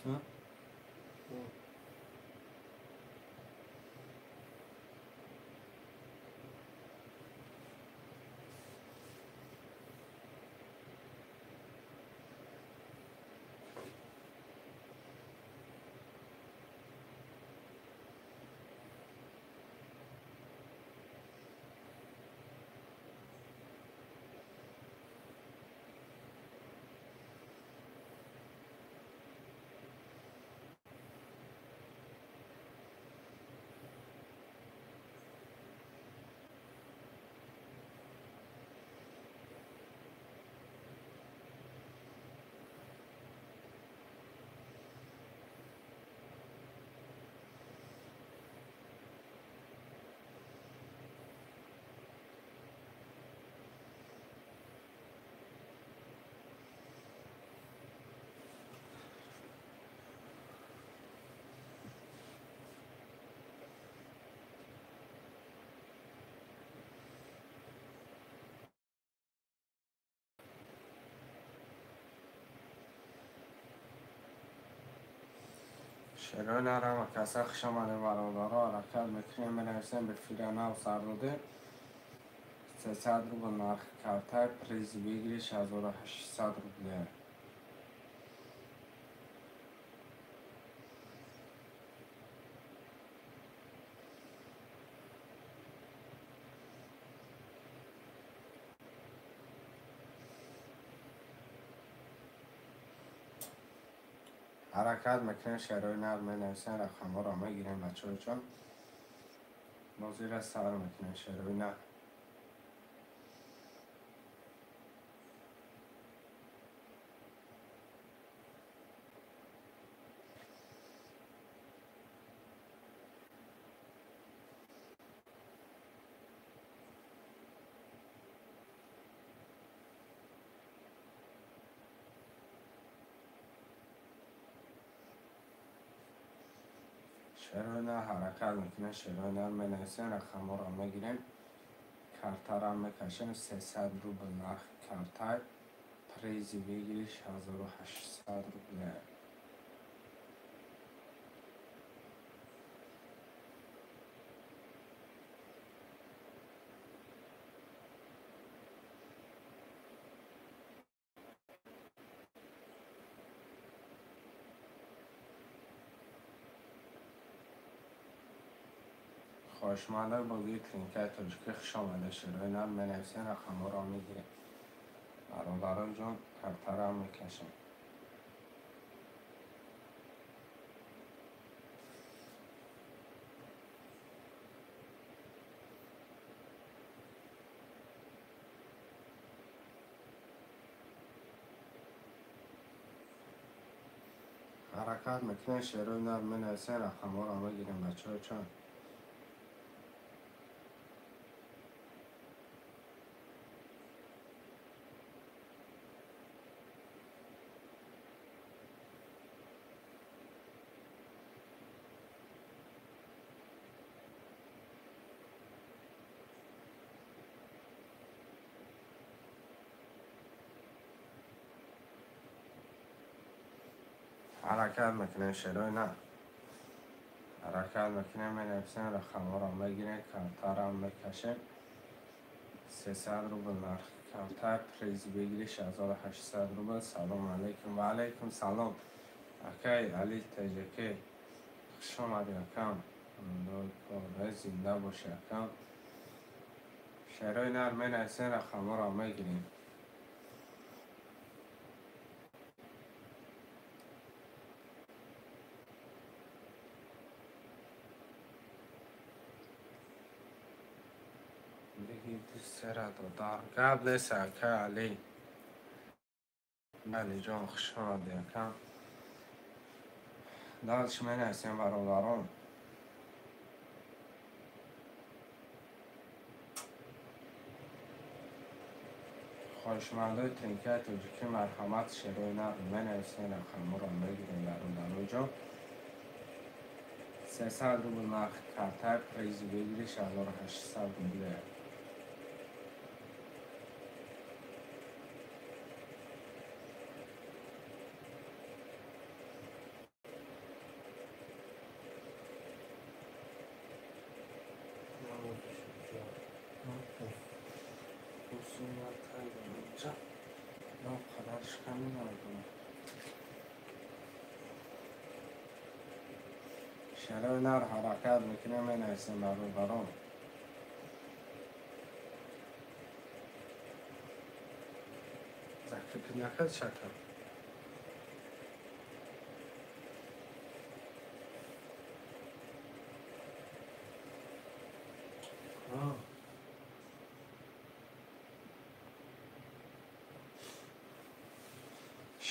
А? Шерои нарама каса хуш омадем, бародаро. Ҳаракат мекунем, менависем ба фирана сар доде. 300 рубл нархи картай, приз выигрыш 1800 рубле. Ҳаракат мекунем, шерои нар менависем, рақамҳоро мегирем, бачаҳоҷон. Бозира сар мекунем, шерои нар. Шерои нар ҳаракат мекунем, шерои нар менависем, рақамҳоро мегирем, картаро мекашем. 300 рубл нархи картай, призи выигрыш 1800 рубле. Хоҳишмандои бозии тринкаи тоҷикӣ, хуш омада. Шерои нар менависем, рақамҳоро мегирем, бародарон ҷон, картаро мекашем. Ҳаракат мекунем, шерои нар менависем, рақамҳоро мегирем, бачаҳо чон. Ҳаракат мекунем, шерои нар ҳаракат мекунем, менависем, рақамҳоро мегирем, картаро мекашем. 300 рубл нархи карта, приз выигрыш 1800 рубл. Салом алейкум. Ва алейкум салом, акай Али ТЖК, хуш омадӣ, акам. Зинда бошӣ, акам. Шерои нар менависем, рақамҳоро мегирем. Сера додар, гап нест, ака Али. Алиҷон, хуш омадӣ, акам. Дальше менависем, бародарон. Хоҳишмандои тринкаи тоҷикӣ, марҳамат, шерои нар менависем, рақамҳоро мегирем, бародароҷон. 300 рубл нархи картай, призи выигрыш 1800 рубле. Сумма но қадарш ками надорад. Шарои нар ҳаракат мекунем, менависем бародарон. Закрепить накард шакар.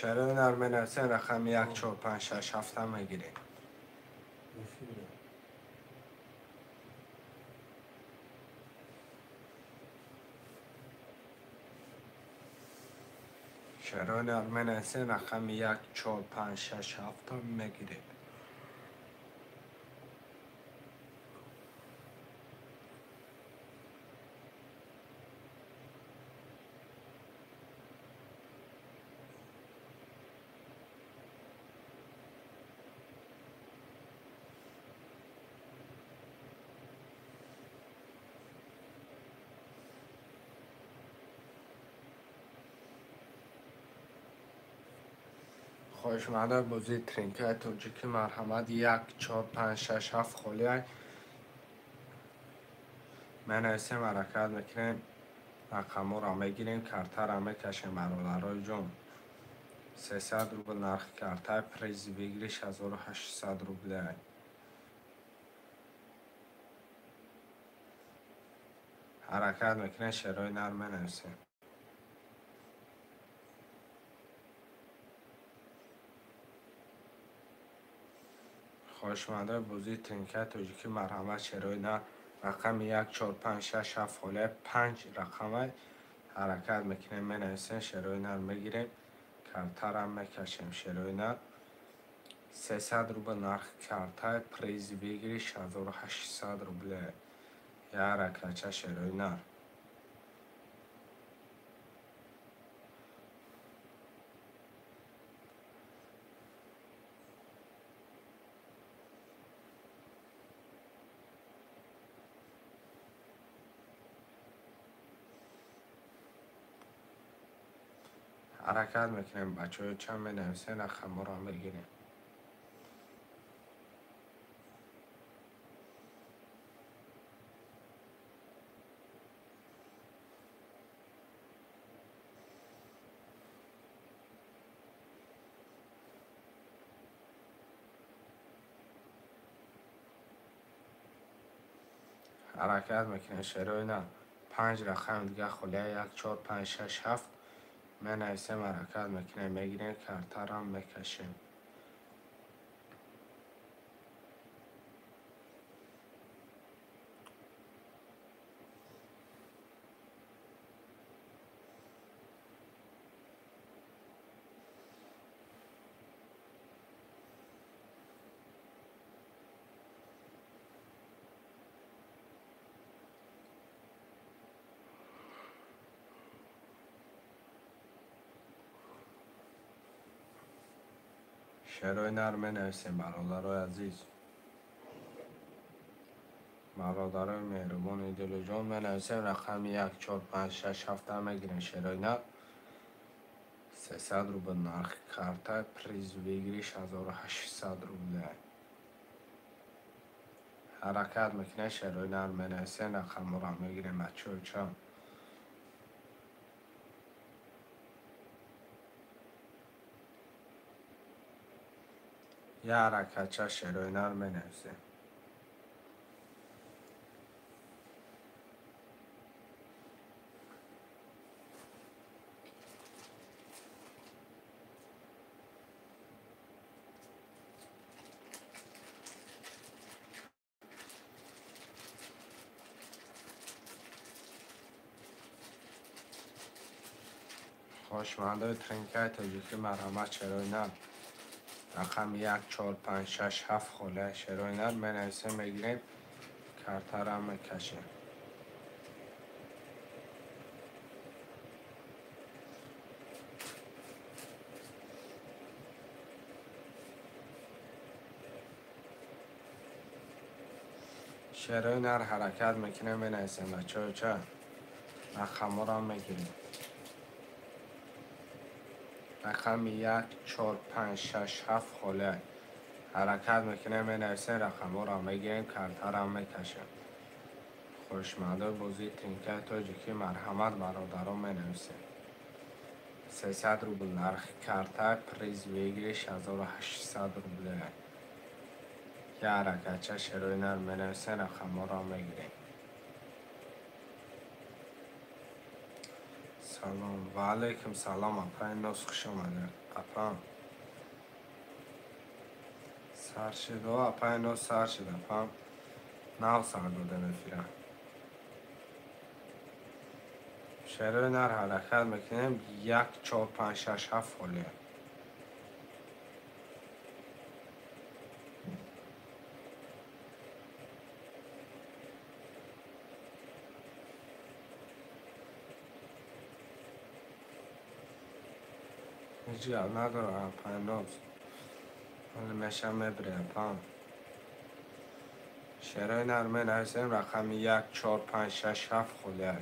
Шарои нар менависем, рақами 1 4 5 6 7 мегирем. Шарои нар менависем, рақами 1 4 5 6 7 мегирем. Хоҳишмандои бозии тринкаи тоҷикӣ, марҳамат, 1 4 5 6 7 холиай менависем, ҳаракат мекунем, рақамҳоро мегирем, картаро мекашем. Бародарои ҷон, 300 рубл нархи карта, приз выигрыш 1800 рублей. Ҳаракат мекунем, шерои нар менависем. Хоҳишмандои бозии тринкаи тоҷикӣ, марҳамат, шерои нар, рақами 1 4 5 6 7 холия 5 рақама ҳаракат мекунем, менависем, шерои нар мегирем, картара мекашем. Шерои нар 300 рубл нархи карта, приз выигрыш 1800 рублей. Я ҳаракатча шерои нар. Ҳаракат мекунем, бачаҳо чанд менависем, рақамҳоро мегирем. Ҳаракат мекунем, шерои на 5 рақами дига холия 1 4 5 6 7 менависем, ҳаракат мекунем, мегирем, картаро мекашем. Шерои нар менависем, бародарои азиз, бародарои меҳрубони дилуҷон, менависем, рақами 1 4 5 6 7 мегирем. Шерои нар 300 рубл нархи карта, приз выигрыш 1800 рублей. Ҳаракат мекунем, шерои нар менависем, рақамҳоро мегирем. Бачаҳо чанд я ҳаракатча шерои нар менависем. Хоҳишмандои тринкаи тоҷикӣ, марҳамат, шерои нар, рақами 1 4 5 6 7 холия шерои нар менависем, мегирем, картаро мекашем. Шерои нар ҳаракат мекунем, менависем, бачаҳо ча Рақамҳоро мегирем. Рақами 1, 4, 5, 6, 7 холия. Ҳаракат мекунем, менависем, рақамҳоро мегирем, картаро мекашем. Хушмандои бозии тринкаи тоҷикӣ марҳамат бародарон менависем. 300 рубл нархи карта, приз выигрыш 1800 рубле. Я ҳаракатча шерои нар менависем, рақамҳоро мегирем. Салом ва алайкум салом, апаи Нос, хуш омадед. Апам сар шид, о апаи Нос сар шид, апам нав сар додем эфира. Шерои нар ҳаракат мекунем, 1, 4, 5, 6, 7 холия. Ҳеҷ гап надорам, апаи Ноз. Ҳоле мешам мебире, апам. Шерои нар менависем, рақами 1, 4, 5, 6, 7 холия.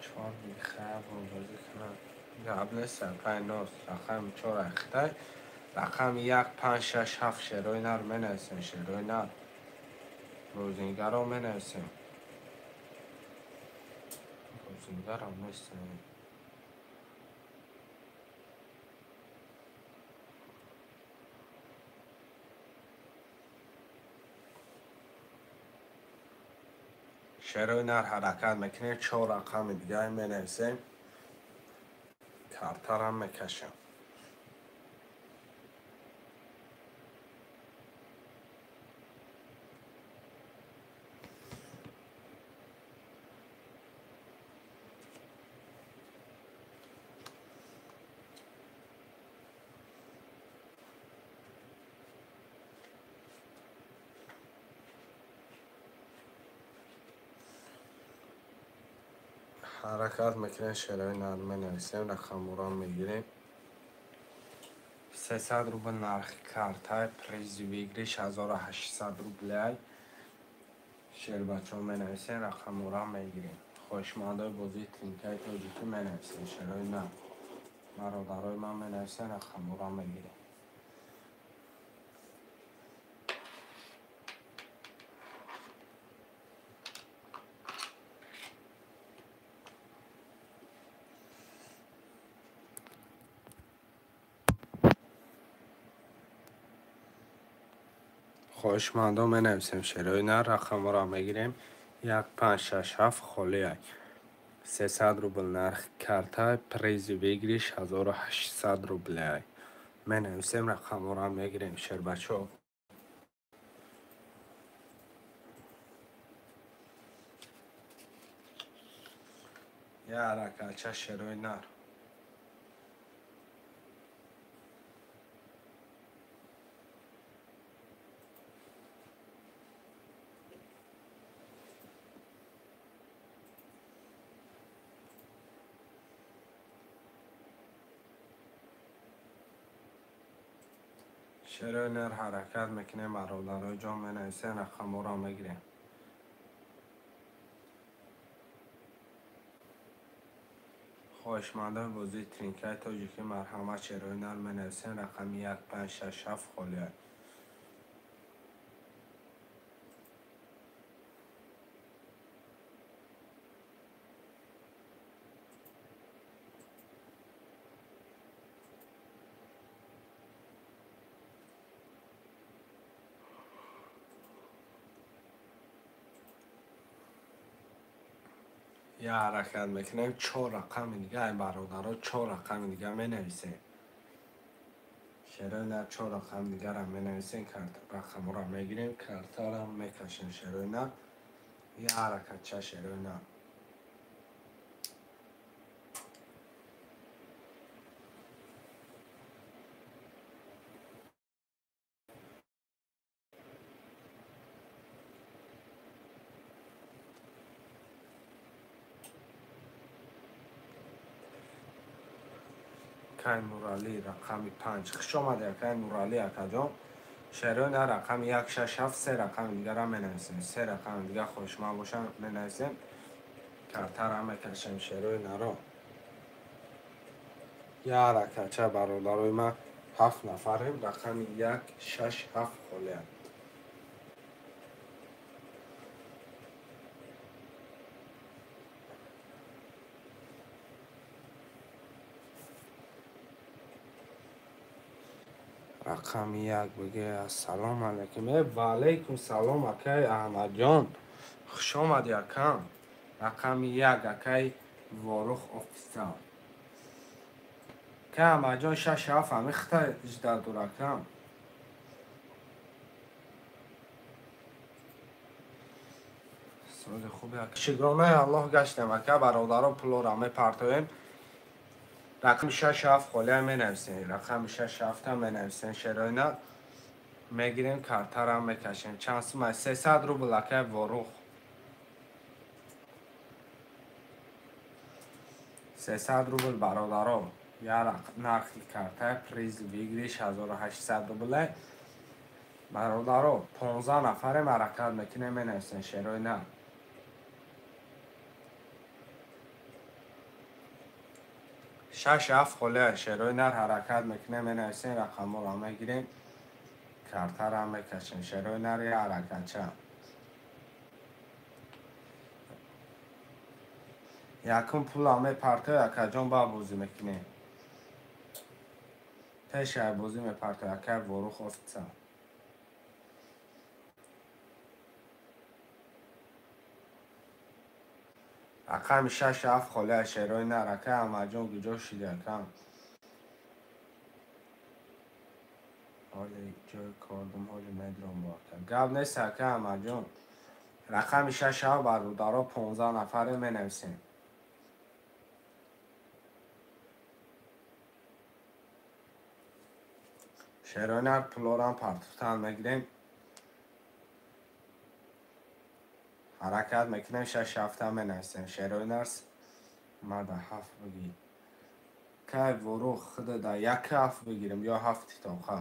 Чор бихая бозӣ кунам. Гап нест, апаи Ноз. Рақами 4 ахтай. Рақами 1, 5, 6, 7 шерои нар менависем, шерои нар. Бозингаро менависем. Бозингарам нестем. Шерои нар ҳаракат мекунем, 4 рақами дигаре менависем. Картарам мекашем. Ҳаракат мекунем, шерои нар менависем, рақамҳоро мегирем. 300 рубл нархи карта, приз выигрыш 1800 рублей. Шербачо менависем, рақамҳоро мегирем. Хоҳишмандои бозии тринкаи тоҷикӣ менависем, шерои нар. Бародарои ман менависем, рақамҳоро мегирем. Хоҳишмандон менависем, шерои нар, рақамҳоро мегирем. 1, 5, 6, 7 холия. 300 рубл нархи карта, приз выигрыш 1800 рублей. Менависем, рақамҳоро мегирем, шербачо. Я ҳаракатча шерои нар. Шерои нар ҳаракат мекунем, бародарои ҷон менависем, рақамҳоро мегирем. Хоҳишмандои бозии тринкаи тоҷикӣ марҳамат, шерои нар менависем, рақами 1, 5, 6, 7 холия. Я ҳаракат мекунем, 4 рақами дига, ай бародаро, 4 рақами дига менависем. Шерои нар 4 рақами дигарам менависем, рақамҳоро мегирем, картарам мекашем, шерои нар. Я ҳаракатча шерои нар. Акай Нуралӣ рақами 5. Хуш омадӣ, акай Нуралӣ, акаҷон. Шерои нар рақами 1, 6, 7, се рақами дигара менависем. Се рақами дига хоҳишманд бошам менависем. Картара мекашем шерои наро. Я ракача бародарои ман 7 нафарем, рақами 1, 6, 7 холия. Рақами 1 бигӯ ассалому алайкум. Ва алайкум салом, акай Аҳмадҷон. Хуш омадӣ, акам. Рақами 1 акай Ворух офисал. Акай Аҳмадҷон 6 7 ҳами хита жда дур акам. Соли хуби ака. Шукронаи Аллоҳ гаштем ака, бародаро пулора мепартоем. Рақами 6 7 холия менависем. Рақами 6 7 менависем. Шероина мегирем, картара мекашем. Чанд сумай? 300 рубл акай Ворух. 300 рубл бародаро. Я нархи карта приз выигрыш 1800 рубле. Бародаро 15 нафарем ҳаракат мекунем, менависем шероина. 6 7 холия шерои нар ҳаракат мекунем, менависем, рақамҳоро мегирем, картара мекашем. Шерои нар я ҳаракатча. Якум пула мепартои акаҷон, ба бозӣ мекунем. Пешай бозӣ мепартои акай Ворух офица. Рақами 6 7 холия шерои нар. Акай Аҳмадҷон куҷо шиди акам? Ҳоли ҷой кордум, ҳоли медром бо ака. Гап нест акай Аҳмадҷон. Рақами 6 7 бародаро 15 нафаре менависем. Шерои нар пулорам партуфтан мегирем. Ҳаракат мекунем, 6 7 менависем. Шерои нарс мада 7 бигир. Кай Ворух худа да 1 7 бигирем ё 7 тоқа.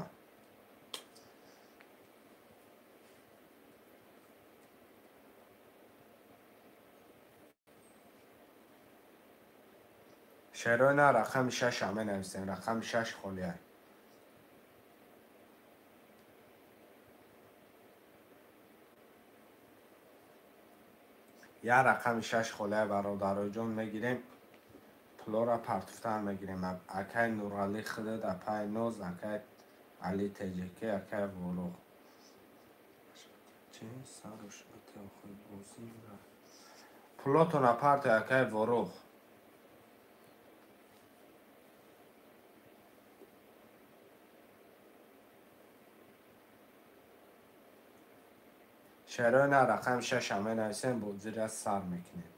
Шерои нар рақами 6 менависем. Рақами 6 холия. Я рақами 6 холия бародароҷон мегирем, пулора партуфтан мегирем. Акай Нуралӣ худат, апай Ноз, акай Али ТЖК, акай Ворух. Чи саруш бозӣ пулотона партой акай Ворух. Шерои на рақами 6 менависем, бозира сар мекунем.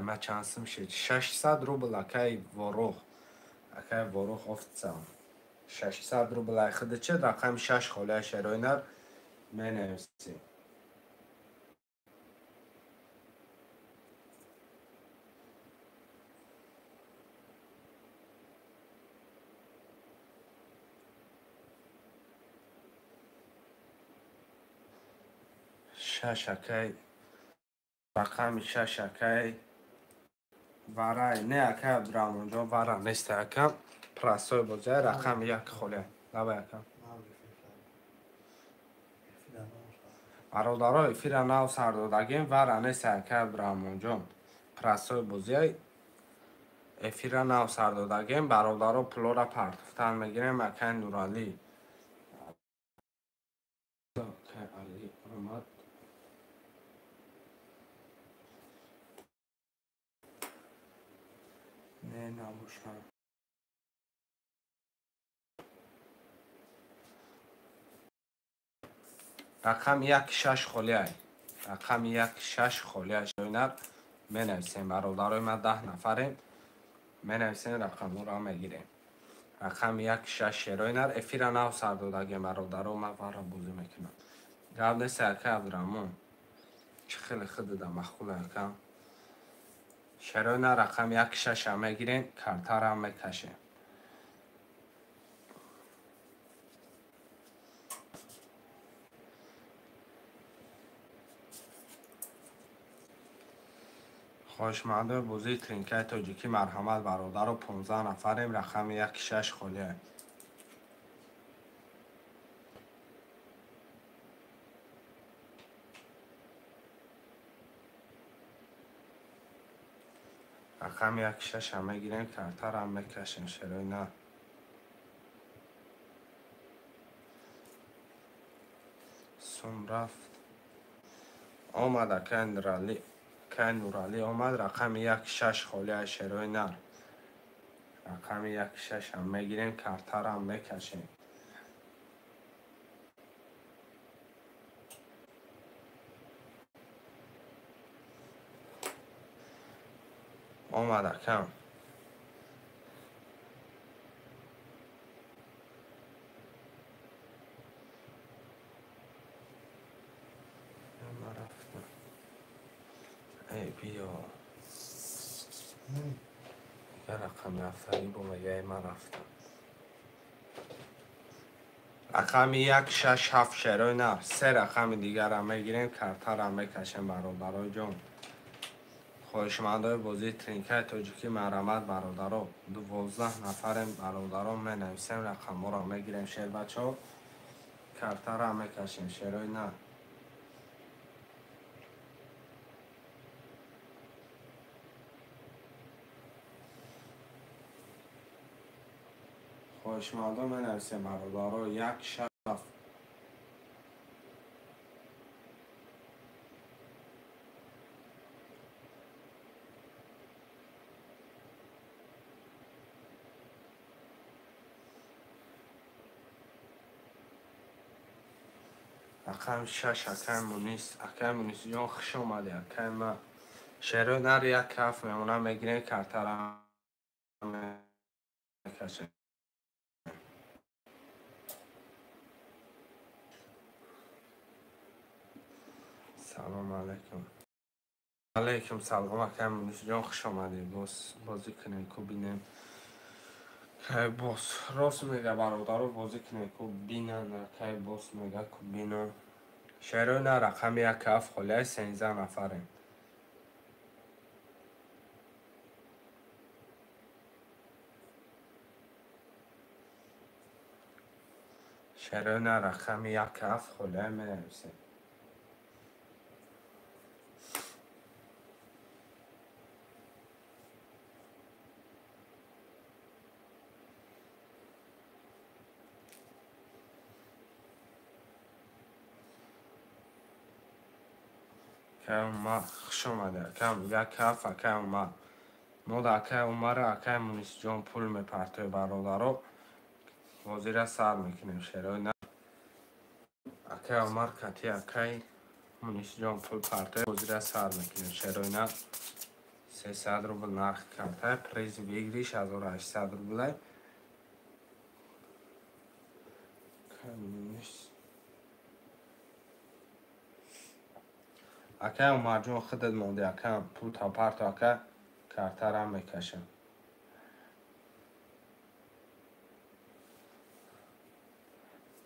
Ма чанд сум шид? 600 рубл акай Ворух. Акай Ворух офица. 600 рубл ай худача, рақами 6 холия шерои нар менависем. 6 акай рақами 6 акай варай не акай Абдурахмонҷон вара нест акам. Прасой бозай рақами 1 холия. Давай акам. Бародаро эфира нав сар додагем, вара нест акай Абдурахмонҷон. Прасой бозай эфира нав сар додагем, бародаро пулора партуфтан мегирем. Акай Нуралӣ. Акай Али омад. Не набошам. Рақами 1 6 холия. Рақами 1 6 холия шоинар менависем. Бародарои ман 10 нафарем. Менависем, рақамҳоро мегирем. Рақами 1 6 шерои нар эфира нав сар додагем бародаро, ман вара бозӣ мекунам. Гап нест акай Абдурахмон. Чӣ хеле худада маъқул акам. Шерои нар рақами 1-6 мегирем, картара мекашем. Хоҳишмандои бозии тринкаи тоҷикӣ марҳамат бародаро, 15 нафарем, рақами 1-6 холия. Рақами 1-6 мегирем, картара мекашем, шерои нар. Сум рафт. Омад акай Нуралӣ. Акай Нуралӣ омад, рақами 1-6 холия, шерои нар. Рақами 1-6 мегирем, картара мекашем. Омад акам. Эй, биё. Дигар рақами ҳафтагӣ бо мега, ман рафтам. Рақами 1-6-7 шерои нар. Се рақами дигарам мегирем, картарам мекашем бародарои ҷон. Хоҳишмандои бозии тринкаи тоҷикӣ марҳамат бародаро, 12 нафарем бародаро, менависем рақамҳоро мегирем шербачаҳо, картара мекашем шерои нар. Хоҳишмандо менависем бародаро 1-6. Рақами 6 акай Мунис, акай Мунис ҷон хуш омадӣ акай ма. Шерои нар 1-7 мемона мегирем, картара мекашем. Салом алейкум. Алейкум салом акай Мунис ҷон хуш омадӣ. Боз бозӣ кунем ку бинем. Кай бос рост мега бародаро, бозӣ кунем ку бинан, кай бос мега ку бинан. Шерои нар рақами 1-7 холия, 13 нафарем. Шерои нар рақами 1-7 холия менависем. Акай Умар хуш омадӣ акам. 1-7 акай Умар. Мо да акай Умара акай Мунисҷон пул мепартои бародаро. Бозира сар мекунем шерои нар. Акай Умар кати акай Мунисҷон пул партои бозира сар мекунем шерои нар. 300 рубл нарх карта, приз выигрыш 1800 рублей. Акай Умарҷон худат монди акам, пул та парто ака, картара мекашам.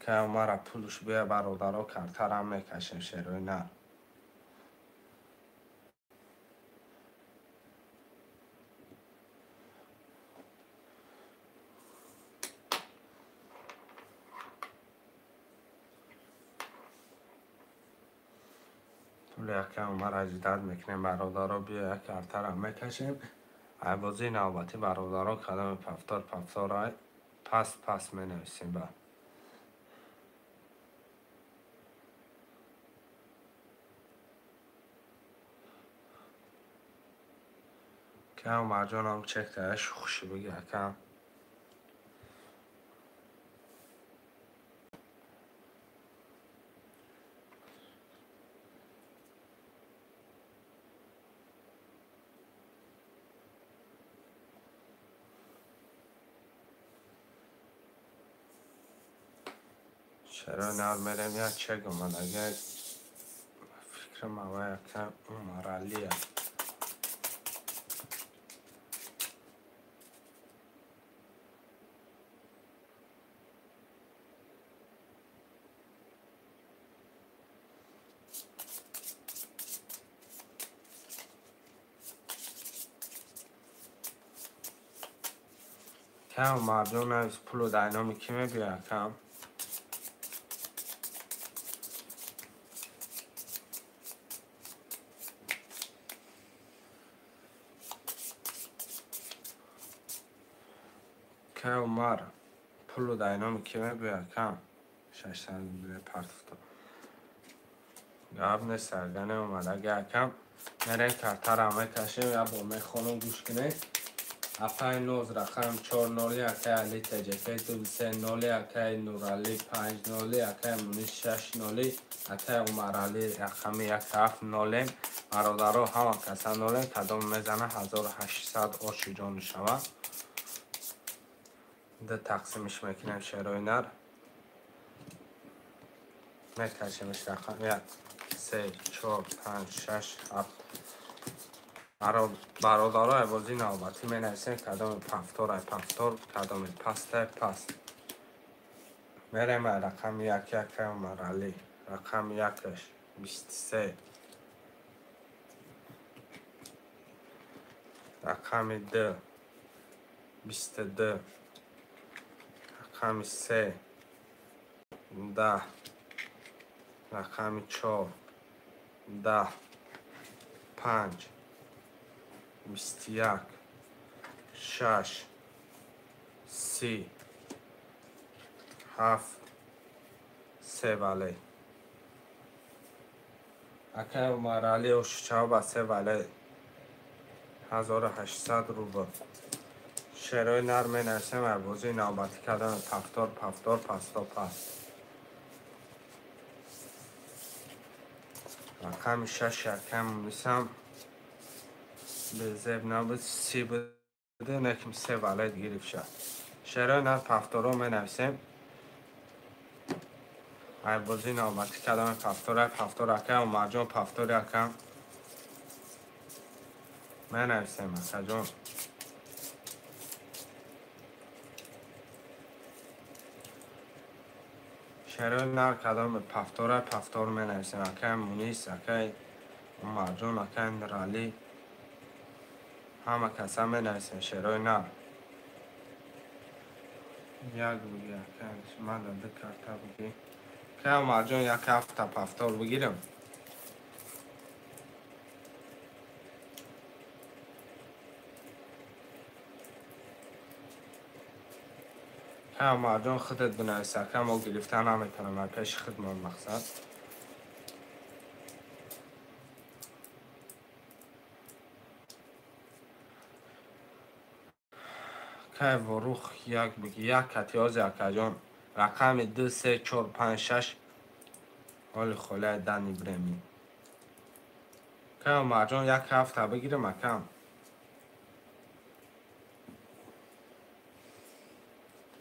Акай Умара пулш бия бародаро, картара мекашем шерои нар. Пули акай Умар аҷдад мекунем бародаро, биё як картара мекашем. Ай бозии навбатӣ бародаро кадоми пафтор пафтор ай пас пас менависем ба. Акай Умарҷонам чек таяш хуши биги акам. Чаро нар мерем як чек омад, агар Фикрам ава яка Умаралия. Кам Умарҷон навис пулу дар номи кӣ мебиёяд кам? Кай Умар пулу дар номи кӣ мебиёяд кам? 600 рубл партофта. Гап нест, ага неомад. Ага кам мерем картара мекашем, я бор мехонам гӯш кунед. Апай ноз рақам 4-0, акай Али ТЖК 2-3-0, акай Нурали 5-0, акай Мунис 6-0, акай Умарали рақами 1-7-0. Бародаро ҳама каса 0, кадом мезана 1800 оши ҷон мешавад. Ду тақсимиш мекунем шерои нар. Мекашемиш рақам 1, 3, 4, 5, 6, 7. Бародаро бозии навбатӣ менависем кадоми пафтор ай пафтор, кадоми паст ай паст. Мерем ай рақами 1 акай Умарали. Рақами 1-аш 23. Рақами 2 22. Рақами 3 10. Рақами 4 10. 5 21 6 3 7 3 вале. Акай Умарали ошчав ба 3 вале 1800 рубл. Шерои нар менависем ай бозии навбатӣ кардани пафтор, пафтор, пасто, паст. Рақами 6 акай Мунисам безеб набуд, 30 буд, неким 3 валет гирифт шад. Шерои нар пафторо менависем. Ай бозии навбатӣ кардани пафтор, ай пафтор акай Умарҷон пафтори акам менависем акаҷон. Шерои нар кадоми пафтор, ай пафтор менависем. Акай Мунис, акай Умарҷон, акай Нуралӣ ҳама каса менависем шерои нар. Як буги акай, мада ду карта буги. Акай Умарҷон як ҳафта пафтор бигирам. Акай Умарҷон худат бинавис, акай мо гирифта наметавонам, ай пеши худмон мақсад. Кай Ворух як буги, як катиёзи акаҷон. Рақами 2, 3, 4, 5, 6 ҳоли холаи дани бреми. Кай Умарҷон як ҳафта бигирам акам.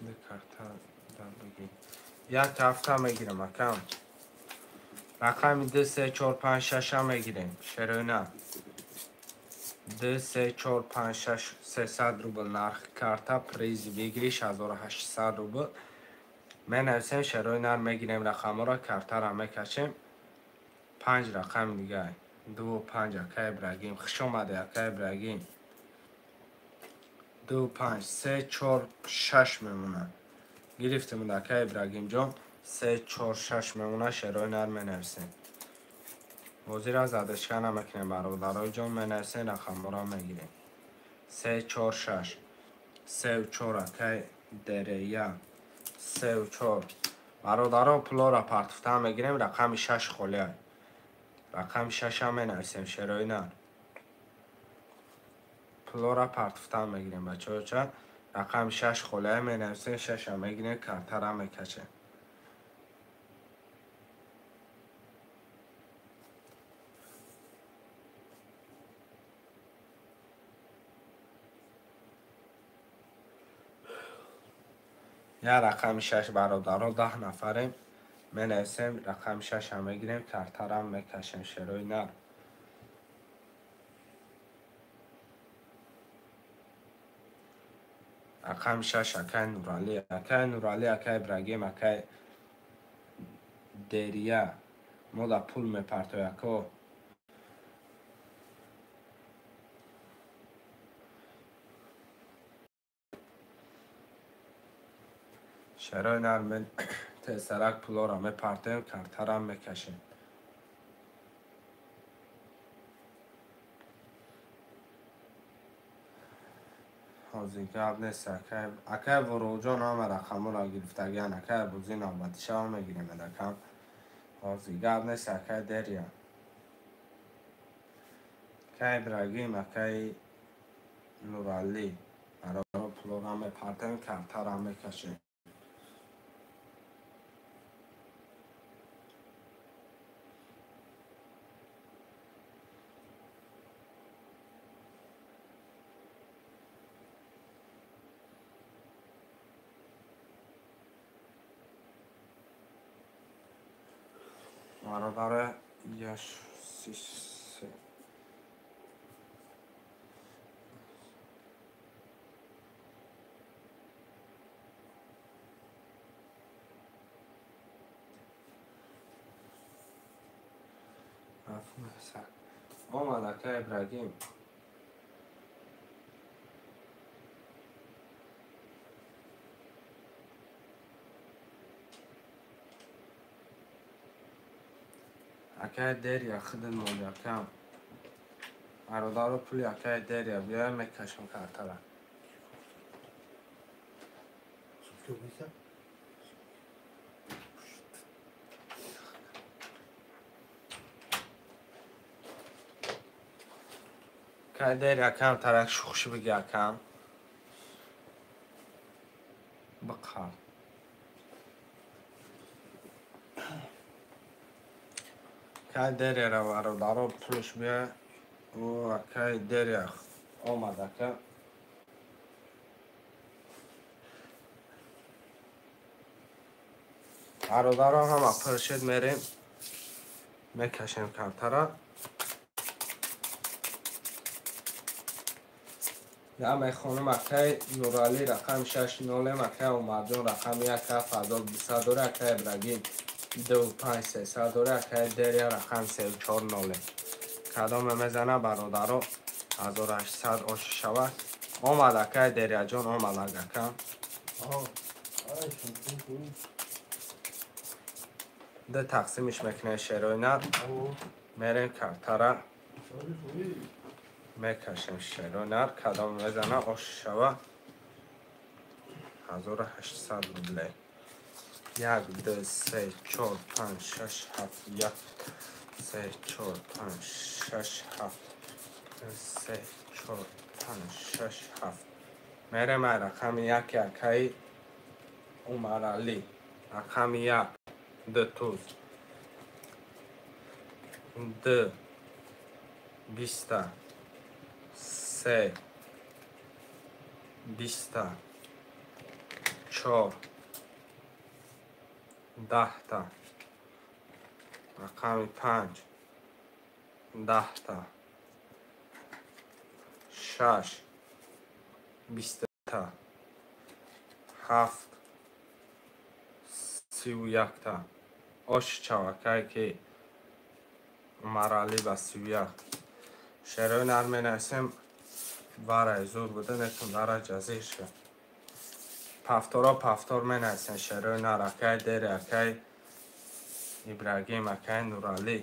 Ду карта дар бигир. Як ҳафта мегирам акам. Рақами 2, 3, 4, 5, 6 мегирем. Шероина. 2, 3, 4, 5, 6, 300 рубл нархи карта, призи выигрыш 1800 рубл. Менависем шерои нар мегирем рақамҳоро, картаро мекашем. 5 рақами дига. 2 5 акай Ибрагим. Хуш омадед акай Ибрагим. 2 5 3 4 6 мемонад. Гирифтем акай Ибрагимҷон. 3 4 6 мемонад, шерои нар менависем. Бозиро задашка намекунем бародарои ҷон, менависем рақамҳоро мегирем. 3 4 6 3 4 акай Дерея 3 4. Бародаро пулоро партофта мегирем, рақами 6 холия. Рақами 6 ҳам менависем шерои нар. Пулоро партофта мегирем бачаҳо, рақами 6 холия менависем, 6 ҳам мегирем, картаро мекашем. Я рақами 6 бародаро 10 нафарем. Менависем рақами шаша мегирем, картарам мекашем шерои нар. Рақами шаш акай Нуралӣ, акай Нуралӣ, акай Ибрагим, акай Дерия. Мо да пул мепартои ако. Шерои нар тезтарак пулоро мепартоем, картарам мекашем. Ҳозир гап нест акай Вуруҷон ҳама рақамҳоро гирифтагиан, акай бозӣ навбатишава мегирем адакам. Ҳозир гап нест акай Дерия. Акай Ибрагим, акай Нуралӣ. Барои пулоро мепартоем, картарам мекашем. Бародаре яш си омад ака Ибрагим. Акай Дерия худат моли акам. Бародаро пули акай Дерия биёя мекашам картара. Акай Дерия акам тарак шухши биги акам. Биқар. Акай Дерияра бародаро пулш биё. О, акай Дерия омад ака. Бародаро ҳама пуршед мерем. Мекашем картара. Я мехонам акай Нуралӣ рақами шаш нолем, акай Умарҷон рақами як ҳафт ҳазор дусад дора, акай Ибрагим ду панҷ сесад дора, акай Дерия рақами сею чор нолем. Кадоме мезана бародаро 1800 ош шавад. Омад акай Дерияҷон, омад акам. Ду тақсимиш мекунем шерои нар. Мерем картара мекашем шерои нар. Кадом мезана ош шава 1800 рубле. Як, ду, се, чор, панҷ, шаш, ҳафт, як, се, чор, панҷ, шаш, ҳафт, се, чор, панҷ, шаш, ҳафт. Мерем ай рақами як акаи Умаралӣ. Рақами як, ду туз, ду, биста, се, биста, чор, даҳта, рақами панҷ, даҳта, шаш, биста, ҳафт, сию якта. Ош чавакае ки Умаралӣ ба 31. Шерои нар менависем варай зур буда, некун дараҷа зир шуд. Пафторо пафтор менависем шерои нар, акай Дери, акай Ибрагим, акай Нуралӣ.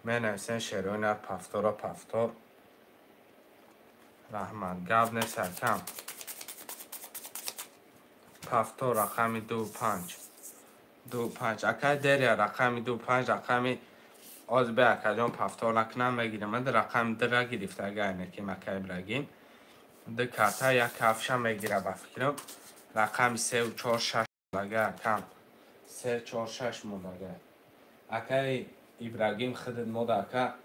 Менависем шерои нар, пафторо пафтор. Раҳмат, гап нест акам. Пафтор рақами ду панҷ. Ду панҷ. Акай Дерия рақами ду панҷ, рақами оз бе акаҷон пафтор накунам мегирам. Ман рақами дура гирифта агар неким акай Ибрагим. Ду карта як кафша мегира ба фикрам. Рақами сеу чор шаш мондага акам. Се чор шаш мондага. Акай Ибрагим худат мода ака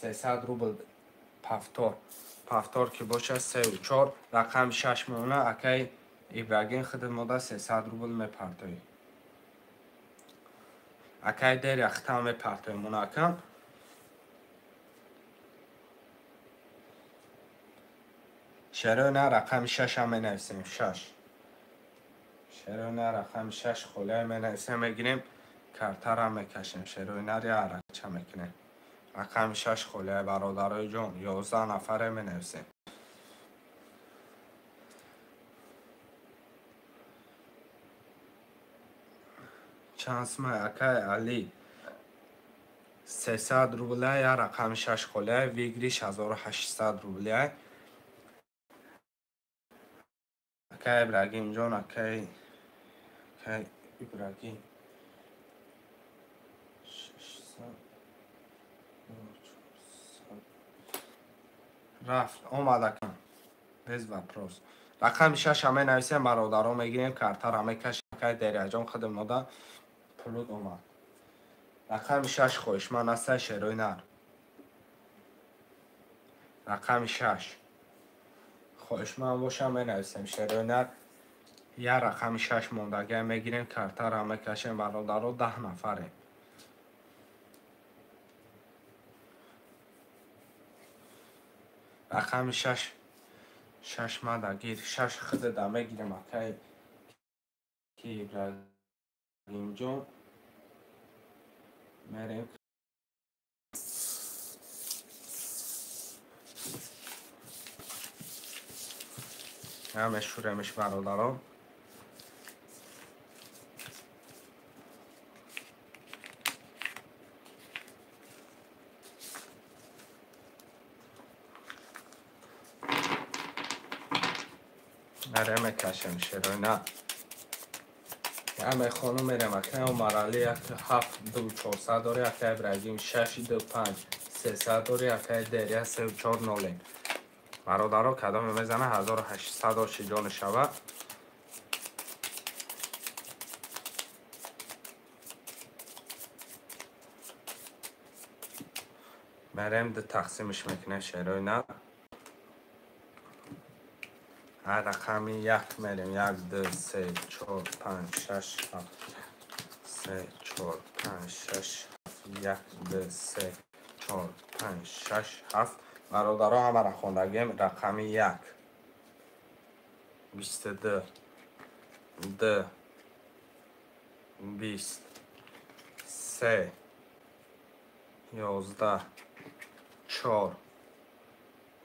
300 рубл пафтор. Пафтор ки боша сеу чор рақами шаш мемона акай Ибрагим худат мода 300 рубл мепартоӣ. Акай деря хитам мепартоӣ мунакам. Шерои на рақами 6 менависем, 6. Шерои на рақами 6 холия менависем, мегирем, картара мекашем, шерои нари арача мекунем. Рақами 6 холия бародарои ҷон, 11 нафаре менависем. Чанд сумай акай Али? 300 рубля я рақами 6 холия, выигрыш 1800 рубля. Акай Ибрагим ҷон, акай Ибрагим 600 400 рафт омад акам, без вопрос. Рақами 6 менависем бародаро, мегирем, картара мекашем. Акай Деряҷон худам мода пулуд омад. Рақами 6 хоҳишманд аста шерои нар. Рақами 6 хоҳишманд бошам менависем шерои нар. Я рақами 6 мондагия мегирем, картара мекашем бародаро, 10 нафарем. Рақами 6 6 мадагир, 6 худада мегирем акай ки Ибрагимҷон мерем. Мешуремиш бародарон. Мерем мекашем шерои на. Ҳамаи хонум мерем акай Умарали 1 7 2 400 дори, акай Ибрагим 6 2 5 300 дори, акай Деря 3 4 0. Бародаро кадоме мезана 1800 оши ҷон шава. Мерем ду тақсимиш мекунем шерои на. Ҳар рақами 1 мерем, 1 2 3 4 5 6 7 3 4 5 6 7 1 2 3 4 5 6 7. Бародаро ҳамаро хондагем. Рақами 1 22 2 20 3 11 4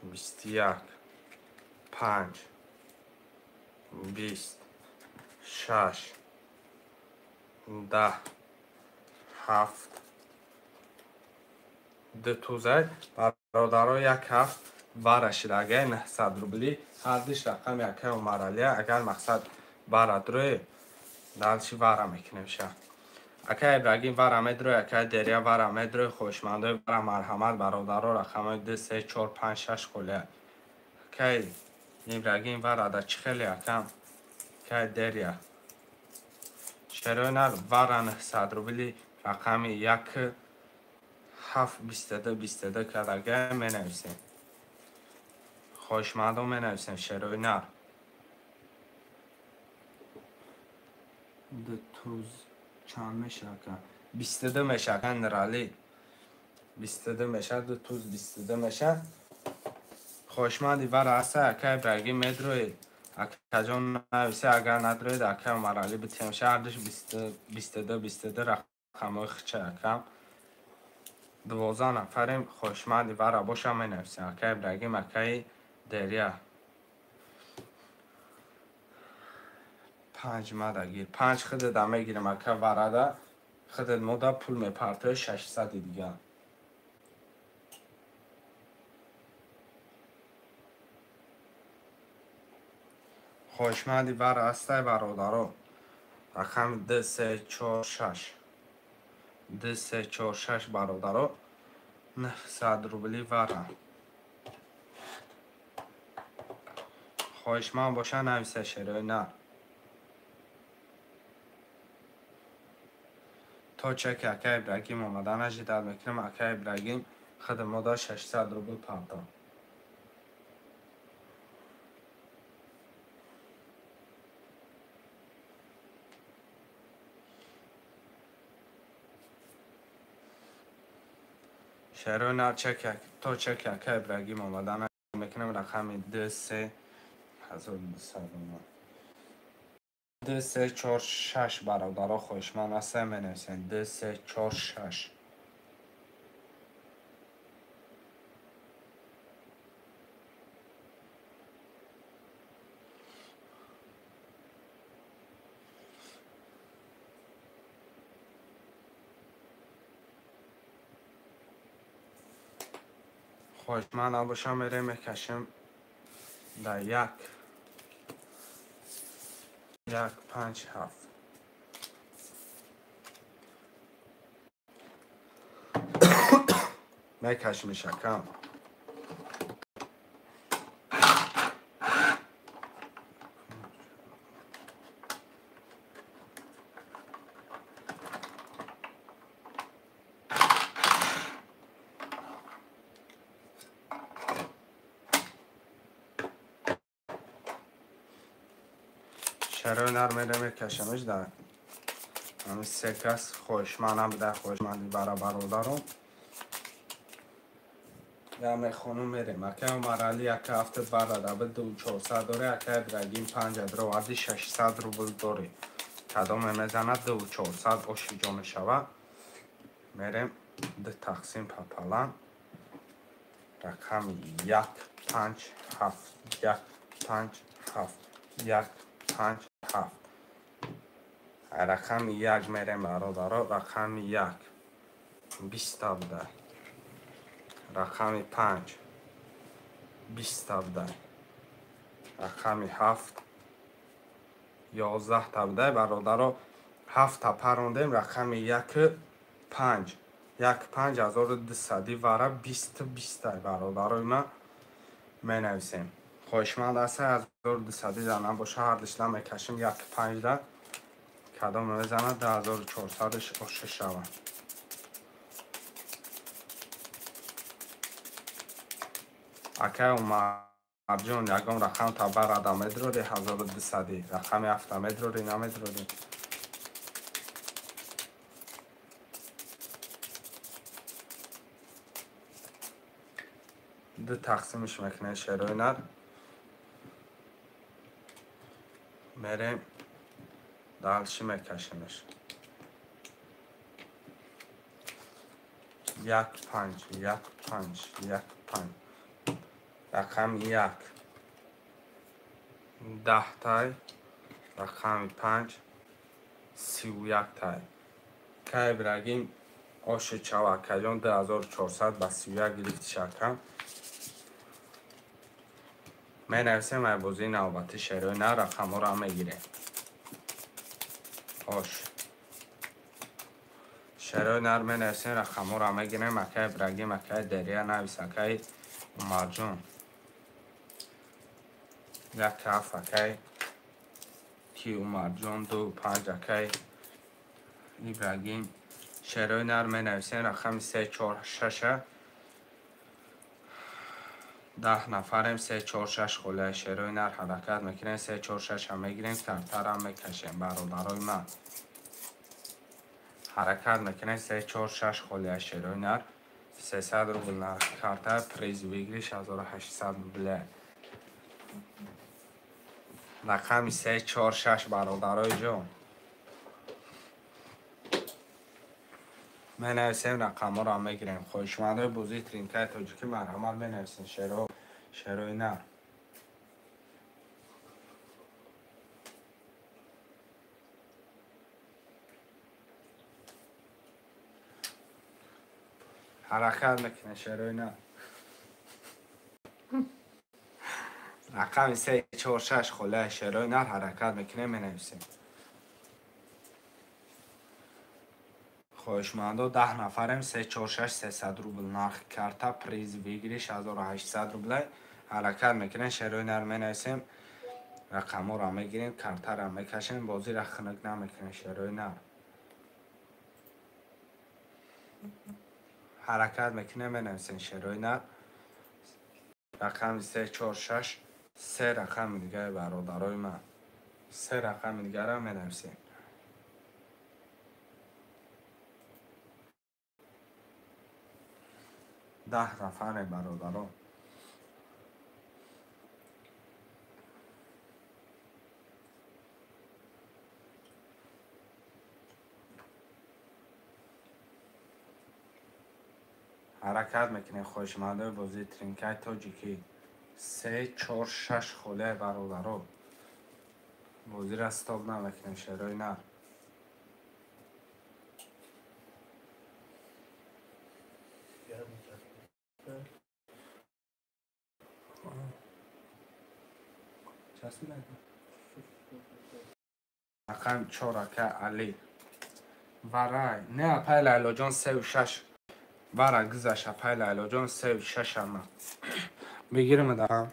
21 5 20 6 10 7 2 тузай. Бародаро 1 7 бара шидагай 900 рубли. Ҳардиш рақами акай Умаралия. Агар мақсад бара дурӯй, дальше вара мекунем ша. Акай Ибрагим вара медурӯй, акай Деря вара медурӯй. Хоҳишмандои вара марҳамат бародаро, рақамои 2 3 4 5 6 холия. Акай Ибрагим вара да чӣ хеле акам? Акай Деря шерои нар вара 900 рубли рақами 1 7 22 22 кардагай менависем. Хоҳишмандон менависем шерои нар. Ду туз чанд меша ака? 22 меша ака Нурали. 22 меша, ду туз 22 меша. Хоҳишманди вара аста ака Ибрагим медроид. Акаҷон нависе, агар надроид ака Умарали битемша. Ҳардуш 22 22 рақамҳои хича акам. 12 нафарем. Хоҳишманди вара боша менависем. Ака Ибрагим, акаи Деря. 5 мадагир. 5 худада мегирем ака варада. Худат мода пул мепартои 600 дигар. Хоҳишманди вара ҳастай бародаро. Рақами 2 3 4 6 2 3 4 6 бародаро. 900 рубли вара. Хоҳишманд боша нависа шерои нар. То чеки акай Ибрагим омада нажидат мекунем. Акай Ибрагим худ мода 600 рубл партон. Шерои нар чек то чек яка Ибрагим омада мекунем рақами 2 3 1200 омад. 2 3 4 6 бародаро хоҳишманд ҳастем менависем 2 3 4 6. Хоҳишманд набошам мерем мекашем дар 1 1 5 7. Мекашем шакам. Шарои нар мерем мекашемш дар ҳамин се кас хоҳишманд набуда хоҳишманди бара бародарон. Я мехонум мерем. Акай Умарали яка ҳафта барада ба 2400 дорӣ, акай Ибрагим 5 адроварди 600 рубл дорӣ. Кадоме мезанад 2400 оши ҷо мешавад. Мерем ду тақсим папалан. Рақами 1 5 7 1 5 7 1 5 7. Рақами 1 мерем бародаро, рақами 1 20 буда. Рақами 5 20 буда. Рақами 7 11 буда. Бародаро 7 парондем, рақами 1 5 1 5 1200 вара 20 20 бародарои ман менависем. Хоҳишманд аст 1200 зана боша ҳар дишла мекашем 1 5 да кадом мезанад 2400 оша шавад. Акай Умарҷон ягон рақам табарада медрори 1200 рақами 7 медрори намедрори. Ду тақсимиш мекунем шерои нар. Мерем дальше мекашемш. 1 5 1 5 1 5. Рақами 1 10 тай, рақами 5 31 тай. Кай Ибрагим оши чава акаҷон 2400 ба 31 гирифти шакам. Менависем ай бозии навбатӣ шерои нар рақамҳоро мегирем. Ош. Шерои нар менависем рақамҳоро мегирем. Акай Ибрагим, акай Дерия навис, акай Умарҷон. 1 7 акай ки Умарҷон 2 5 акай Ибрагим. Шерои нар менависем рақами 3 4 6. 10 нафарем 3 4 6 холия шерои нар ҳаракат мекунем 3 4 6 ҳам мегирем картарам мекашем бародарои ман. Ҳаракат мекунем 3 4 6 холия шерои нар 300 рубл нарх карта приз выигрыш 1800 рубля. Рақами 3 4 6 бародарои ҷон. Менависем рақамҳоро мегирем. Хоҳишмандои бозии тринкаи тоҷикӣ марҳамат менависем шерои нар. Ҳаракат мекунем шерои нар. Рақами 3 4 6 холия шерои нар ҳаракат мекунем менависем. Хоҳишмандо 10 нафарем 3 4 6 300 рубл нарх карта приз выигрыш 1800 рубля. Ҳаракат мекунем шерои нар менависем рақамҳоро мегирем картаро мекашем бозиро хунук намекунем шерои нар. Ҳаракат мекунем менависем шерои нар. Рақами 3 4 6 се рақами дигари бародарои ман. Се рақами дигарро менависем. 10 нафаре бародаро. Ҳаракат мекунем хоҳишмандои бозии тринкаи тоҷикӣ. 3, 4, 6 холия бародаро. Бозиро стоп намекунем шерои нар. Рақам 4 ака Али. Варай. Не апай Лайлоҷон 3 6. Вара гузашт апай Лайлоҷон 3 6 ама. Бигирем да.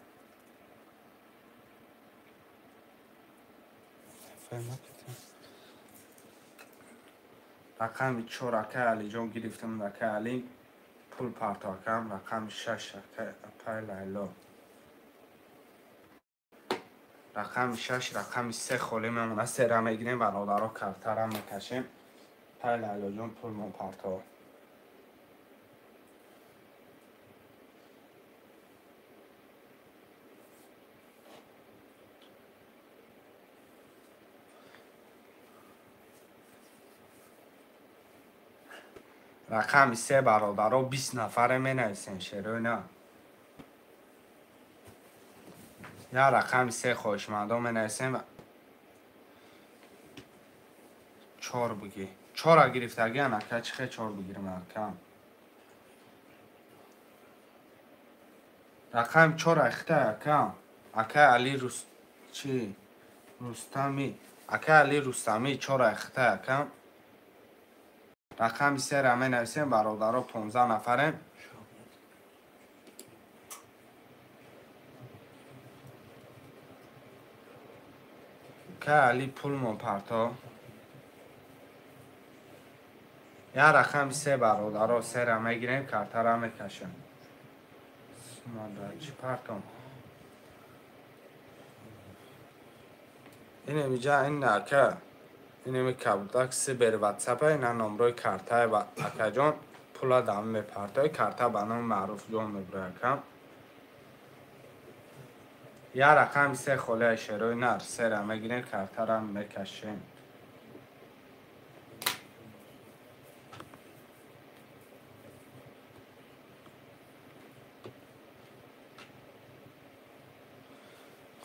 Рақами 4 акай Алиҷон гирифтем акай Али. Пул парто акам. Рақами 6 акай апай Лайло. Рақами 6, рақами 3 холӣ мемонад. Сера мегирем бародаро, картара мекашем. Пай Лайлоҷон пулмон парто. Рақами 3 бародаро 20 нафаре менависем шерои на. Я рақами 3 хоҳишмандо менависем. 4 бигӣ. 4 гирифтагиан ака, чӣ хел 4 бигирем ака? Рақами 4 ахта ака. Ака Али Рус чӣ? Рустами. Ака Али Рустами 4 ахта ака. Рақами 3 ра менависем бародаро 15 нафарем. Ка Али пулмон парто. Я рақами 3 бародаро 3 ра мегирем, картара мекашем. Чӣ партом? Инем иҷа ин ака. Инеми кабудак сибер ватсапа, ина номрои картаи акаҷон пула дам мепартой, карта ба номи Маъруфҷон мебурад акам. Я рақами 3 холияи шерои нар, 3 ра мегирем, картара мекашем.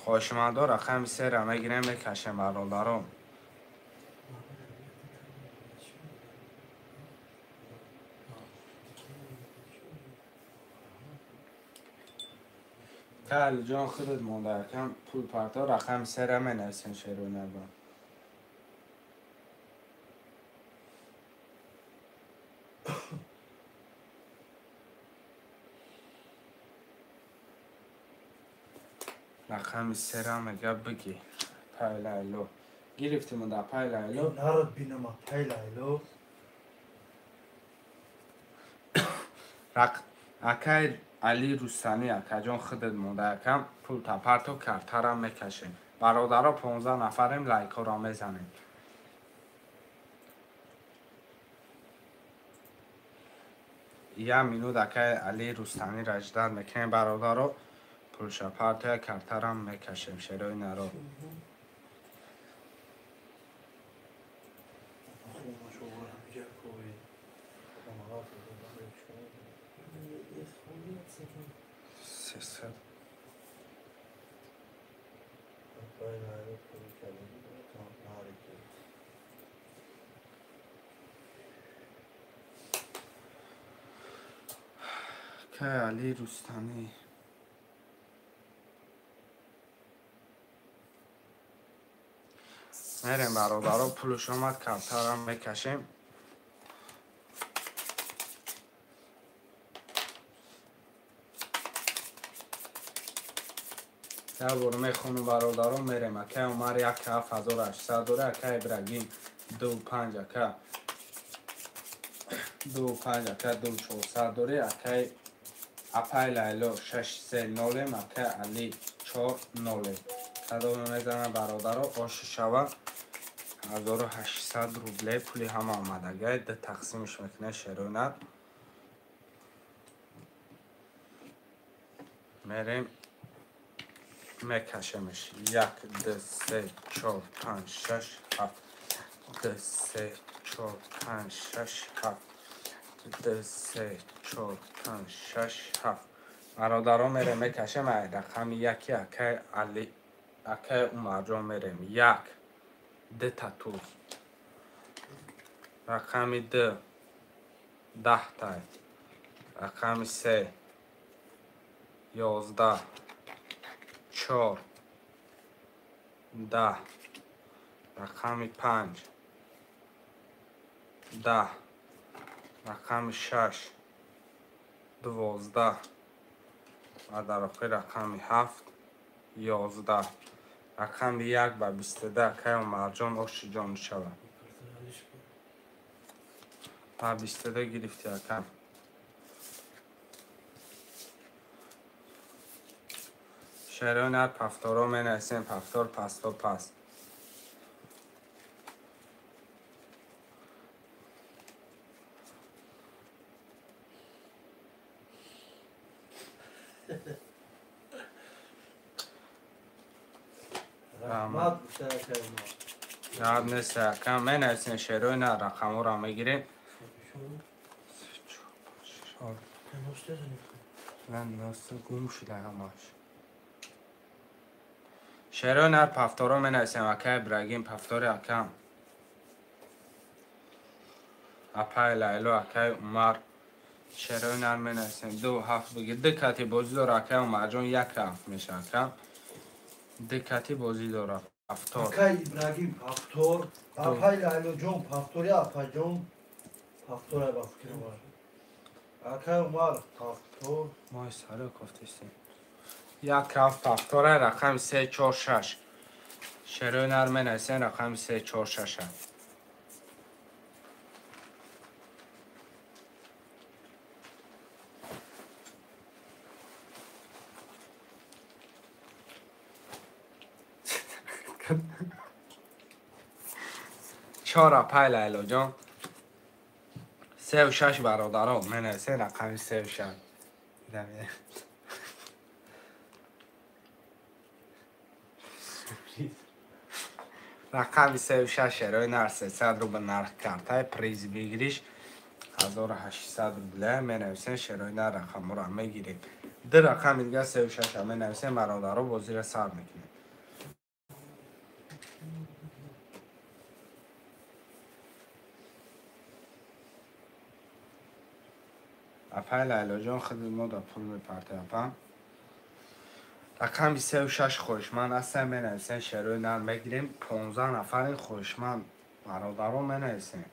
Хоҳишмандо рақами 3 ра мегирем, мекашем бародаро. Алиҷон худат монда акам пул парто рақами 3 ра менависем шерои нарба. Рақами 3 ра мега бигӣ. Пай Лайло. Гирифтем да пай Лайло. Народ бинама пай Лайло. Акай Али Рустами акаҷон худат монда акам пул тапарто картара мекашем. Бародаро 15 нафарем лайкҳоро мезанем. Я минут акай Али Рустамиро ждат мекунем бародаро. Пулша партоя картара мекашем шерои наро. Сесад. Акай Али Рустами. Мерем бародаро, пулш омад, картара мекашем. Як бор мехонум бародаро, мерем. Акай Умар 1 7800 дора, акай Ибрагим 2 5 ака 2 5 ака 2 400 дори, акай апай Лайло 6 3 0, акай Али 4 0. Садоме мезанам бародаро, оши шава 1800 рубле пули ҳама омадагай, ду тақсимш мекунем шерои нар. Мерем мекашемш. 1 2 3 4 5 6 7 2 3 4 5 6 7 2 3 4 5 6 7. Бародарон мерем мекашем рақами 1 акай Али акай Умарҷон мерем. 1 2 та туз. Рақами 2 10 та. Рақами 3 11 4 10. Рақами 5 10. Рақами 6 12 ва дар охир рақами 7 11. Рақами 1 ба 22 акай Умарҷон ошиҷон шавад. Ба 22 гирифти акам. Шерои нар пафторо менависем. Пафтор пасто пас. Раҳмат гуфта акай Умар. Гап нест акам. Менависем шерои нар рақамҳоро мегирем. Гум шуда ҳамаш. Шерои нар пафторо менависем. Акай Ибрагим пафтори акам. Апай Лайло акай Умар. Шерои нар менависем. 2 7 бигир. 2 кати бозӣ дора акай Умарҷон 1 7 меша акам. 2 кати бозӣ дора. Пафтор. Акай Ибрагим пафтор, апай Лайлоҷон пафтори апаҷон пафтор ба фикр Умар. Акай Умар пафтор. Мой саро кофтистем. 1 7 пафтора рақами 3 4 6. Шерои нар менависем рақами 3 4 6. 4 апай Лайлоҷон. 3 6 бародаро менависем рақами 3 6. Рақами 3 6 шерои нар 300 рубл нарх картай приз выигрыш 1800 рубля менависем шерои нар рақамҳоро мегирем. 2 рақами дига 3 6 менависем бародаро бозиро сар мекунем. Апай Лайлоҷон худи мо да пул мепарте апа. Рақами 3 6 хоҳишманд ҳастем менависем шерои нар мегирем. 15 нафари хоҳишманд бародарон менависем.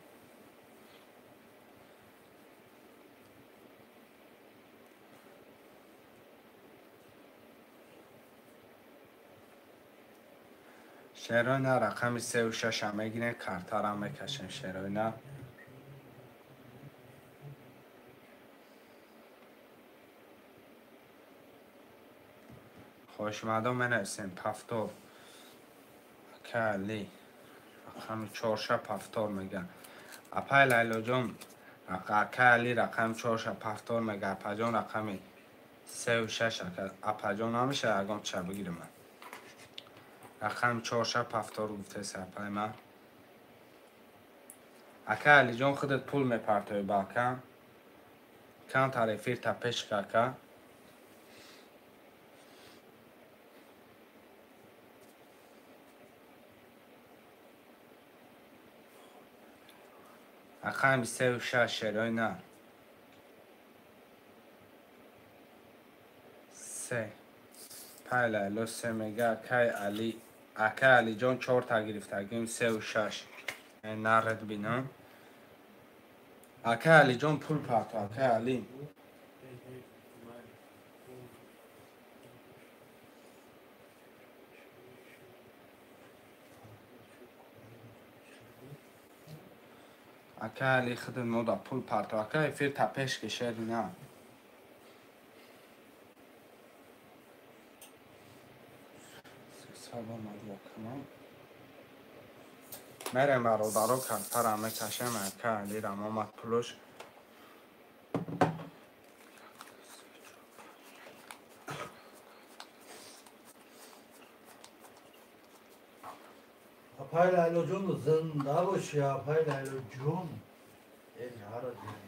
Шерои нар рақами 3 6 мегирем, картара мекашем шерои нар. Хоҳишмандон менависем пафтор акай Али рақами 4 пафтор мега. Апай Лайлоҷон акай Али рақами 4 пафтор мега. Апаҷон рақами 3 6. Апаҷон намеша ягон ча бигирам. Рақами 4 пафтор гуфтеса апай ман. Акай Алиҷон худат пул мепартоӣ ба акам. Камтар эфир та пеш ка ака. Рақами 3 6 шерои нар. 3 пай Лайло 3 мега. Акай Али акай Алиҷон 4 та гирифтагим 3 6. Наред бинам. Акай Алиҷон пул парто акай Али. Акай Али худи мо да пул парто. Акай эфир та пеш ки шери на. Мерем бародаро картара мекашем акай Али рам омад пулуш. Апай Лайлоҷон, зинда бошӣ, апай Лайлоҷон. Э, яра ҷон.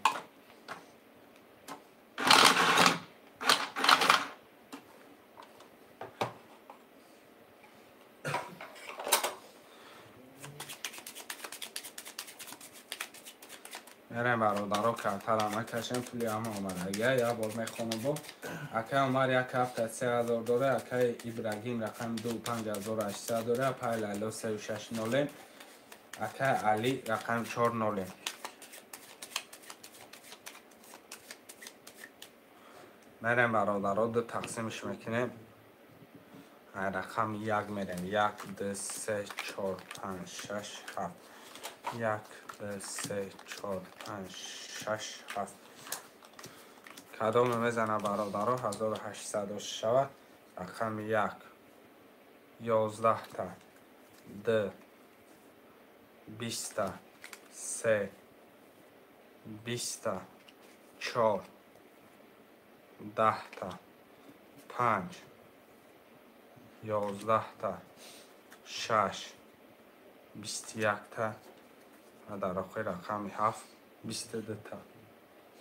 Мерем бародаро, картара накашем, пули ҳама омадагия. Як бор мехонам бо. Акай Умар як ҳафта 3000 дора, акай Ибрагим рақами ду 5800 дора, апай Лайло сеу шаш нолем, акай Али рақами чор нолем. Мерем бародаро, ду тақсимш мекунем. Рақами як мерем. Як, ду, се, чор, панҷ, шаш, ҳафт. Як, ду, се, чор, панҷ, шаш, ҳафт. Кадоме мезана бародаро, 1800 шавад. Рақами як, 11та, ду, 20та, се, 20та, чор, 10та, панҷ, 11та, шаш, 21та ва дар охир рақами ҳафт, 22та.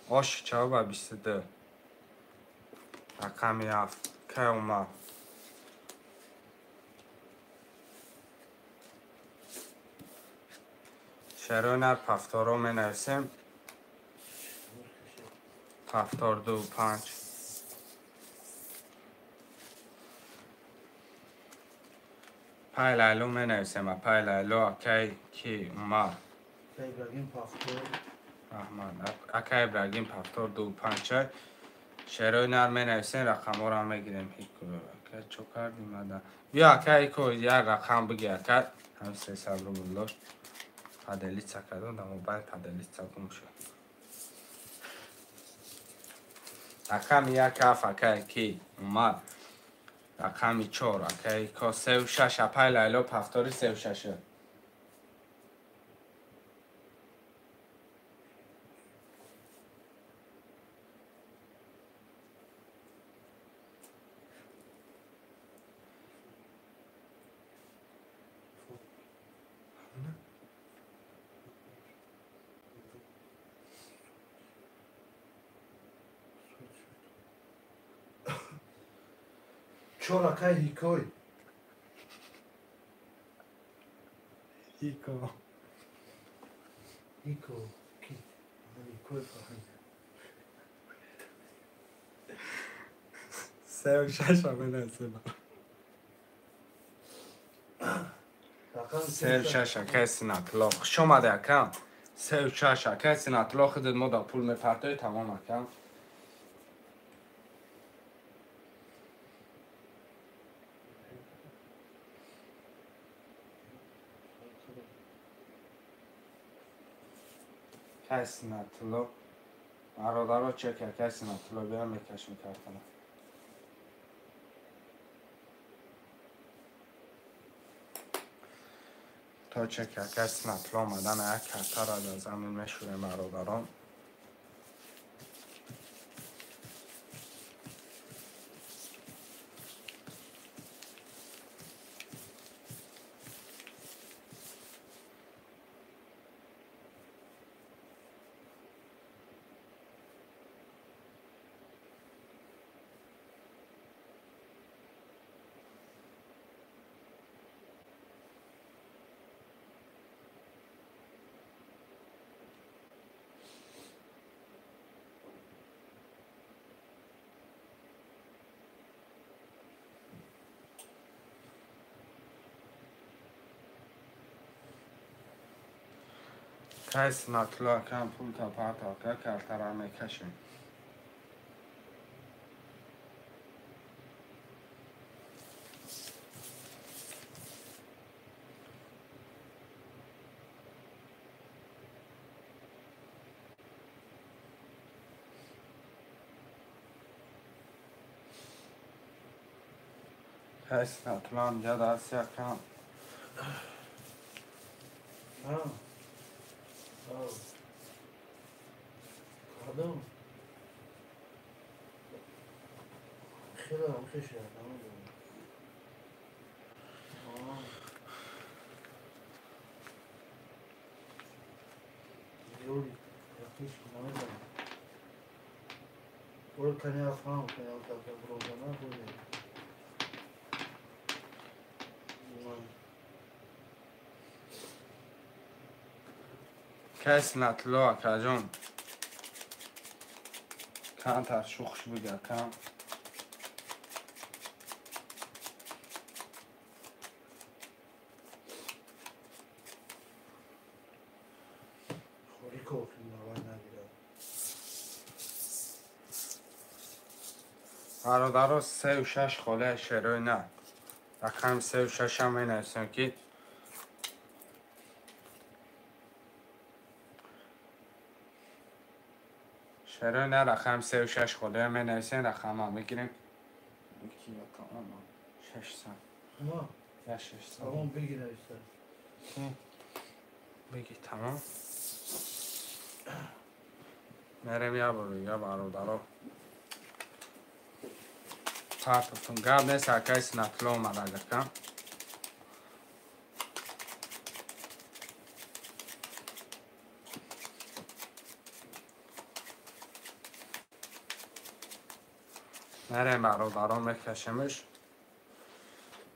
Ош чаба 22. Рақами ҳафт. Кай омад? Шарои нар пафторо менависем. Пафтор ду панҷ. Пай Лайло менависем. Пай Лайло акай ки Умар. Ибрагим пафтор. Раҳмат. Акай Ибрагим пафтор ду панҷ. Шерои нар менависем, рақамҳоро мегирем. Ҳико, ака чо кардим ада? Биё ака ҳико, як рақам биги ака. Ҳам 300 рубл дошт. Поделиться кардам, дар мобайл поделиться гум шуд. Рақами як ҳафт акай ки Умар. Рақами чор акай ҳико сеу шаш, апай Лайло пафтори сеу шаш. Чор акай ҳикой. Ҳико. Ҳико. Ки? Ҳикой фаҳмид. Сеу шаш менависем. Сеу шаш акай Синатулло. Хуш омадӣ ака. Сеу шаш акай Синатулло, худат мо да пул мепартоӣ, тамом ака. Акай Синатулло. Бародаро чек акай Синатулло биё мекашем картана. То чек акай Синатулло омадан як картаро дар замин мешӯрем бародарон. Кай Синатулло акам пул та парта ака, картара мекашем. Кай Синатулло амҷад аст акам. Кардам. Хеле ҳам хеш. Ёли, практически намедонам. Оли кани афҳам, кани афҳам розана худе. Кас натло акаҷон. Камтар шухш бига кам. Бародаро 3 6 холаи шерои на. Рақами 3 6 ҳам менависем ки шерои на рақами 3 6 холая менависем, рақамам мегирем. 600. Я 600. Тамом беги нависа. Беги тамом. Мерем я бор я бародаро. Партовтон гап нест, акай синатло омад агаркам. Мерем бародарон мекашемш.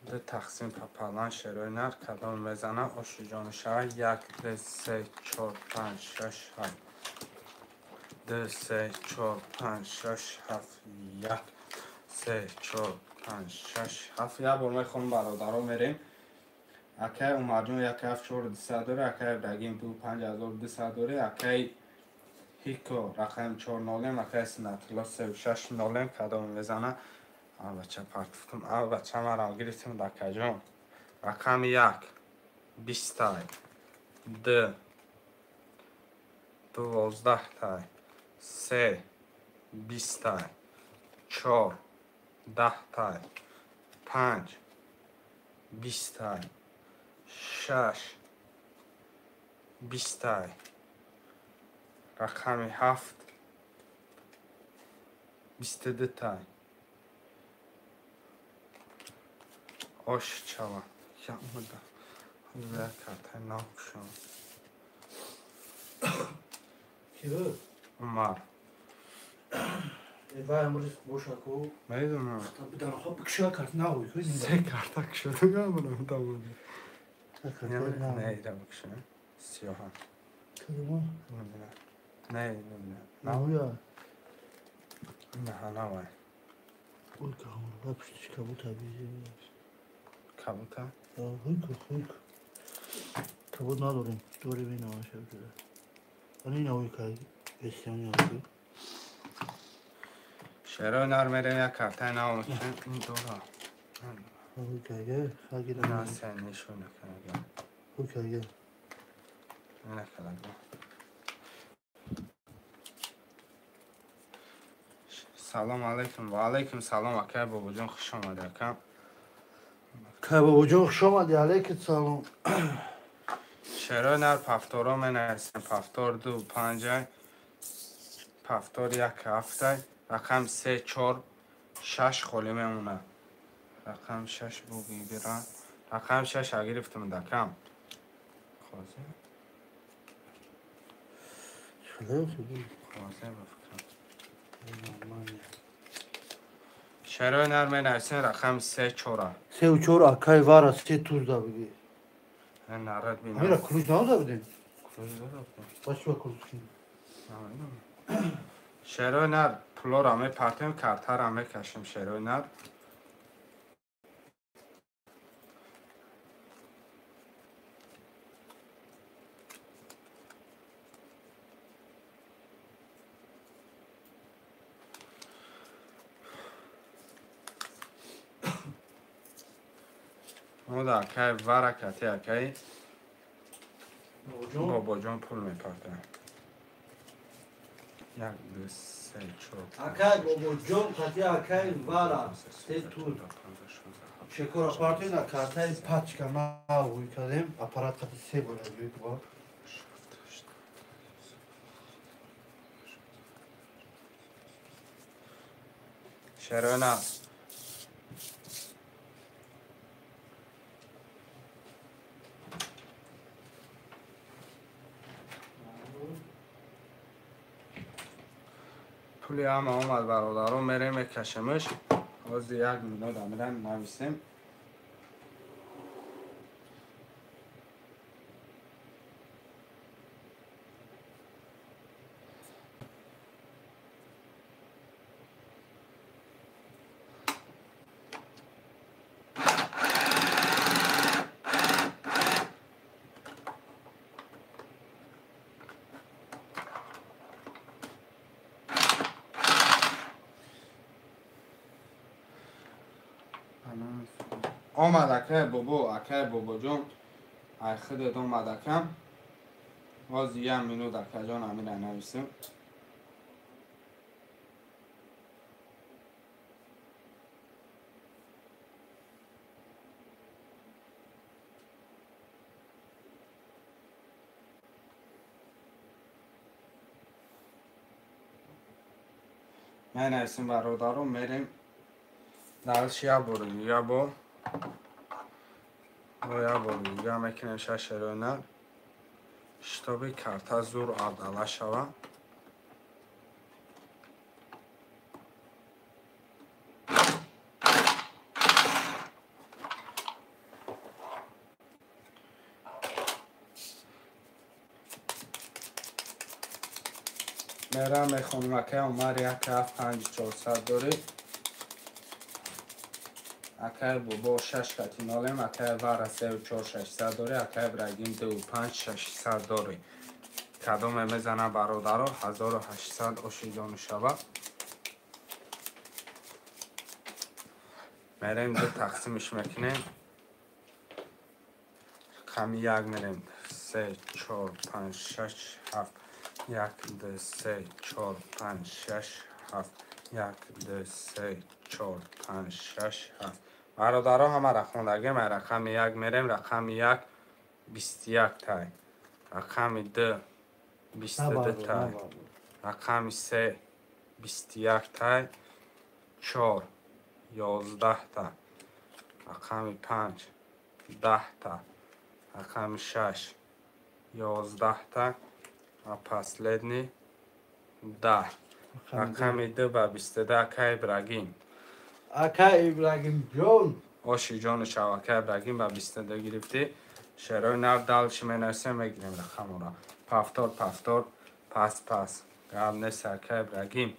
Ду тақсим пополам шерои нар кадом мезана оши ҷони шава 1 2 3 4 5 6 7 2 3 4 5 6 7 1 3 4 5 6 7. Як бор мехонам бародарон мерем. Акай Умарҷон 1 7 4 200 дора, акай Ибрагим 2 5200 дора, акай Ҳико рақами 4 нолем, акай Синатулло 3 6 нолем кадом мезана. Бача партуфтум, бача марам гирифтем дакаҷон. Рақами 1 20 тай, 2 12 тай, 3 20 тай, 4 10 тай, 5 20 тай, 6 20 тай, рақами 7 22 тай. Ош чава. Я омада. Ҳозир картаи нав кушам. Ки буд? Умар. Вай амрӯз боша ку. Медонам. Бидан хоб бикшоя карт нав. Се карта кушода гамонам тамом. Не, ира бикшоя. Сиёҳа. Кадома? Не, не, Навя. Не, навай. Ой, кахон, пуштиш кабута бизи. Кабута? Хуйк, хуйк. Кабут надорем. Дорем ина маша буда. Ани навой кай бесяни аки. Шерои нар мерем як картаи нав мекунем. Ин дора. Хуйк кайге, хагира. На се нишон накарда. Хуйк кайге. Накарда. Салом алейкум. Ва алейкум салом акай бобоҷон, хуш омадӣ ака. Акай бобоҷон, хуш омадӣ, алейкум салом. Шерои нар повторо менависем. Повтор 2 5, повтор 1 7, рақам 3 4 6 холӣ мемонад. Рақам 6 бугибира. Рақам 6 а гирифтам дакам. Хозе? Хеле хуб. Хозе ба фикрам. Шерои нар менависем рақами 3 4. 3 4 акай вара се туз да биги. Нарад бинам. Амира ключ надода будем? Ключ додам. Бача ключ кин. Шерои нар пулора мепартем, картара мекашем шерои нар. Мода акай вара кати акай бобоҷон пул мепартем. 1 2 3 4 Акай бобоҷон кати акай вара се туз. Шекора партина картаи пачка нав кардем, аппарат кати се бора ҷӯй бо. Шерона Пули ҳама омад бародаро, мерем мекашемш. Ҳозир як минут амирам нависем. Омад акай бобо, акай бобоҷон, ай худат омад акам. Ҳозир як минут акаҷон амира нависем. Менависем бародаро, мерем дальше як бори дига бо як бори дига мекунем шаш рӯна, шитоби карта зур адала шава. Мерам мехонам акай Умар 1 7 5 400 дорӣ. Акай бобо 6 кати нолем, акай Вара 3 4 600 дорӣ, акай Ибрагим 2 5 600 дорӣ. Кадоме мезана бародаро 1800 ошиҷон шава. Мерем ду тақсимш мекунем. Ками як мерем 3 4 5 6 7 1 2 3 4 5 6 7 1 2 3 4 5 6 7. Бародаро ҳама рақамдагем, рақами 1 мерем, рақами 1 21 тай, рақами 2 22 тай, рақами 3 21 тай, 4 11 та, рақами 5 10 та, рақами 6 11 та ва последний 10. Рақами 2 ба 22 акай Ибрагим. Акай Ибрагим ҷон. Оши ҷону шав акай Ибрагим ба 22 гирифтӣ. Шерои нав дальше менависем, мегирем рақамора. Повтор, повтор, пас, пас. Гап нест акай Ибрагим.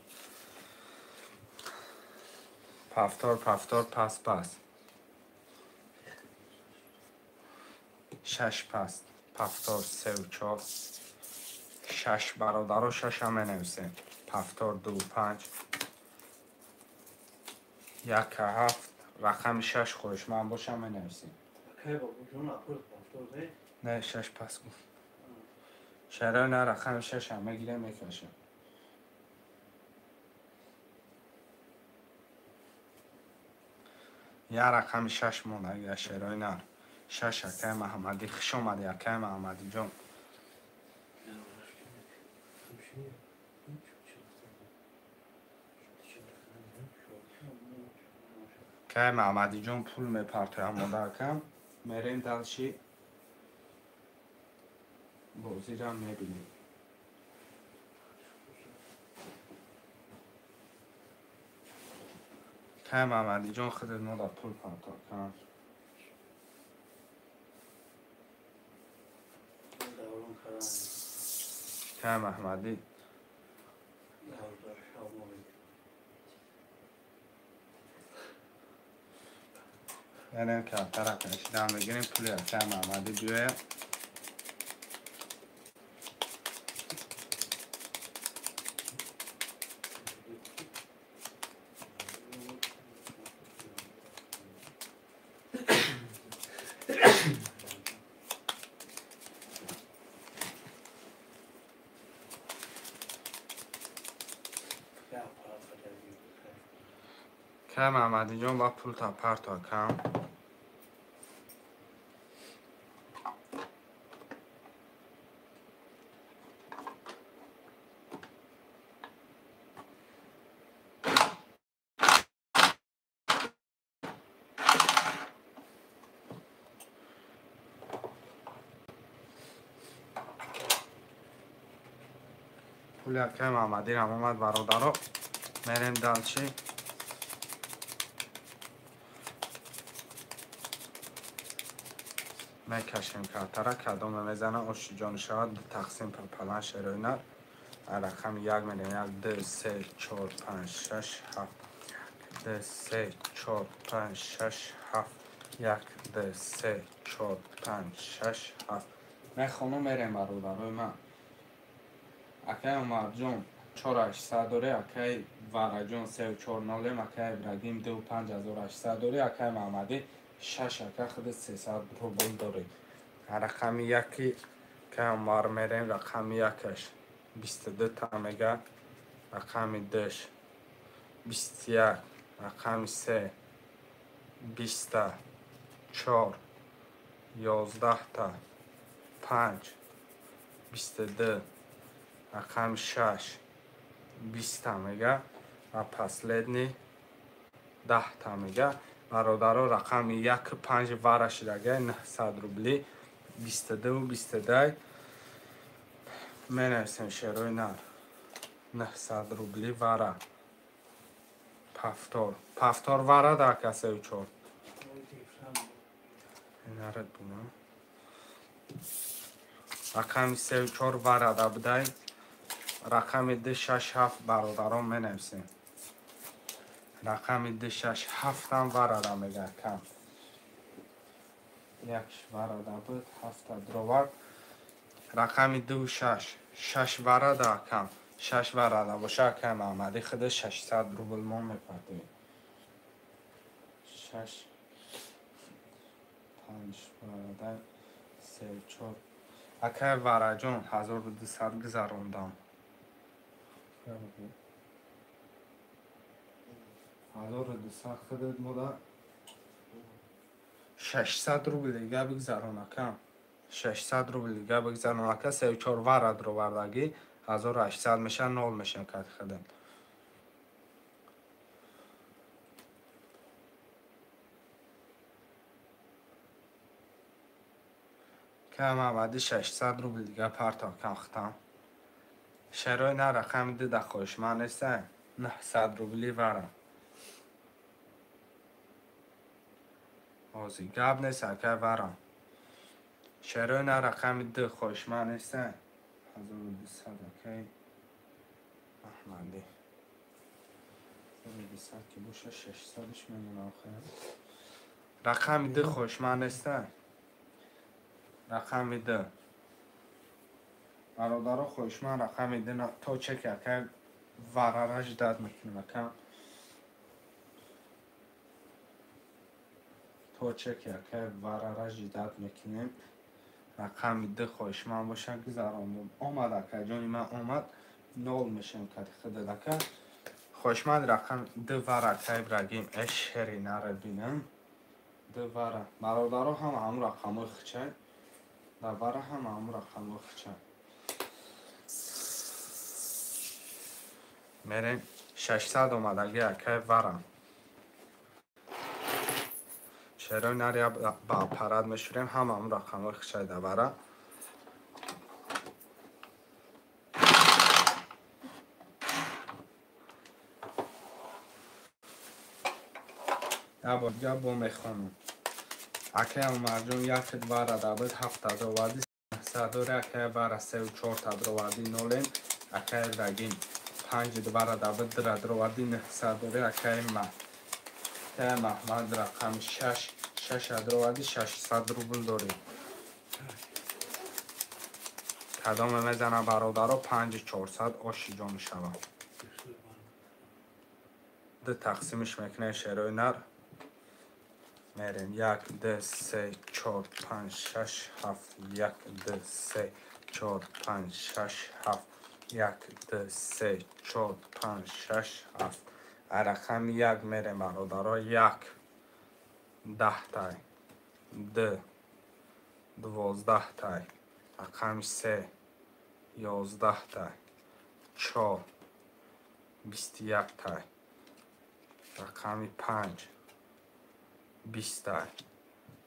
Повтор, повтор, пас, пас. 6 пас, повтор, 3 4. 6 бародаро 6 ҳам менависем. Повтор 2 5. 1 7 рақами 6 хоҳишманд бошам менависем. Не, 6 пас гуфт. Шарои на рақами 6 ҳам мегирем, мекашем. Я рақами 6 монда, я шерои нар. 6 акай Маҳаммадӣ, хуш омадӣ акай Маҳаммадиҷон. Кай Маҳаммадиҷон пул мепартоям модаркам. Мерем дальше бозиро мебинем. Кай Маҳаммадиҷон худат мода пул партор кам. Кай Маҳаммадӣ Мерем картара кашидан мегирем, пули акай Маҳаммадӣ биёяд. Кай Маҳаммадиҷон ба пул та парто кам. Пули акай Маҳаммадирам омад бародаро. Мерем дальше. Мекашем картара, кадоме мезана, оши ҷон шавад, ду тақсим палан шерои нар. Рақами як мерем, 1, 2, 3, 4, 5, 6, 7, 2, 3, 4, 5, 6, 7, 1, 2, 3, 4, 5, 6, 7. Мехонум мерем бародарои ман. Акай Умарҷон 4800 дорӣ, акай Вараҷон 340, акай Ибрагим 25800 дорӣ, акай Маҳмадӣ 6 ака худ 300 рубл дорӣ. Рақами яки акай Умар мерем, рақами якаш 22 та мега, рақами душ 21, рақами се 20 4, 11 та, 5, 22, рақами 6, 20 та мега ва последний 10 та мега. Бародаро рақами 1 5 вара шидага 900 рубли 22 22 менависем шерои нар 900 рубли вара. Пафтор. Пафтор вара да ака 34. Нарад бина. Рақами 34 вара да будай. Рақами 2 6 7 бародарон менависем. Рақами 2 6 7 ҳам вара да мега кам. Як вара да буд, 7 дровар. Рақами 2 6 6 вара да кам. 6 вара да боша акай Маҳмадӣ худ 600 рубл мо мепардоем. 6 5 вара да 3 4. Акай Вараҷон 1200 гузарондам. 1200 худат мода 600 рубл дига бигзарон акам. 600 рубл дига бигзарон ака 34 вара дровардагӣ 1800 меша 0 мешам кат худат. Кам Маҳмадӣ 600 рубл дига парто кам хутам. Шерои на рақами 2 да хоҳишманд нестам. 900 рубли вара. Ҳозир гап нест акай варам. Шерои на рақами 2 хоҳишманд нестам. 1200 акай Маҳмадӣ. 1200 ки боша 600-ш мемонам хеле. Рақами 2 хоҳишманд нестам. Рақами 2. Бародаро хоҳишманд рақами 2 то чеки акай варара ждат мекунем ака. То чеки акай варара ждат мекунем. Рақами 2 хоҳишманд боша гузарондум. Омад акай ҷони ман омад. 0 мешем кати худат ака. Хоҳишманд рақами 2 вара акай Ибрагим эш шери нара бинам. 2 вара. Бародаро ҳам ҳамун рақамҳои хичай. Дар вара ҳам ҳамун рақамҳои хичай. Мерем 600 омадаги акай вара. Шерои нария ба аппарат мешурем, ҳама ҳамун рақамҳои хичай дар вара. Як бор дига бо мехонам. Акай Умарҷон 1 вара да буд 7 оварди 900 дори, акай вара 3 4 дроварди 0, акай Ибрагим 5 вара да буд 2 дроварди 900 дори, акай Маҳмад рақами 6 6 дроварди 600 рубл дори. Кадоме мезана бародаро 5400 оши ҷон шава. Ду тақсимиш мекунем шерои нар. Мерем 1 2 3 4 5 6 7 1 2 3 4 5 6 7 1 2 3 4 5 6 7. Рақами 1 мерем бародаро 1 10 тай 2 12 тай рақами 3 11 тай 4 21 тай рақами 5 20 тай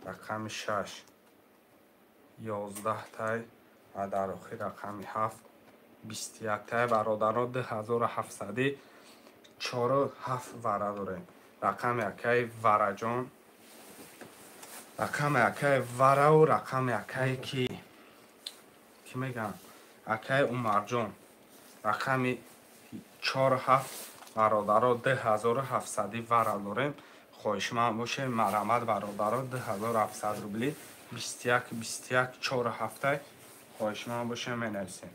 рақами 6 11 тай ва дар охир рақами 7 21 тай. Бародаро 2700 4 7 вара дорем. Рақами акаи Вараҷон, рақами акаи Вараву рақами акаи ки мегам? Акаи Умарҷон. Рақами 4 7 бародаро 2700 вара дорем. Хоҳишманд бошед, марҳамат бародаро 2700 рубли 21 21 4 7 хоҳишманд бошед менависем.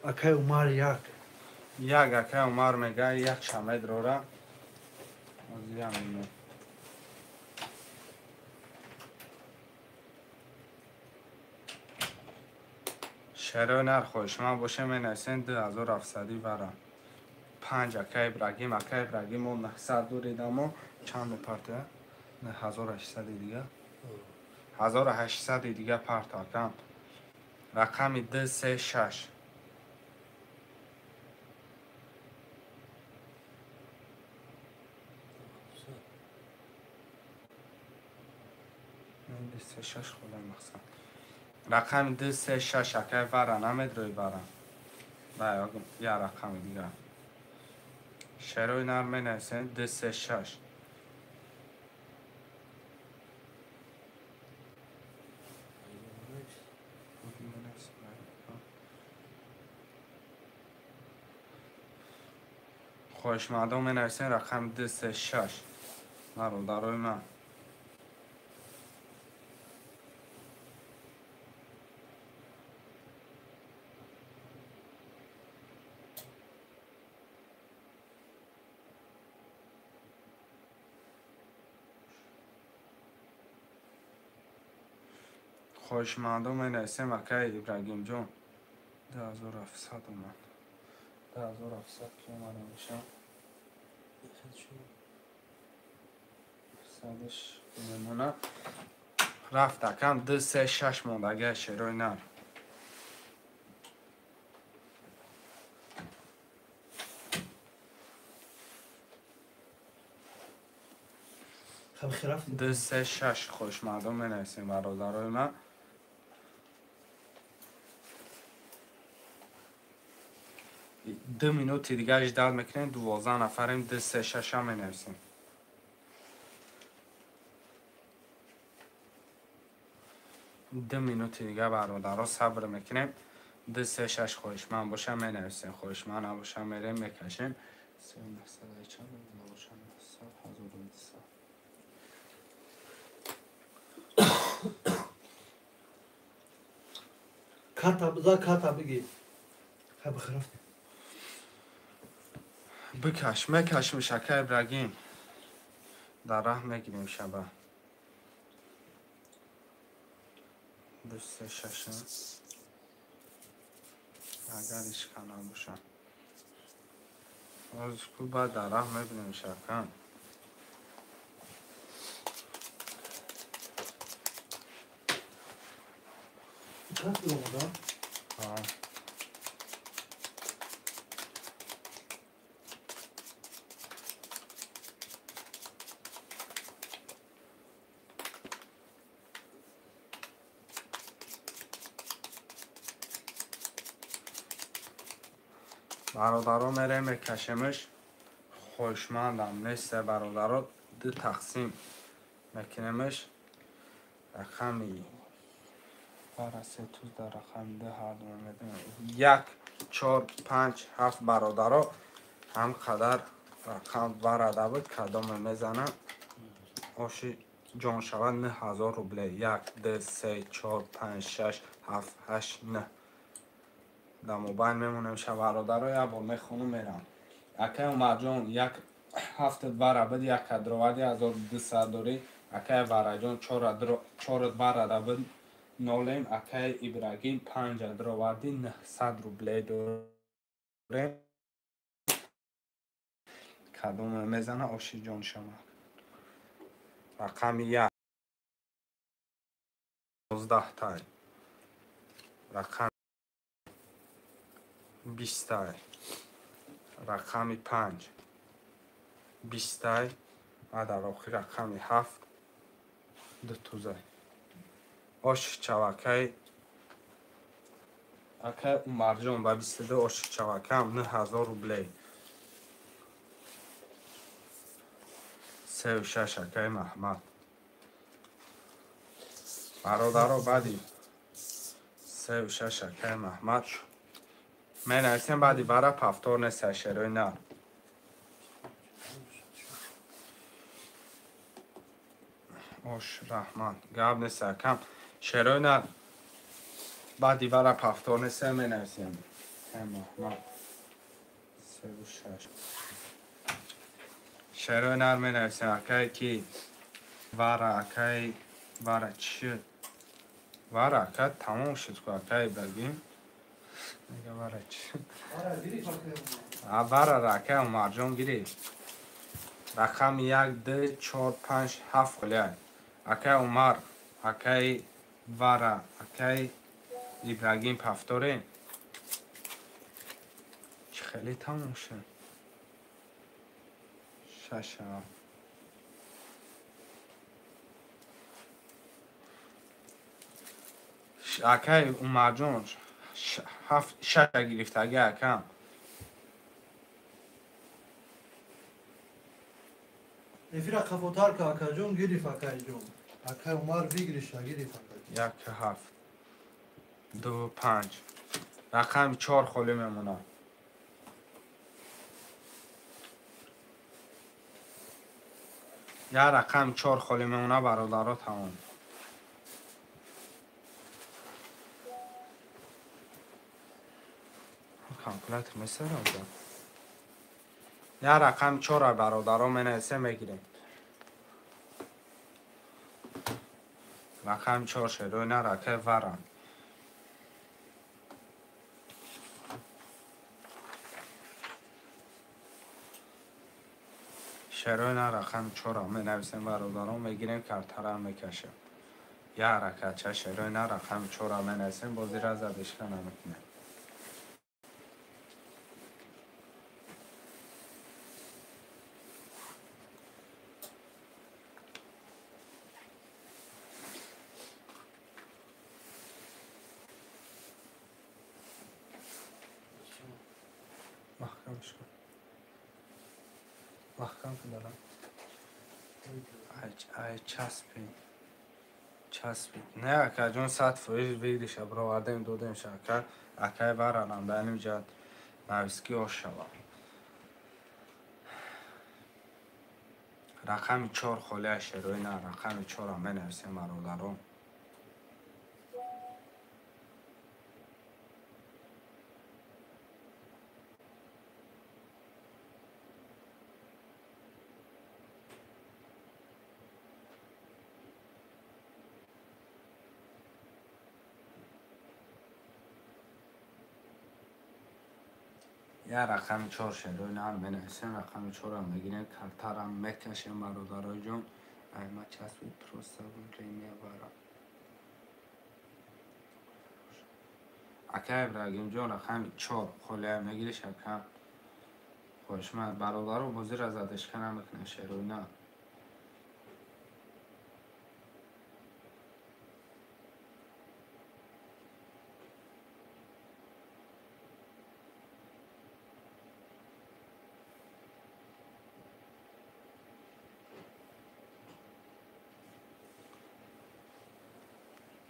Акай Умар як. Як акай Умар мега як шамедрора. Озиям ино. Шерои нар хоҳишманд боше менависем 2700 вара. 5 акай Ибрагим, акай Ибрагим мо 900 доридамо чанд мепартоя? 1800 дига. 1800 дига парто акам. Рақами 2 3 6. 2 3 6 худо мақсад. Рақами 2 3 6 акай вара намедрои вара. Ба я рақами дига. Шерои нар менависем 2 3 6. Хоҳишмандон менависем рақами 2 3 6. Бародарои ман. Хоҳишмандон менависем акаи Ибрагимҷон 2700 омад. 2700 ки омада мешавад? 700 мемонад. Рафт акам 2 3 6 мондагия шерои нар. 2 3 6 хоҳишмандон менависем бародарои ман. 2 минути дига ждал мекунем, 12 нафарем, 2 3 6 менависем. 2 минути дига бародаро сабр мекунем. 2 3 6 хоҳишманд бошам менависем, хоҳишманд набошам мерем мекашем. 900 чанд набошам 900 1200. Карта биза, карта бигир. Хай бихарафт. Бикаш, мекашим шакай Ибрагим. Дар раҳ мегирем шаба. 2 3 6. Агар ишка набошад. Оз ку баъд дар раҳ мебинем шакан. Чанд омада? Бародаро мерем мекашемш. Хоҳишмандам нест бародаро 2 тақсим мекунемш. Рақами вара се туз дар рақами 2 ҳар ду медем. 1 4 5 7 бародаро ҳам қадар рақам варада буд кадоме мезана оши ҷон шавад 9000 рубле. 1 2 3 4 5 6 7 8 9. Дар мобайл мемонем ша бародаро, як бор мехонум мерам. Акай Умарҷон 1 7 вара буд, 1 кадроварди 1200 дорӣ. Акай Вараҷон 4 варада буд нолем. Акай Ибрагим 5 дроварди 900 рубле дорем. Кадоме мезана оши ҷон шава. Рақами 1 19 тай. Рақам бистай, рақами 5 бистай ва дар охир рақами 7 ду тузай. Ош чавакай акай Умарҷон ба 22 ош чавакам 9000 рублей. 3 6 акай Маҳмад. Бародаро, баъди 3 6 акай Маҳмад менависем, баъди вара повтор нест, шерои нар. Ош раҳмат, гап нест, акам, шерои нар. Баъди вара повтор нест, менависем. Маҳмад 3 6 шерои нар менависем. Акае ки вара, акаи вара чӣ шуд? Вара ака тамом шуд ку, акаи Ибрагим. Мега вара чӣ шуд? Варара акаи Умарҷон гирифт. Рақами 1, 2, 4, 5, 7 холиай. Акаи Умар, акаи вара, акаи Ибрагим повторем. Чӣ хеле тамом шуд? 6 7. Акаи Умарҷон ҳафт шаша гирифтаги, акам. Эфира қафотар ка, акаҷон, гириф, акаҷон. Акай Умар выигрыша гириф, акаҷон. 1 7 2 5 рақами 4 холӣ мемонад. Як рақами 4 холӣ мемонад, бародаро, тамом. Калкулятор месарам. Як рақами 4, бародаро, менависем, мегирем. Рақами 4 шерои на ракаи варам. Шерои на рақами 4 менависем, бародарон, мегирем, картарам мекашем. Як ракача шерои на рақами 4 менависем, бозира задишка намекунем. Маҳкам шуд. Маҳкам кунам. Ай часпид. Часпид. Не, акаҷон, 100% выигрыша бировардем, додем шака. Акай варарам дар ин ҷа нависки ош шавад. Рақами 4 холия, шерои на рақами 4 менависем, бародарон. Як рақами 4 шерои нар менависем, рақами 4 мегирем, картарам мекашем, бародарои ҷон. Айма часпид, просто время вара. Ака Ибрагимҷон, рақами 4 холия мегириш, ака. Хоҳишманд, бародаро, бозира задишка намекунем, шерои нар.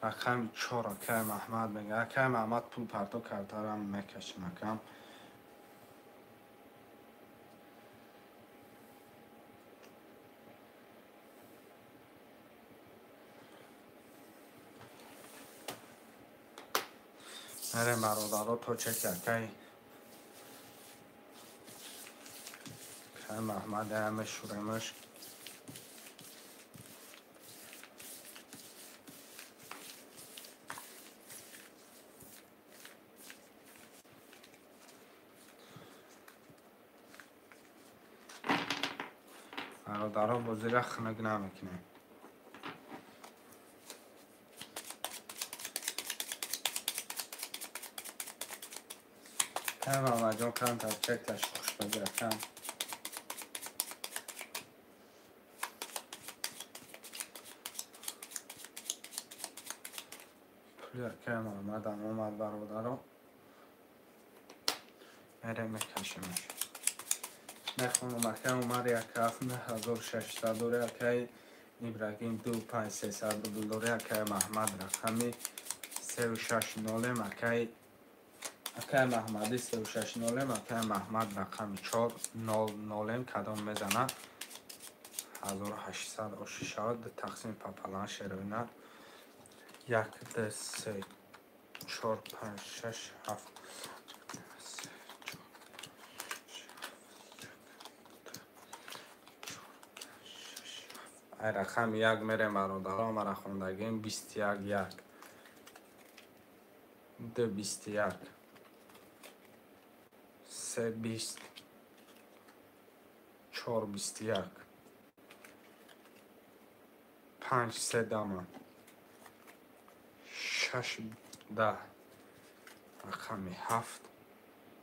Рақами 4 акай Маҳмад мега. Акай Маҳмад, пул парто, картарам мекашем, акам. Мерем, бародаро, то чеки акай Маҳмад мешуремаш. Бародаро, бозира хунук намекунем. Кай Мамаҷон камтар чекташ хушбага кам. Пули акай Муҳаммадам омад бародаро. Мерем мекашемаш. Мехонам акай Умар 17600 дори, акай Ибрагим 2500 рубл дори, акай Маҳмад рақами 360 акай акай Маҳмади 360, акай Маҳмад рақами 400 кадом мезана 1800 оши шавад, тақсим папалан шероина 1 2 3 4 5 6 7 ай рақами 1 мерем бародаро, мара хондагим 21 1 2 21 3 20 4 21 5 3 дама 6 10 рақами 7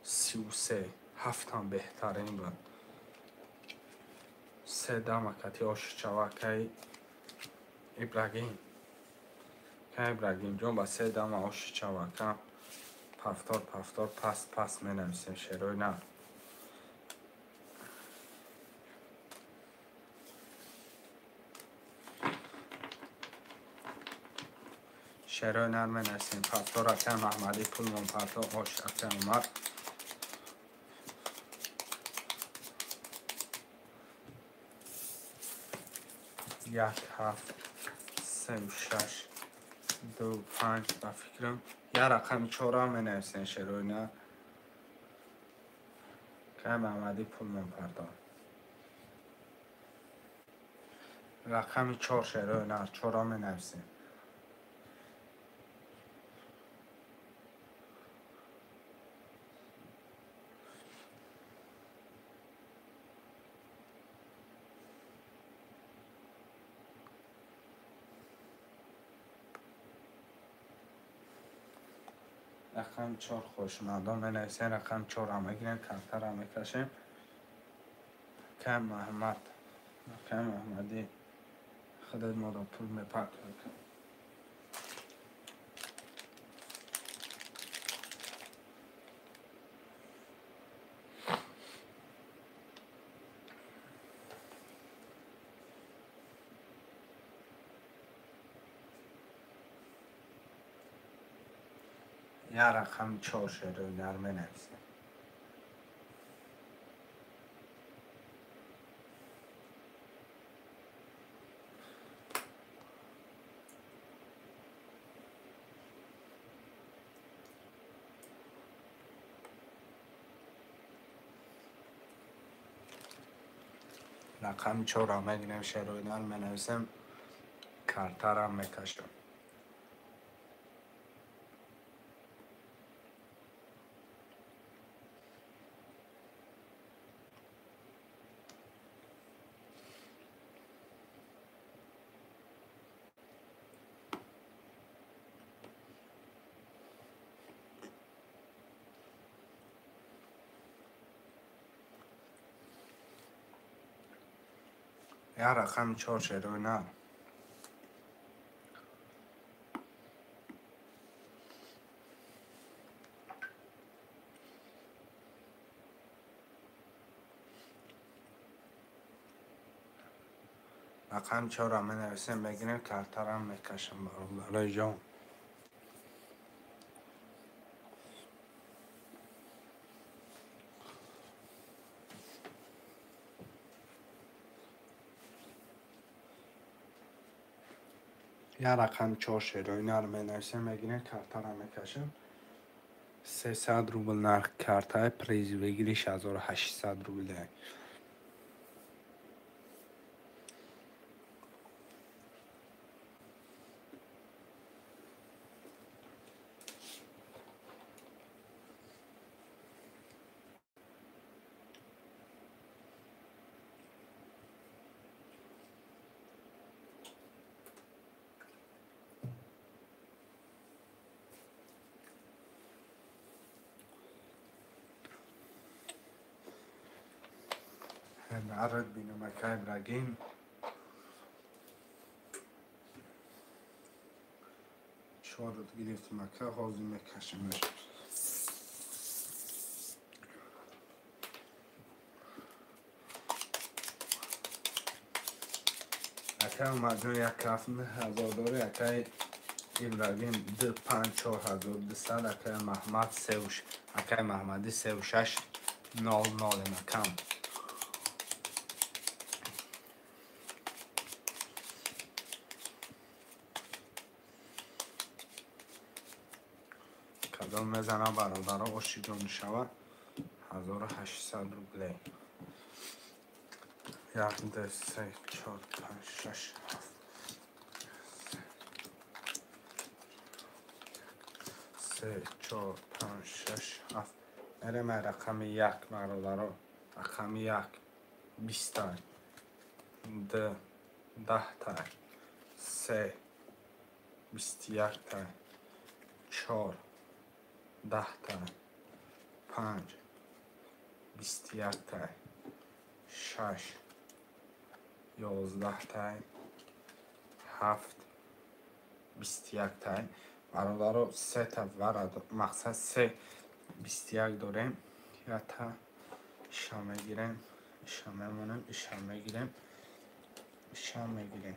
33 7 беҳтарин буд. 3 дама кати оши чава кай Ибрагим. Кай Ибрагим ҷон ба 3 дама оши чава кам. Пафтор пафтор пас пас менависем шерои на. Шерои нар менависем. Пафтор акай Маҳмадӣ пулмон парто ош акай Умар. 1 7 3 6 2 5 ба фикрам я рақами 4 менависем шерои на. Кай Маҳмадӣ пулмон пардон. Рақами 4 шерои на 4 менависем. Рақами 4 хушмардон менависем, рақами 4 мегирем, картара мекашем. Кай Маҳмад, кай Маҳмадӣ худат моро пул мепартояд. Я рақами 4 шерои нар менависем. Рақами 4 мегирем, шерои нар менависем, картара мекашам. Я рақами 4 шерои нар. Рақами 4 менависем, мегирем, картарам мекашам бародарои ҷон. Я рақами 4 шерои нар менависем, мегирем, картара мекашам. 300 рубл нарх картаи приз выигрыш 1800 рубл. Арад бинам акай Ибрагим. Чорот гирифтим ака, ҳозир мекашимаш. Акай Умарҷон як ҳафт 9000 дори, акай Ибрагим 2 5 4200, акай Маҳмад 3 акай Маҳмади 36 00 акам. Кадом мезана бародаро ошиҷон мешавад 1800 рублей. 1 2 3 4 5 6 7 3 4 5 6 7. Мерем рақами 1 бародаро. Рақами 1 20 тай, 2 10 тай, 3 21 тай, 4 10 тай, 5 21 тай, 6 11 тай, 7 21 тай. Бародаро 3 та вара, мақсад 3 21 дорем. Ята иша мегирем, иша мемонем, иша мегирем, иша мегирем.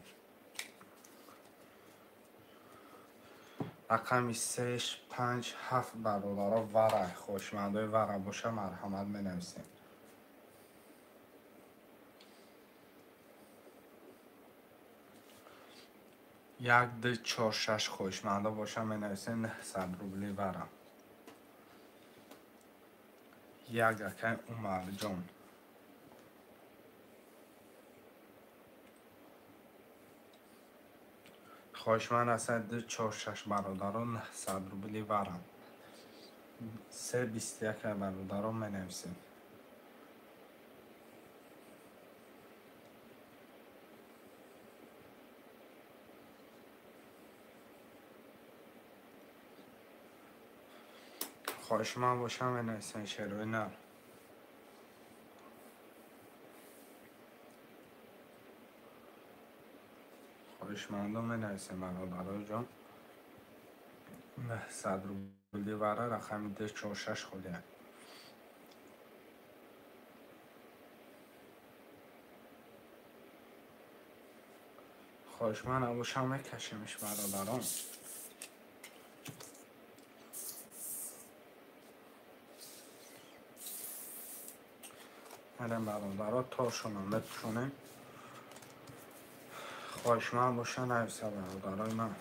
Рақами 3 5 7 бародаро вара, хоҳишмандои вара боша марҳамат менависем. 1 2 4 6 хоҳишмандо боша менависем 900 рубли вара. 1 акай Умарҷон. Хоҳишманд ҳастанд 2 4 6 бародаро 900 рубли вара. 3 21 бародаро менависем. Хоҳишманд бошам менависем шерои нар. Хоҳишмандо менависем бародароҷон. 900 рубли вара рақами 2 4 6 холия. Хоҳишманд набошам мекашемш бародарон. Мерем бародаро торшона мепӯшонем. Хоҳишманд боша нависа бародарои ман.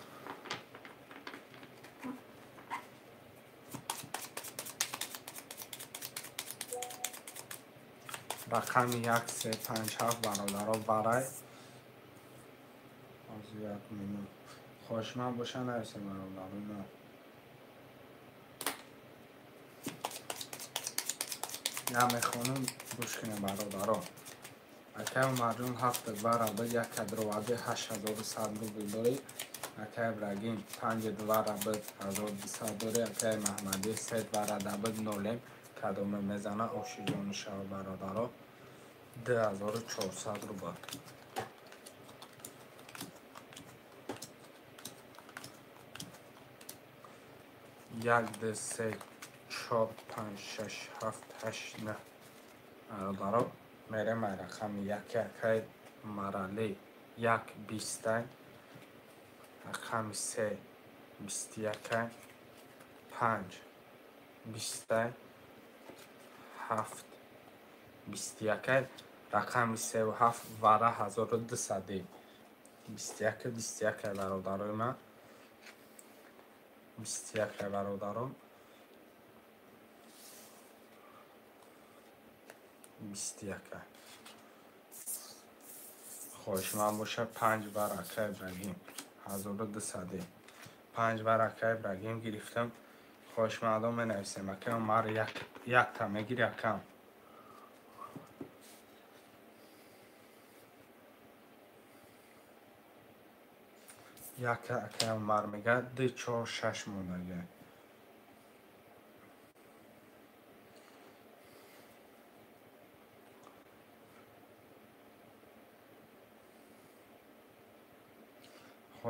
Рақами 1 3 5 7 бародаро варай. Ҳозир 1 минут. Хоҳишманд боша нависа бародарои ман. Я мехонам гӯш кунем бародаро. Акай Умарҷон 7 вара буд, 1 кадроварди 8100 рубл дорӣ. Акай Ибрагим 5 вара буд, 1200 дорӣ. Акай Маҳмадӣ 3 вара буд, 0. Кадоме мезана ошиҷон мешава бародаро. 2400 рубл. 1 2 3 4 5 6 7 8 9. Бародаро мерем рақами 1 акай Маралӣ 1 20, рақами 3 21, 5 20, 7 21, рақами 3 ва 7 вара 1200. 21 21 бародарои ман. 21 бародарон. 21. Хоҳишманд боша 5 вар акай Ибрагим 1200. 5 вар акай Ибрагим гирифтам. Хоҳишмандо менависем. Акай Умар якта мегири акам. Яка акай Умар мега 2 4 6 мондага.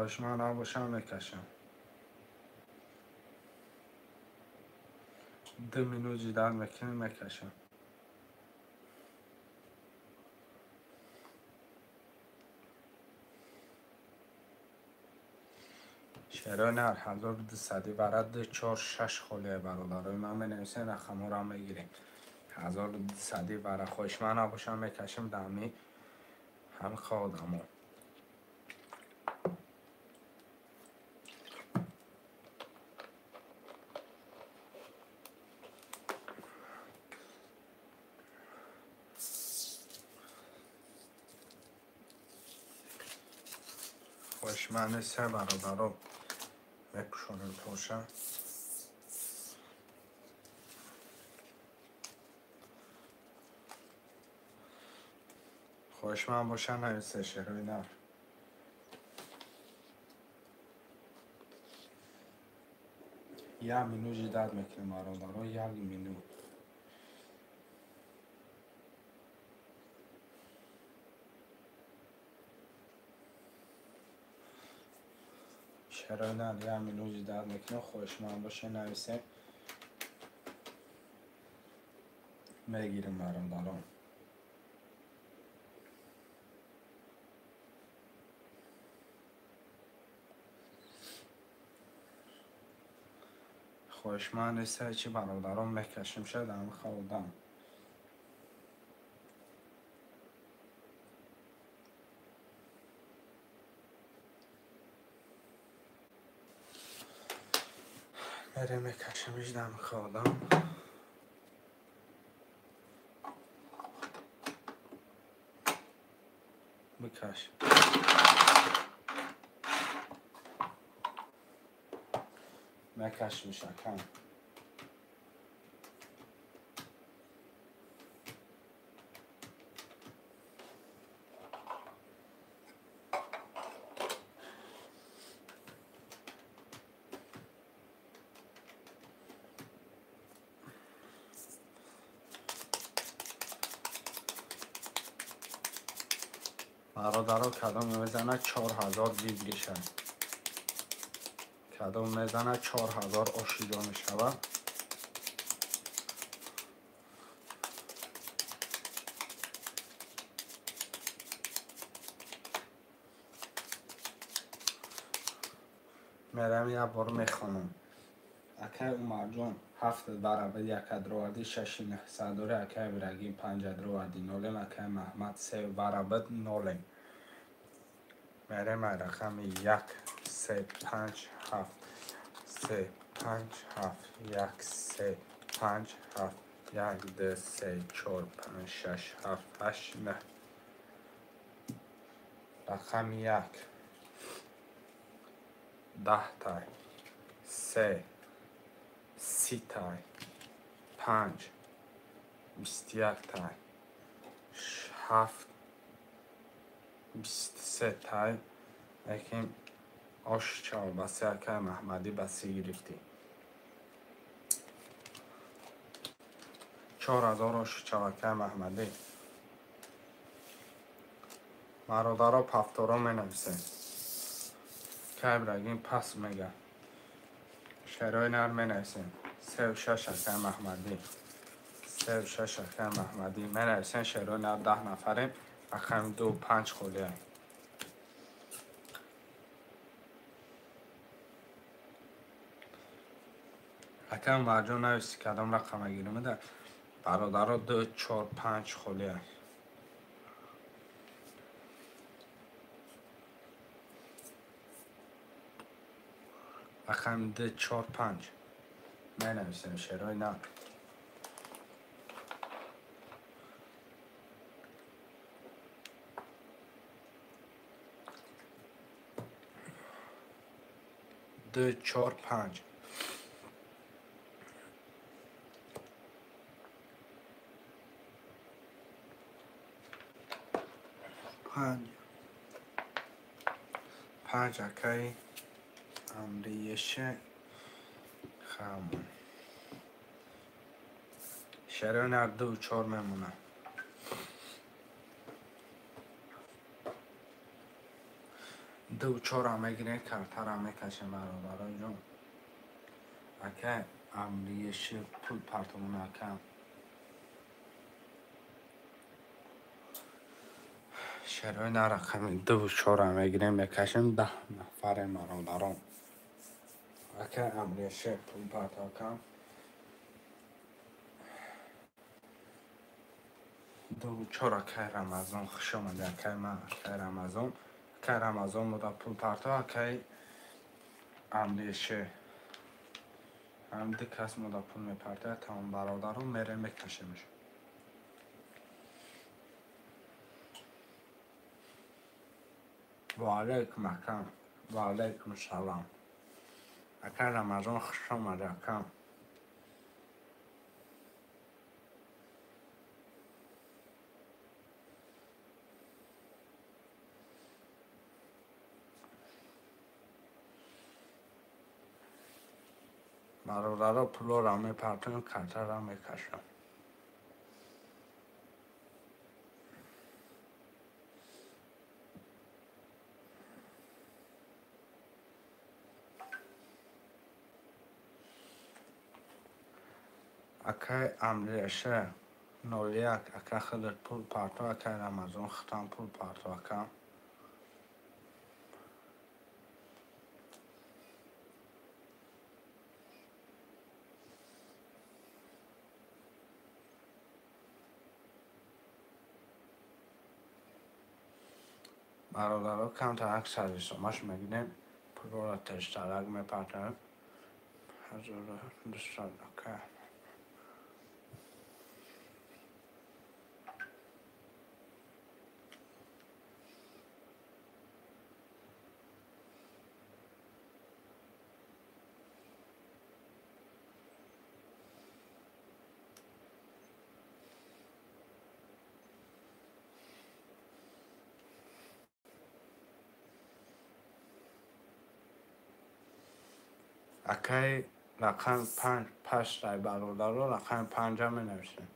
Хоҳишманд набошам мекашам. 2 минут ждать мекунем, мекашам. Шерои нар 1200 вара 2 4 6 холия бародарои ман менависем, рақамҳоро мегирем. 1200 вара хоҳишманд набошам мекашам дами ҳами одамо. Хоҳишманд нестем бародаро, мепӯшонем тоша. Хоҳишманд боша нависе шерои нар. Як минут ждать мекунем бародаро, 1 минут. Шерои нар 1 минут ждать мекунем, хоҳишманд боша нависе, мегирем бародаро. Хоҳишманд неста чи бародарон мекашем шад ҳами одам. Мерем мекашем ҳами одам. Бикаш. Мекашем шакам. Бародаро кадом мезана 4000 выигрыша. Кадом мезана 4000 ошиҷо мешавад. Мерам як бор мехонам. Акай Умарҷон 7 барабар 1 адроварди 6 900, акай Ибрагим 5 адроварди 0, акай Маҳмад 3 барабар 0. Мерем рақами 1 3 5 7 3 5 7 1 3 5 7 1 2 3 4 5 6 7 8 9. Рақами 1 10 тай 3 30 тай 5 21 тай 7 23 тай. Лекин ош чалбаси акай Маҳмадӣ ба си гирифтӣ. 4000 ош чал акай Маҳмадӣ. Бародаро пафторо менависем. Акай Ибрагим пас мега. Шерои нар менависем. 3 6 акай Маҳмадӣ. 3 6 акай Маҳмадӣ. Менависем шерои нар 10 нафарем. Рақами 2 5 холия. Акай Умарҷон нависи кадом рақама гиримида. Бародаро 2 4 5 холия. Рақами 2 4 5. Менависем шерои нар. 2 4 5. 5 5 акай амриеше хамон. Шерои нар 2 4 мемонад. Ду чора мегирем, картара мекашем бародарон ҷон. Ака амриеши пул партомон ака. Шерои на рақами ду чора мегирем, мекашем 10 нафарем бародарон. Ака амриеши пул парто ака. Ду чора акай Рамазон хуш омади акай ман, акай Рамазон. Акай Рамазон мода пул парто, акай амриеше. Ҳам ду кас мода пул мепартояд, тамом бародарон мерем мекашемш. Ва алайкум акам, ва алайкум салам. Акай Рамазон хуш омади акам. Бародаро пулоро мепартоем, картаро мекашам. Акай амриеше 01 ака худат пул парто, акай Рамазон худам пул парто ака. Бародаро камтар сари сомаш мегирем, пулоро тезтарак мепартоем. 1200 ака. Акай рақами 5 паштай бародаро, рақами 5 менависем.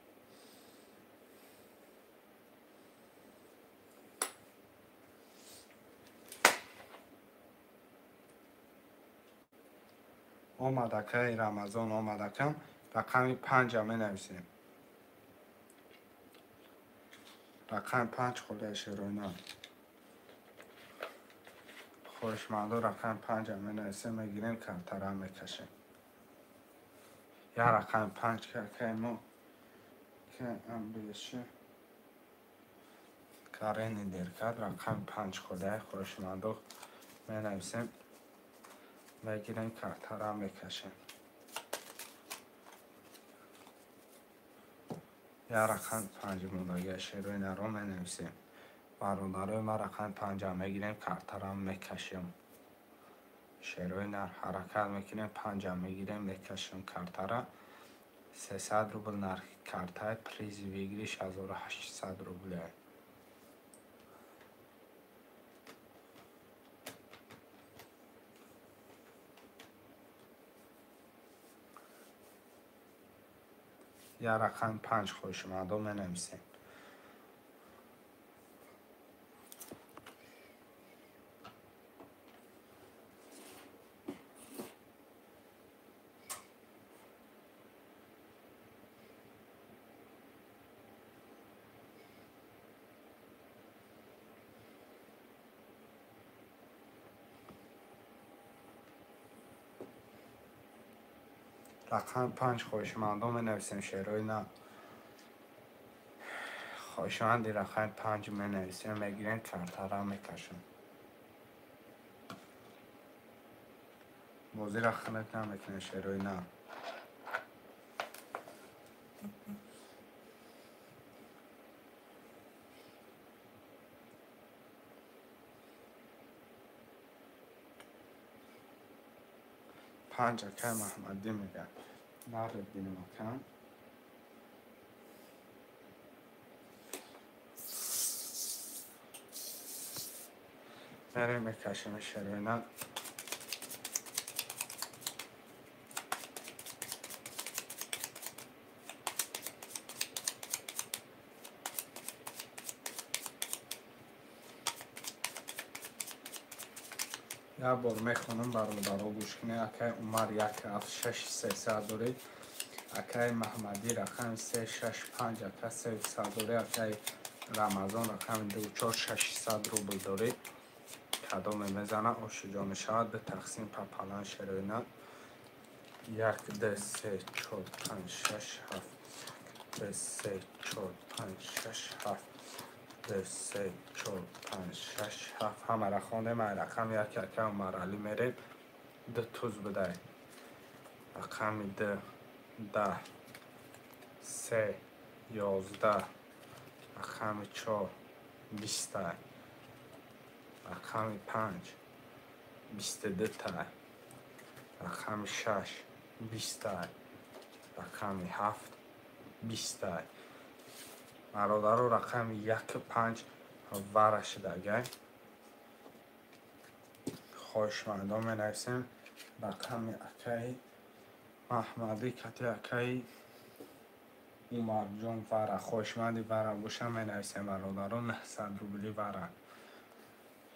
Омад акай Рамазон омад акам, рақами 5 менависем. Рақами 5 хулаи шероина. Хоҳишмандо рақами 5 менависем, мегирем, картара мекашем. Я рақами 5 ки акай мо ки амриеше карени деркад, рақами 5 хулаи хоҳишмандо менависем, мегирем, картара мекашем. Я рақами 5 мондагия шерои наро менависем. Бародарои ман рақами 5 мегирем, картара мекашем. Шерои нар ҳаракат мекунем, 5 мегирем, мекашем картара. 300 рубл нархи картаи, призи выигрыш 1800 рубле. Я рақами 5 хоҳишмандо менависем. Рақами 5 хоҳишмандо менависем шерои на. Хоҳишманди рақами 5 менависем, мегирем, картара мекашем. Бозиро хунук намекунем шерои на. Панҷ акай Маҳмадӣ мегӯяд. Наред бинем акам. Мерем мекашем шероина. Як бор мехонам бародаро гӯш кунед. Акай Умар 1 7 6 300 доред. Акай Маҳмадӣ рақами 3 6 5 ака 300 доред. Акай Рамазон рақами 2 4 600 рубл доред. Кадоме мезана ошиҷо мешавад. Ду тақсим папалан шероина 1 2 3 4 5 6 7 2 3 4 5 6 7 2 3 4 5 6 7 ҳамаро хондем. Ай рақами 1 ака Умаралӣ мерем. Ду туз бидай. Рақами 2 10 3 11 рақами 4 20 рақами 5 22 тай рақами 6 20 тай рақами 7 20 тай. Бародаро рақами 1 5 вара шудагай. Хоҳишмандон менависем рақами акаи Маҳмадӣ кати акаи Умарҷон вара. Хоҳишманди вара боша менависем бародаро 900 рубли вара.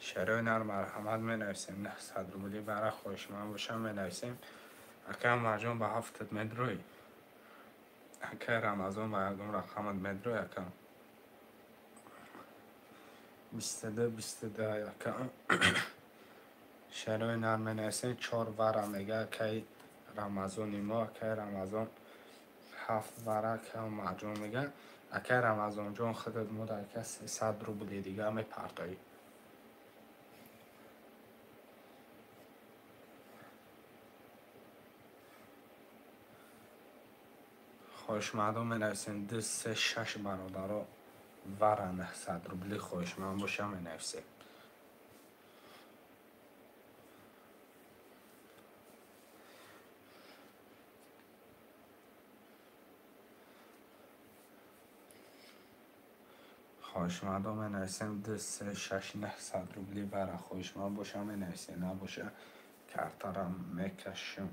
Шерои нар марҳамат менависем 900 рубли вара. Хоҳишманд боша менависем. Акаи Умарҷон ба 7 медрӯй. Акаи Рамазон ба ягон рақамат медрӯй ака. 22 22 ака. Шерои нар менависем 4 вара мега акаи Рамазони мо. Акаи Рамазон 7 вара акаи Умарҷон мега. Акаи Рамазонҷон худат мо дар ака 300 рубли дига мепартоӣ. Хоҳишмандон менависем 2 3 6 бародаро вара 900 рубли. Хоҳишманд боша менависем. Хоҳишмандон менависем 2 3 6 900 рубли вара. Хоҳишманд боша менависем, набоша картара мекашем.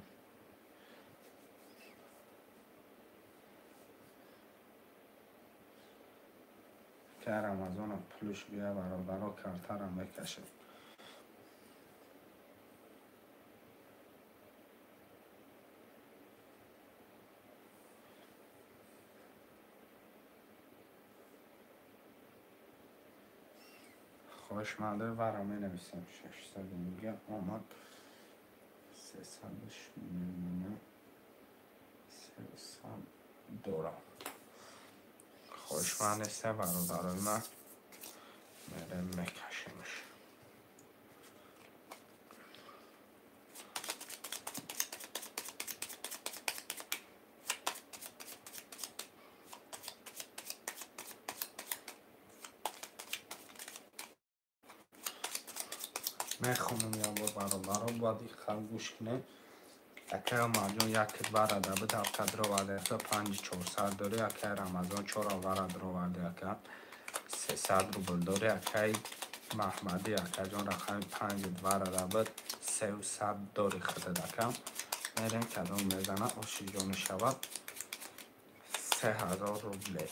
Рамазона пулш бия бародаро картара мекашем. Хоҳишмандои вара менависем 600 мега омад 300 мемонад 300 дорам. Хоҳишманд нестем бародарои ман, мерем мекашемш. Мехонам як бор бародаро, бояд диққат гӯш кунед. Акаи Умарҷон 1 вара дабуд 7 дроварда ака 5 400 дорӣ. Акаи Рамазон 4 вара дроварда ака 300 рубл дорӣ. Акаи Маҳмадӣ акаҷон рақами 5 вара дабуд 300 дорӣ худат ака. Мерем кадом мезана ошиҷо мешавад 3000 рубле.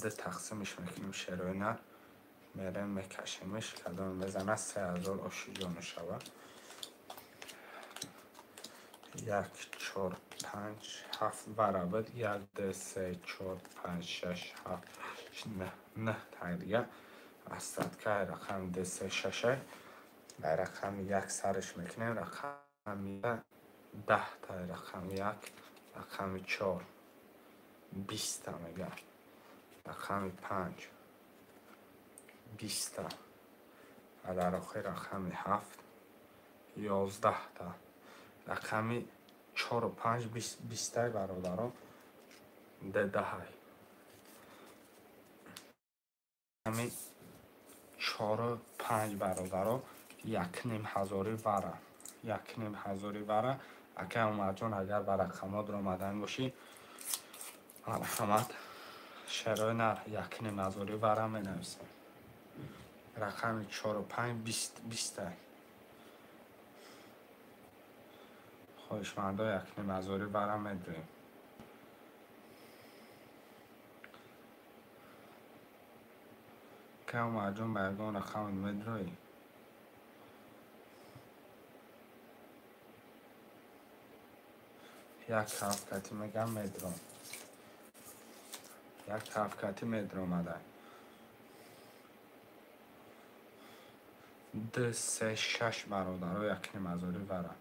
Ду тақсимиш мекунем шерои нар. Мерем мекашемш кадом мезана 3000 ошиҷо мешавад. 1 4 5 7 вара буд 1 2 3 4 5 6 7 8 9 9 тай дига. Остаткаи рақами 2 3 6 рақами 1 сарш мекунем. Рақами 10 тай рақами 1 рақами 4 20 мега рақами 5 20 ва дар охир рақами 7 11 та рақами 4 5 20 бародаро 10 рақами 4 5 бародаро 1,5 вара 1,5 вара. Ака Умарҷон агар ба рақамҳо даромадан бошӣ марҳамат шерои нар 1,5 вара менависем. Рақами 4 5 20 20. Хоҳишмандо 1,5 вара медроем. Ака Умарҷон, ба ягон рақам медроӣ? Як ҳафт кати мегам медром. Як ҳафт кати медромадай. Д, се, шаш, бародаро, якним ҳазори вара.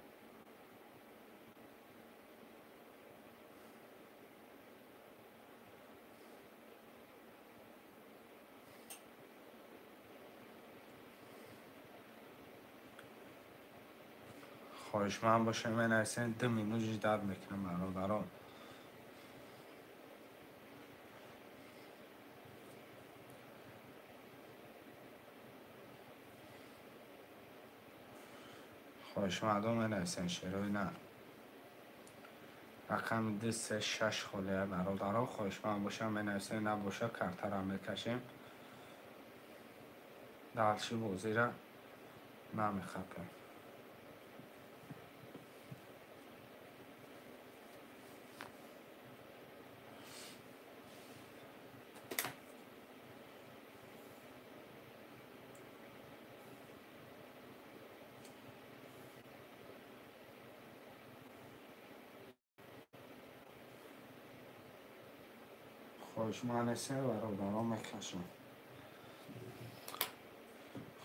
Хоҳишманд бошем, менависем, 2 минут ждать мекунем, бародарон. Хоҳишмандон, менависем, шерои на. Рақами ду, се, шаш холия, бародарон. Хоҳишманд бошам, менависем, набоша, картара мекашем. Дальше бозира намехапем. Хоҳишманд нестем, бародарон, мекашем.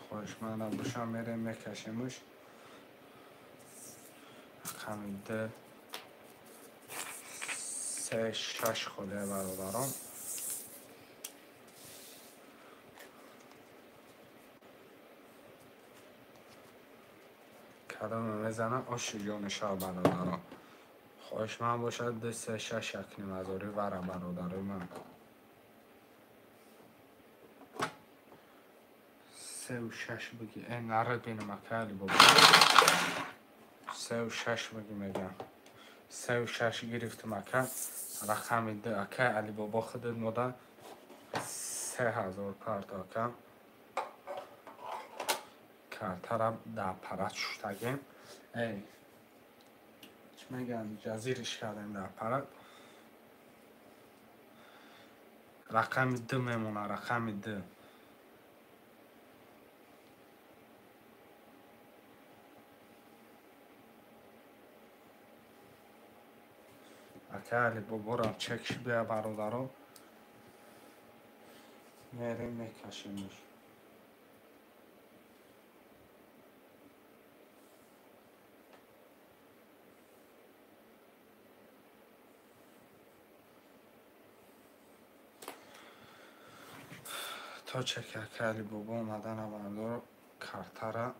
Хоҳишманд набошам, мерем, мекашемуш. Рақами д, се, шаш холия, бародарон. Кадоме мезанам, оши ҷони шав, бародарон. Хоҳишманд бошад, ду, се, шаш, якним ҳазорӣ вара, бародарои ман. Сеу шаш бигӣ, э, нара бинам, акали бобо. Сеу шаш бигӣ, мегам. Сеу шаш гирифтам, ака. Рақами д, ака Алибобо, худат мода 3000 парто, ака. Картара дар аппарат шуштагем. Эй, чӣ мегӯянд, ҷазириш кардем дар аппарат. Рақами д мемона, рақами д. Ака Алибоборам чекш бия, бародаро. Мерем, мекашемш. То чеки ака Алибобо омадана, бародаро, картара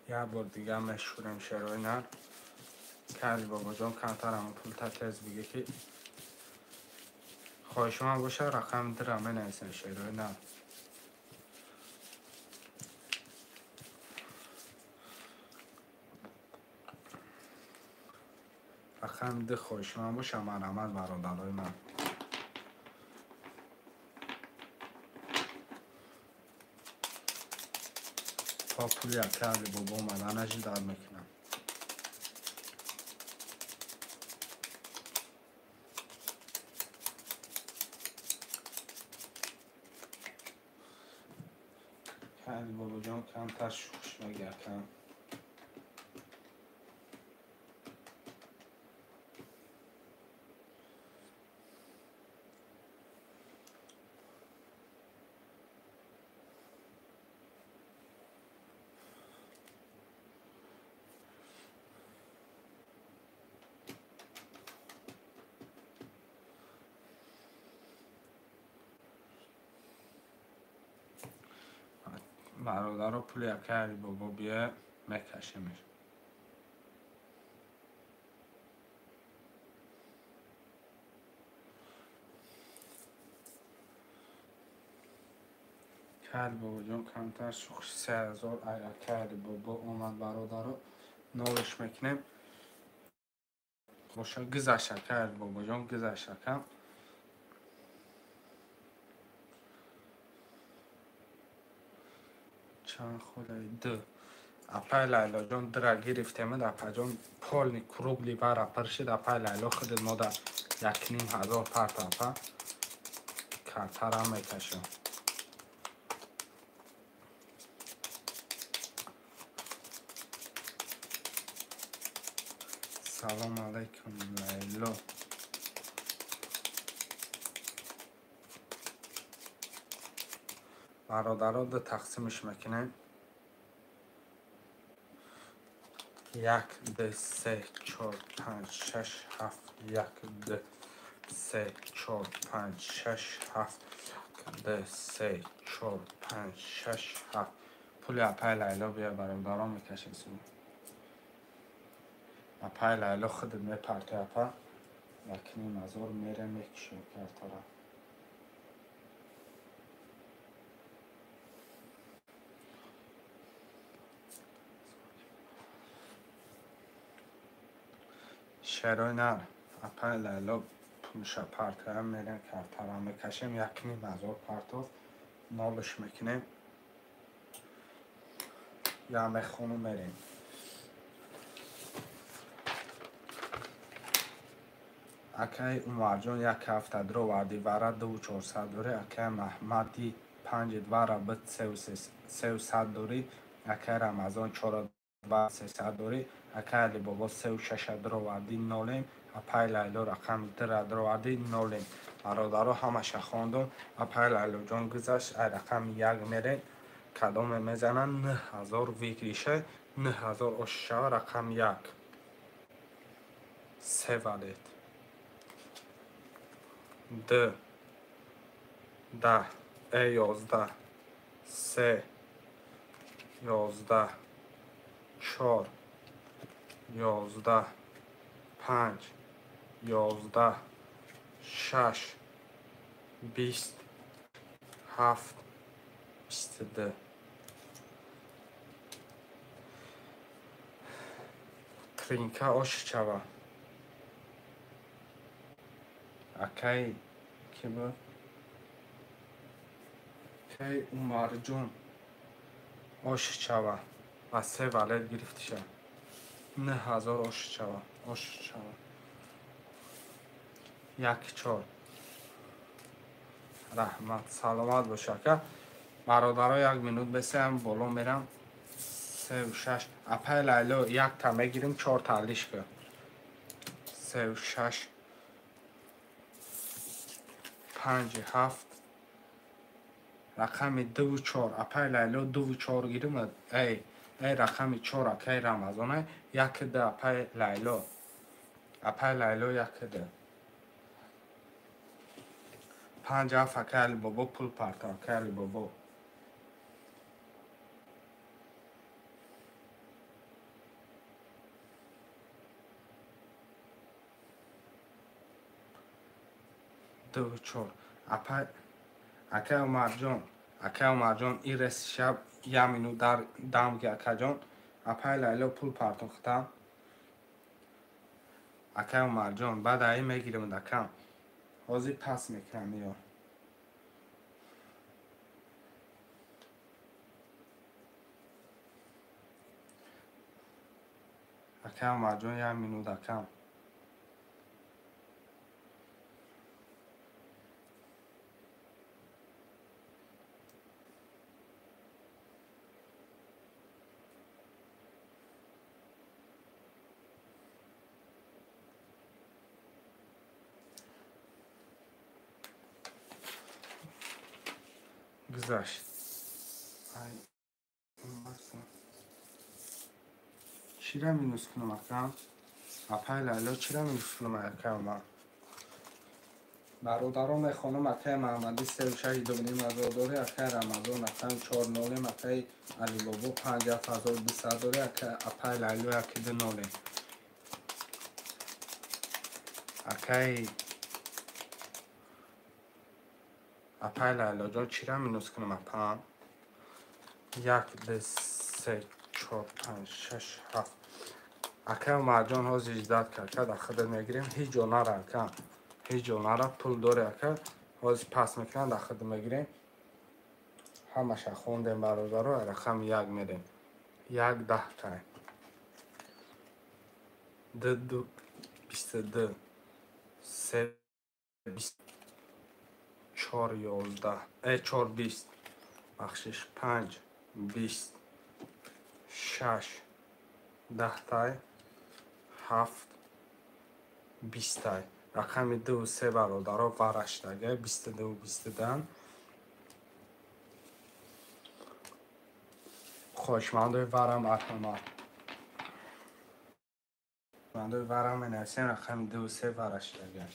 як бор дига мешӯрем, шерои нар. Кали бобоҷон, камтарам пулта тез биге, ки хоҳишманд боша, рақами дира менависем, шерои нар. Рақами д хоҳишманд боша, марҳамат, бародарои ман. То пули ака Алибобо омаданаш ждать мекунам. Алибобоҷон, камтар шӯхш меги, акам. Бародаро, пули ака Алибобо бия, мекашемш. Алибобоҷон, камтар шӯхш, 3000 ай ака Алибобо омад, бародаро. Нолиш мекунем. Боша, гузашт, ака Алибобоҷон, гузашт, ака. Чанд холаи д. Апай Лайлоҷон, дра гирифтемад, апаҷон, полный круглый вара пыршид, апай Лайло, худат мода 1500 парта, апа. Картара мекашем. Салом алейкум, Лайло. Бародаро ду тақсимш мекунем. 1, 2, 3, 4, 5, 6, 7, 1, 2, 3, 4, 5, 6, 7, 1, 2, 3, 4, 5, 6, 7. Пули апай Лайло бия бародаро мекашем. Апай Лайло худат мепарти апа. Якним ҳазор мере мекушем картара. Шерои нар апай Лайло пулша партоям мерем картара мекашем. 1,5 ҳазор партов нолш мекунем. Я мехону мерем. Акай Умарҷон як ҳафта дроварди вара 2400 дорӣ. Акай Маҳмади 5 двара б 300 дорӣ. Акай Рамазон 4 2 300 дорӣ. Акай Алибобо 36 дроварди нолем. Апай Лайло рақами 2 дроварди нолем. Бародаро ҳамаша хондум. Апай Лайлоҷон гузашт, ай рақами 1 мерем. Кадоме мезананд 9000 выигрыша, 9000 ошишава рақами 1. Се валет. 2, 10, 11, 3, 11, 4, 11, 5, 11, 6, 20, 7, 22. Тринка ошичава. Акай ки буд? Акай Умарҷон ошичава. Ва се валет гирифтиша. 9000 ошичава. Ошичава. 1 4. Раҳмат, саломат бош ака. Бародаро як минут бесеам боло мерам. 3 6. Апай Лайло як та мегирим, 4 та лишка. 3 6 5 7 рақами 2 4. Апай Лайло 2 4 гирим. Эй, рақами 4 акай Рамазона. 1 2 апай Лайло. Апай Лайло 1 2. 5 7 акай Алибобо пул парта акай Алибобо. 2 4. Апай акай Умарҷон, акай Умарҷон ирес шаб я минут дар дамги акаҷон. Апай Лайло пул партохтам. Акай Умарҷон баъд аи мегирем дакам. Ҳозир пас мекунам ё. Акай Умарҷон я минут акам. Гузашт. Ай, чира минус кунам акам? Апай Лайло чира минус кунам акам ман? Бародаро мехонам акай Маҳмади 3 6 2,5 ҳазор дорӣ, акай Рамазон акам 4 нолем, акай Алибобо 5 7200 дорӣ, акай апай Лайло 1 2 нолем. Акай апай Лайлоҷон чира минус кунам апам? 1 2 3 4 5 6 7. Акай Умарҷон ҳозир иҷдат кард, дар худат мегирем, ҳеҷ ҷо нара ака. Ҳеҷ ҷо нара, пул дори ака. Ҳозир пас мекунам, дар худ мегирем. Ҳамаша хондем бародаро, рақами 1 мерем. 1 10 тай. 2 2 22 3 20 4 11 4 20 бахшиш 5 20 6 10 7 20 рақами 2 3 бародаро вараштага 22 22 хоҳишмандои варам марҳамат. Мандои варам менависем рақами 2 3 вараштага.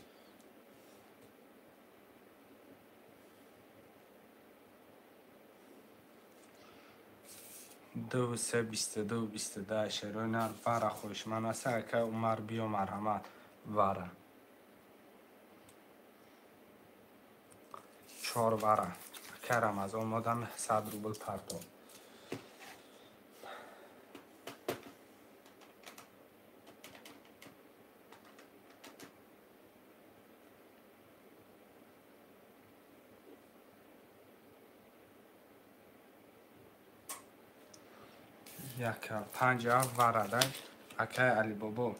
2 3 22 22 шерои нар вара хоҳишманд аст. Ака Умар биё марҳамат вара. 4 вара. Ака Рамазон мода 900 рубл партоб. Як 5 варада. Акай Алибобо.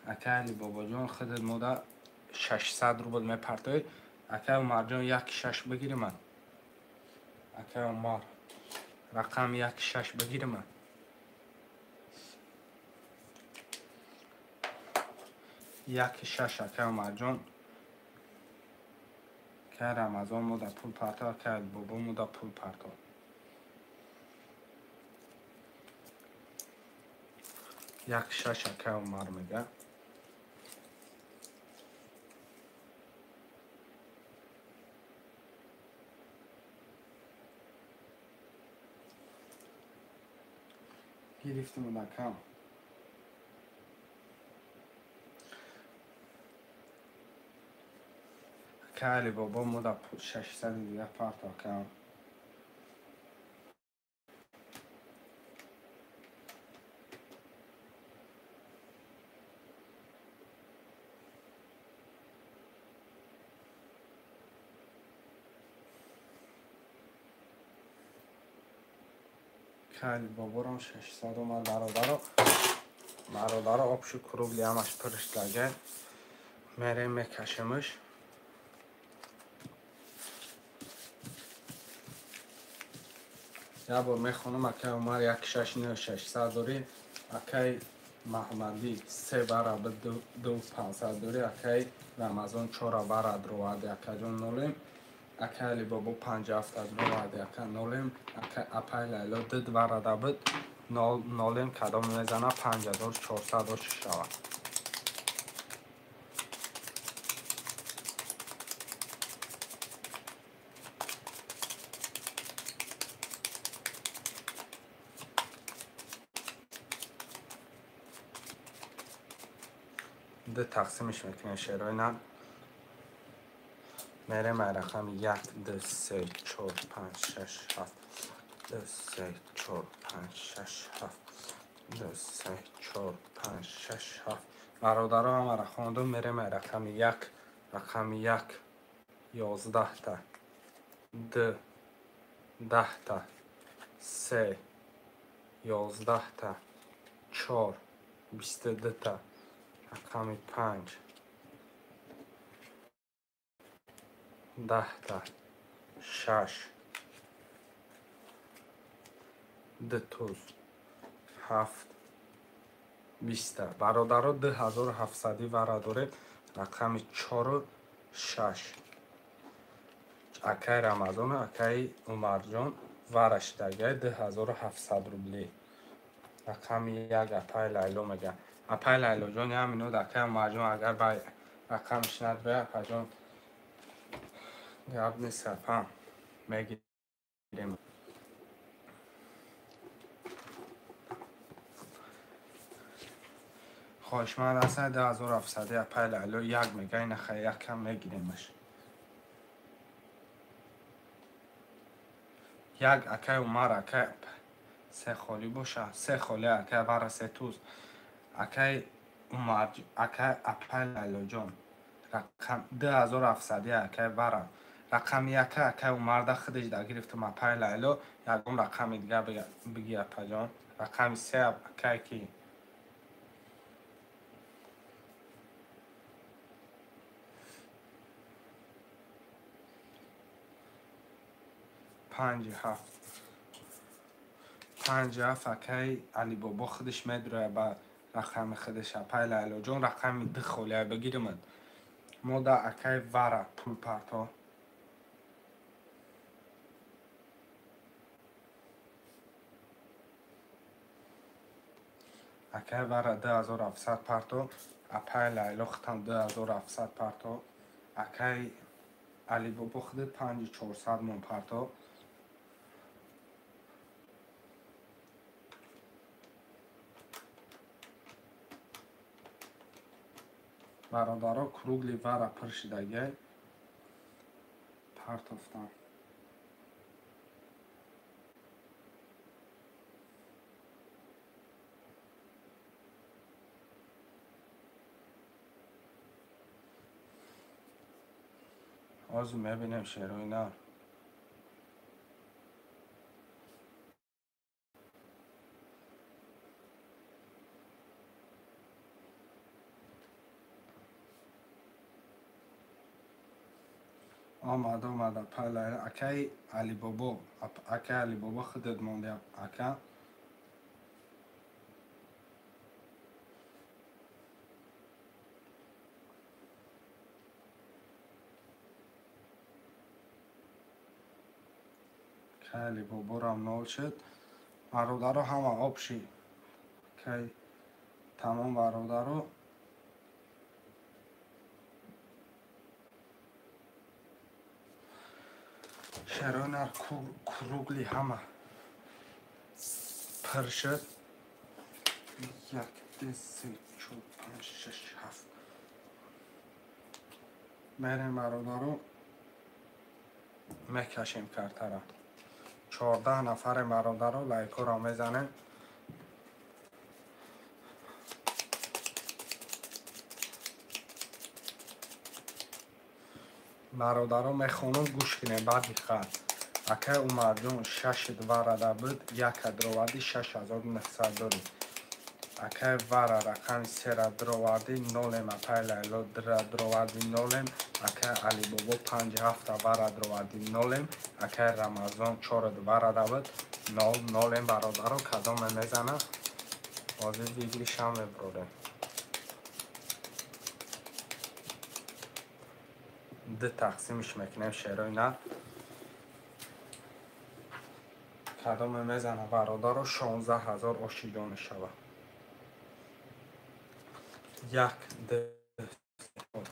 Акай Алибобоҷон худат мода 600 рубл мепартоӣ. Акай Умарҷон 1 6 бигири ман. Акай Умар рақам 1 6 бигири ман. 1 6 акай Умарҷон. Акай Рамазон мода пул парто, акай Алибобо мода пул парто. 1 6 акай Умар мега. Гирифтем акам. Акай Алибобо мода 600 дига парто акам. Алибоборам 600 омад бародаро. Бародаро обши кругли ҳамаш пур шудага. Мерем мекашемш. Як бор мехонам. Акай Умар 1 6 9 600 дорӣ. Акай Маҳмадӣ 3 бара 2 500 дорӣ. Акай Рамазон 4 бара дровади акаҷон нолем. Акай Алибобо 5 7 дровади ака нолем. Акай апай Лайло 2 барада буд нолем. Кадом мезана 5400 ош шавад. Ду тақсимш мекунем шерои нар. Мерем рақами 1 2 3 4 5 6 7 2 3 4 5 6 7 2 3 4 5 6 7. Бародаро ҳамаро хондум. Мерем рақами 1 рақами 1 11 та 2 10 та 3 11 та 4 22 та рақами 5 10 та 6 2 туз 7 20 та. Бародаро 2700 вара дорем. Рақами 4 6. Акай Рамазон акай Умарҷон вара шидагай 2700 рубли. Рақами 1 апай Лайло мега. Апай Лайлоҷон як минут. Акай Умарҷон агар ба рақамш надроя апаҷон гап нест апа мегирем. Хоҳишманд аст 2700 апай Лайло 1 мега. Инаха якам мегиремаш. 1 акай Умар акай 3 холӣ боша. 3 холӣ акай вара 3 туз. Акай Умар акай апай Лайлоҷон рақам 2700 акай вара. Рақами 1 акай Умарда худаш да гирифтам апай Лайло. Ягон рақами дига биги апаҷон. Рақами 3 акай ки 5 7 5 7 акай Алибобо худаш медроя ба рақами худаш. Апай Лайлоҷон рақами 2 холия бигиримад. Мо да акай Вара пул парто. Акай Вара 2700 парто. Апай Лайло худам 2700 парто. Акай Алибобо худ 5400 мон парто. Бародаро кругли Вара пур шидагай партофтам. Ҳозир мебинем шерои нар. Омад омад апай Лайла. Акай Алибобо, акай Алибобо худат монди ака. Акай Алибоборам нол шуд. Бародаро ҳама обши. Акай тамом бародаро. Шерои нар кругли ҳама пур шуд. 1 2 3 4 5 6 7. Мерем бародаро мекашем картара. 14 нафаре бародаро лайкҳоро мезанем. Бародаро мехонам гӯш кунем баъди хат. Акай Умарҷон 6 Варада буд, 1 дроварди 6900 дорӣ. Акай Вара рақами 3 дроварди 0, апай Лайло дроварди 0, акай Алибобо 5 7 Вара дроварди 0, акай Рамазон 4 Варада буд 0 0. Бародаро кадоме мезана ҳозир виглишам мебурорем. 2 тақсимиш мекунем шерои нар. Кадоме мезана бародаро 16000 ошиҷон мешавад. 1 2 3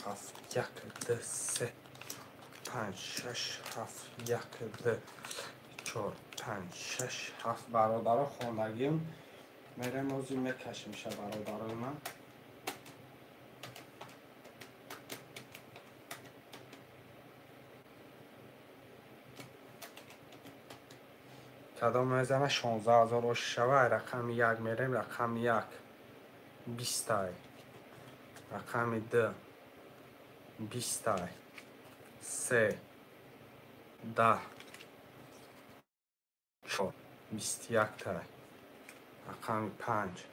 5 7 1 2 3 5 6 7 1 2 4 5 6 7. Бародаро хондагим мерем ҳозир мекашимша бародарои ман. Кадом мезана 16000 ош шава. Рақами 1 мерем. Рақами 1 20, рақами 2 20, 3 10 4 21 тай, рақами 5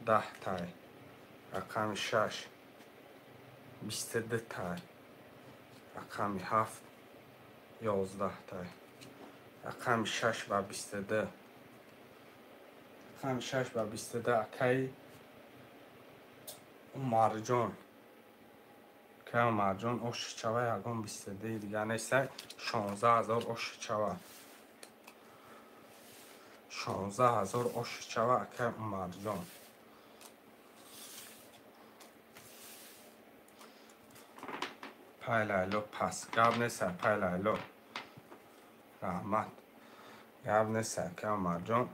10 тай, рақами 6 22 тай, рақами 7 11 тай, рақами 6 ва 22, рақами 6 ва 22. Акай Умарҷон, акай Умарҷон оши чава ягон 22 дига нестай. 16000 оши чава, 16000 оши чава акай Умарҷон. Пай Лайло пас гап нестай. Пай Лайло раҳмат гап нестай. Акай Умарҷон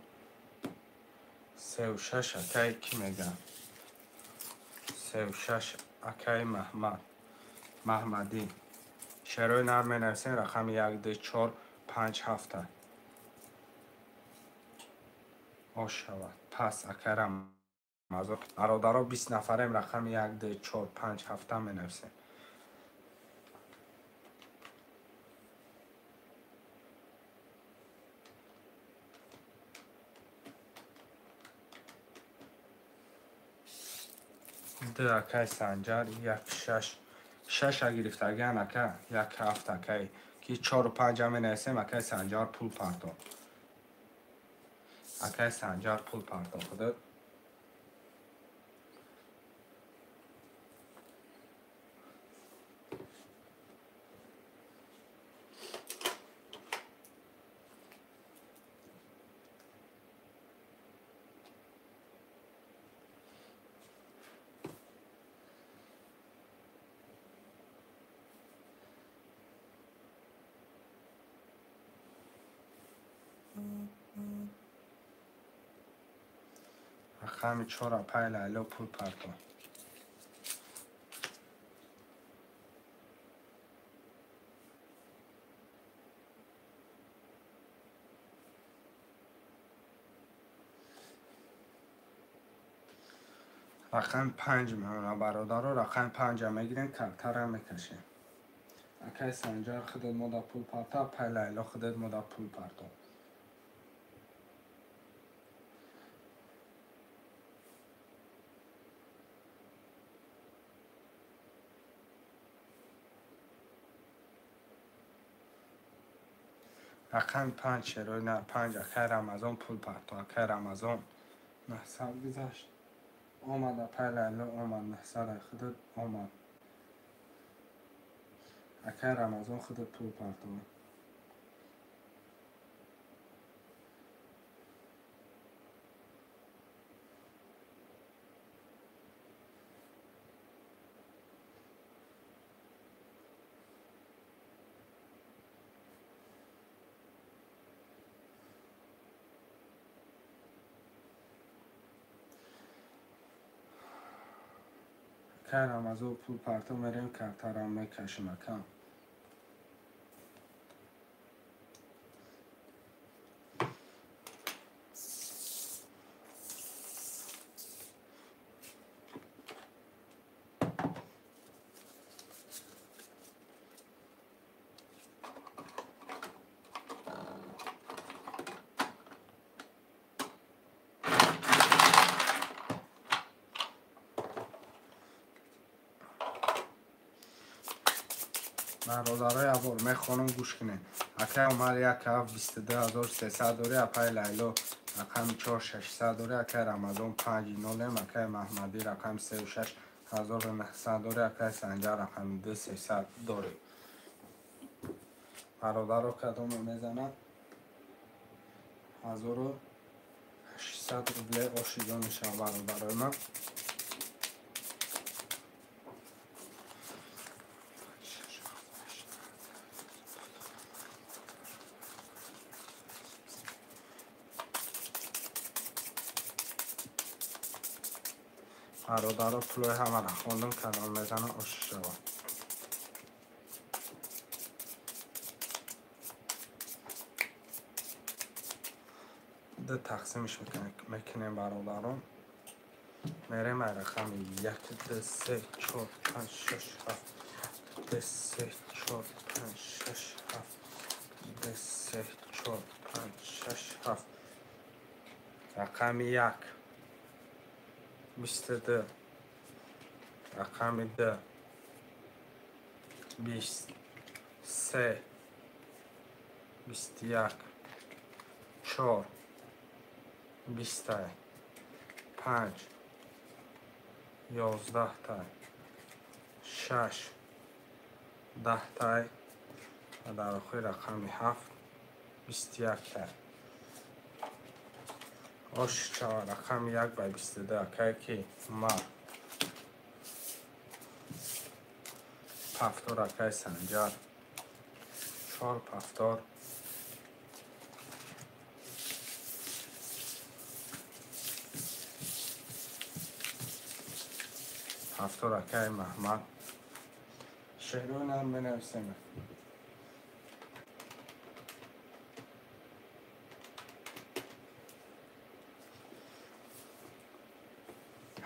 3 6. Акай ки мегӯям 3 6. Акай Маҳмад Маҳмадӣ. Шерои нар менависем. Рақами 1 2 4 5 7 ош шавад. Пас акай Рамазон. Бародаро 20 нафарем. Рақами 1 2 4 5 7 менависем. 2 акай Санҷар 1 6 6 гирифтагиан ака 1 7 акай Ки 4 5 менависем, акай Санҷар пул парто. Акай Санҷар пул парто худат. Рақами 4 апай Лайло пул парто. Рақами 5 мемона бародаро, рақами 5 мегирем, картара мекашем. Акай Санҷар худат мода пул парто, апай Лайло худат мода пул парто. Рақами 5 шерои на 5 акай Рамазон пул парто, акай Рамазон 900 гузашт. Омад апай Лайло омад, 900 худат омад. Акай Рамазон худат пул парто. Акай Рамазон пул парто мерем, картара мекашем акам. Бародарои авор мехонам гӯш кунед. Акай Умар 1 22300 дори, апай Лайло рақами 4 600 дори, акай Рамазон 5 0, акай Маҳмадӣ рақами 3 6900 дори, акай Санҷар рақами 2 300 дори. Бародаро кадоме мезанад 1800 рубле ошиҷон мешавад бародарои ман. Бародаро пулои ҳамаро хондам, кадом мезанам оши шавад. Ду тақсимш мекунем бародарон. Мерем ай рақами 1 2 3 4 5 6 7 2 3 4 5 6 7 2 3 4 5 6 7. Рақами 1 22, рақами 2 23, 21, 4, 20, 5, 11, 6, 10 ва дар охир рақами 7, 21. Ош чава рақами 1 ба 22 акай ки Умар. Пафтор акай Санҷар. 4 пафтор. Пафтор акай Маҳмад. Шеърои нам менависем.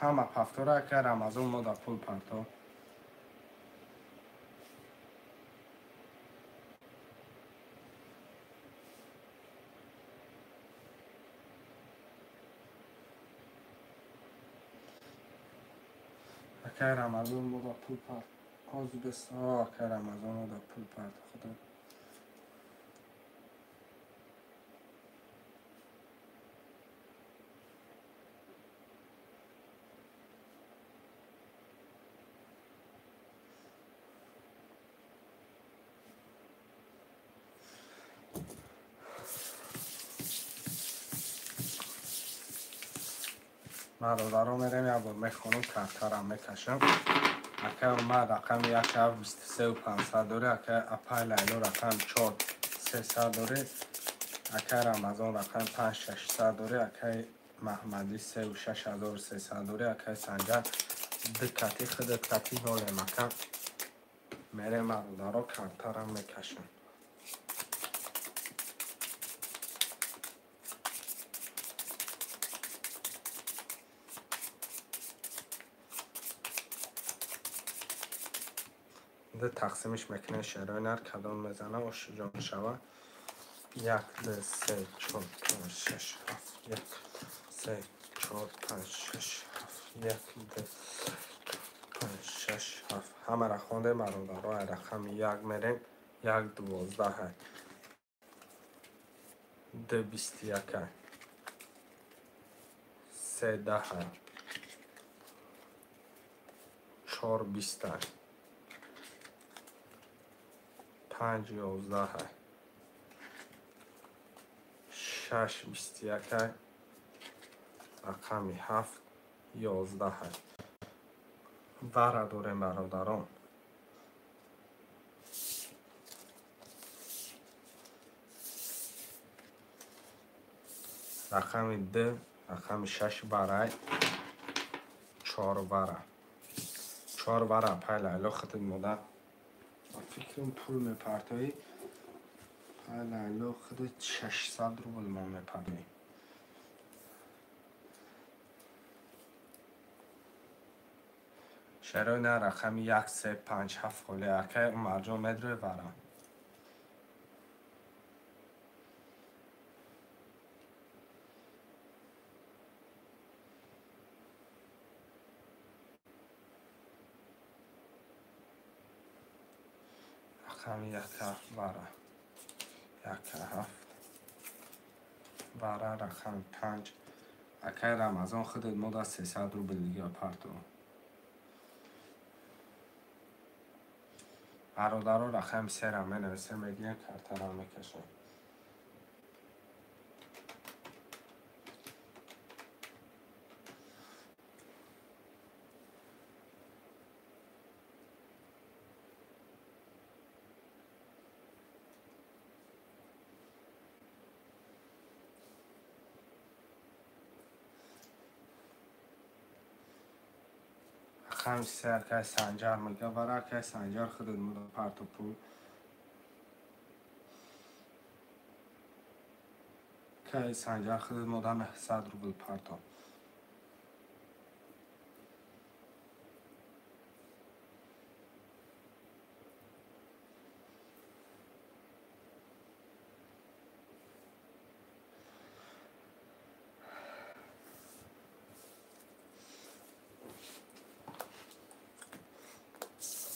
Ҳама пафтора акай Рамазон мода пул парто. Акай Рамазон мода пул парто. Ҳозир бес акай Рамазон мода пул парто. Худо. Бародаро мерем, як бор мехонам, картарам мекашам. Акай Умар рақами 1 7 23 500 дорӣ, акай апай Лайло рақами 4 300 дорӣ, акай Рамазон рақами 5 600 дорӣ, акай Маҳмадӣ 3 6300 дорӣ, акай Санҷар 2 кати худат кати нолем ака. Мерем бародаро, картарам мекашам. Тақсимиш мекунем шерои нар кадом мезана ошиҷон шава. 1 2 3 4 5 6 7 1 3 4 5 6 7 1 2 5 6 7. Ҳамаро хондем бародаро. Рақами 1 мерем. 1 12 2 21 3 10 4 20 5 11 6 21 рақами 7 11. Вара дорем бародарон. Рақами 2 рақами 6 барай 4 вара. 4 вара пай Лайло худат мода. Фикрам пул мепартоӣ. Пай Лайло худат 600 рубл мо мепартоӣ. Шерои на рақами 1 3 5 7 холе. Акай Умарҷон медрои вара. Рақами 1 7 вара. 1 7 вара рақами 5. Акай Рамазон худат мода 300 рубл дига парто. Бародаро рақами 3-ра менависем, мегирем, картара мекашем. Рақами 3 акай Санҷар мега вара. Акай Санҷар худат мода парто пул. Акай Санҷар худат мода 900 рубл парто.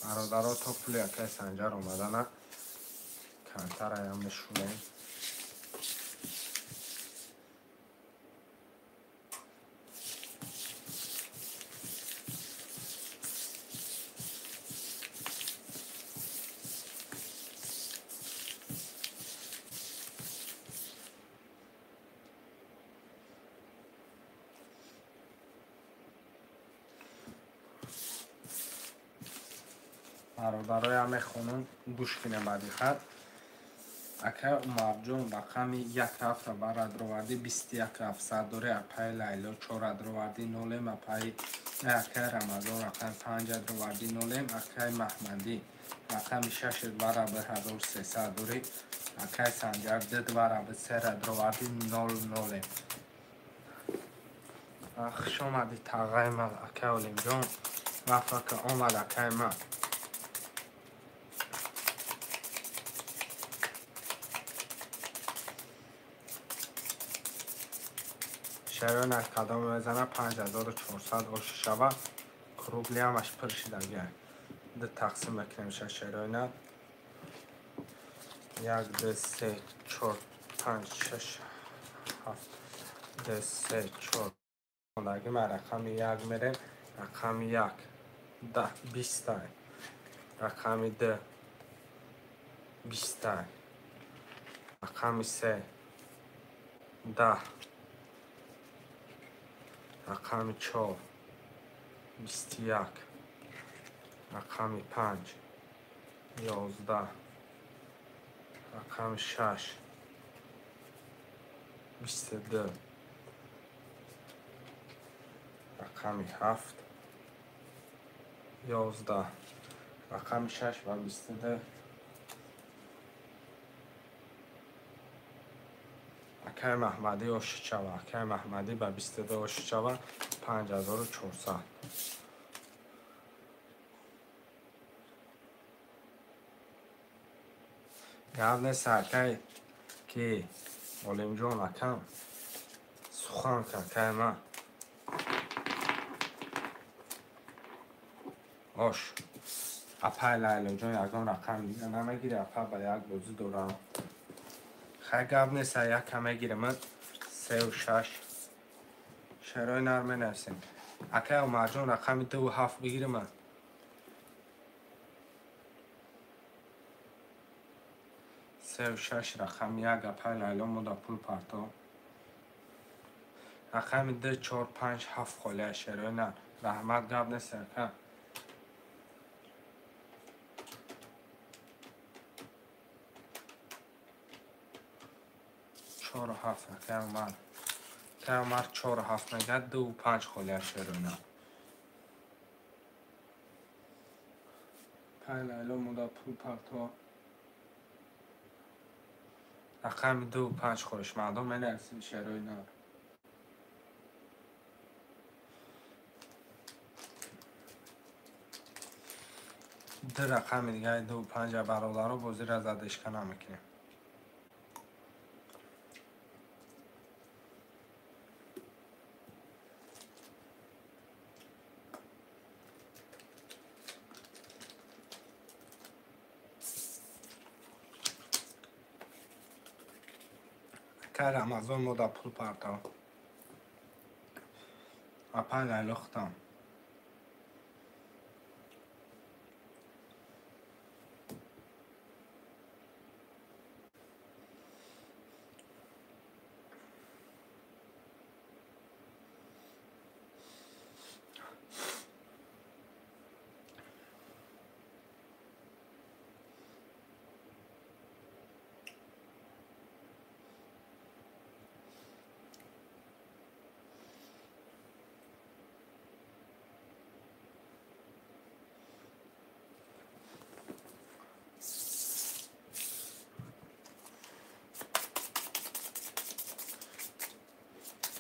Бародаро то пули акай Санҷар омадана картараям мешӯем. Бародароям мехонам, гӯш кунем баъди хат. Акай Умарҷон рақами 1 7 вара дровардӣ 21 700 дорӣ. Апай Лайло 4 дровардӣ нолем. Апай акай Рамазон рақами 5 дровардӣ нолем. Акай Маҳмадӣ рақами 6 вара 1300 дорӣ. Акай Санҷар 2 вара 3 дровардӣ 0 нолем. Хуш омадӣ тағаи ман акай Олимҷон. Вафака омад акай ман. Шарои нар кадом мезана 5400 оши шава. Кругли ҳамаш пур шидагия. Ду тақсим мекунем шарои нар. 1 2 3 4 5 6 7 2 3 4. Ондаги ман рақами 1 мерем. Рақами 1 10 20 рақами 2 20 рақами 3 10 Рақами 4 21. Рақами 5 11. Рақами 6 22. Рақами 7 11. Рақами 6 ва 22. Акай Маҳмадӣ ошичава. Акай Маҳмадӣ ба 22 ошичава 5400. Гап нест акай ки Олимҷон акам сухан акай ма. Ош. Апай Лайлоҷон ягон рақам дига намегири, апа ба як бозӣ дорам. Хай гап нест, якам мегирем 3 6. Шерои нар менависем. Акай Умарҷон рақами 2 7 бигирем. 3 6 рақами 1 апай Лайло мода пул парто. Рақами 2 4 5 7 холия шерои нар. Раҳмат, гап нест ака. 4 7 акай Умар. Акай Умар 4 7 мегӯяд, 2 5 холия шерои нар. Апай Лайло мода пул парто. Рақами 2 5 хоҳишмандон менависем шерои нар. Ду рақами дигари 2 5 бародаро бозиро задешка намекунем. Акай Рамазон мода пул парто. Апай Лайло худам.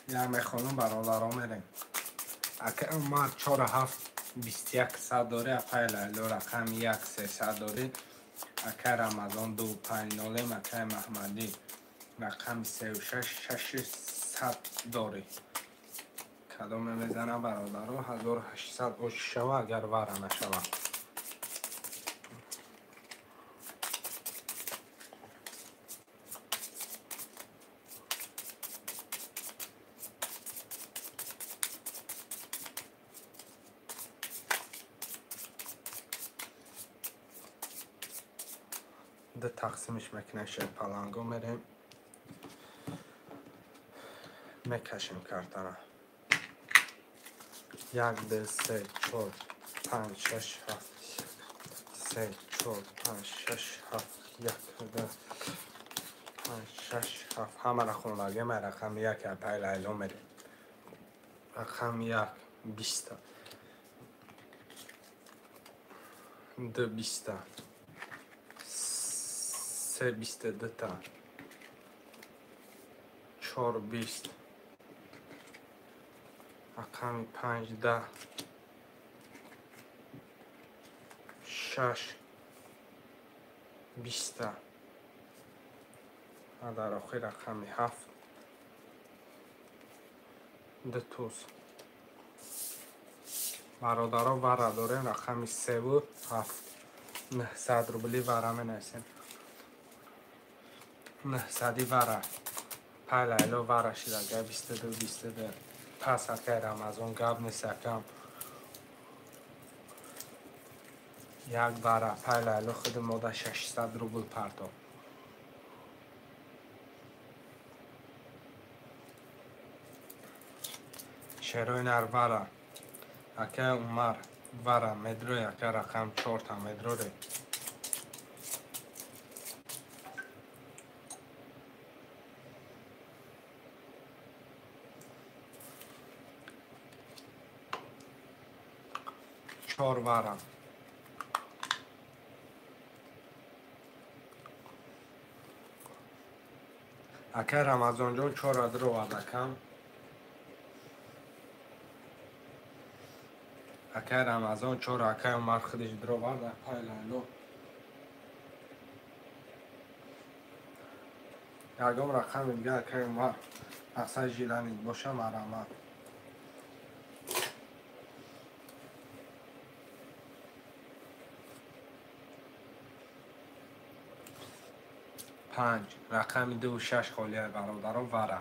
Я мехонам бародаро мерем. Акай Умар 4 7 21 сад дори, апай Лайло рақами 1 300 дори, акай Рамазон 2 5 0, акай Маҳмадӣ рақами 3 6 600 дори. Кадоме мезанам бародаро 1800 ош шава агар вара нашава. Ду тақсимиш мекунем шерпаланго мерем. Мекашем картара. 1 2 3 4 5 6 7 3 4 5 6 7 1 2 5 6 7. Ҳамаро хондагем. Рақами 1 апай Лайло мерем. Рақами 1 20 2 20 3 22 та 4 20 рақами 5 10 6 20 ва дар охир рақами 7 2 туз. Бародаро вара дорем рақами 3 7 900 рубли вара менависем. 900 вара. Пай Лайло вара шидага 22 22. Пас акай Рамазон гап нест акам. Як вара пай Лайло худи мода 600 рубл парто. Шерои нар вара. Акай Умар вара медрои ака рақам 4 та медроре. Чор вара. Акай Рамазонҷон чора дуровард акам. Акай Рамазон чора, акай Умар худиш дуровард, апай Лайло. Ягон рақами дига акай Умар ақсаи жилани боша марҳамат. Панҷ рақами 2 6 холия бародаро вара.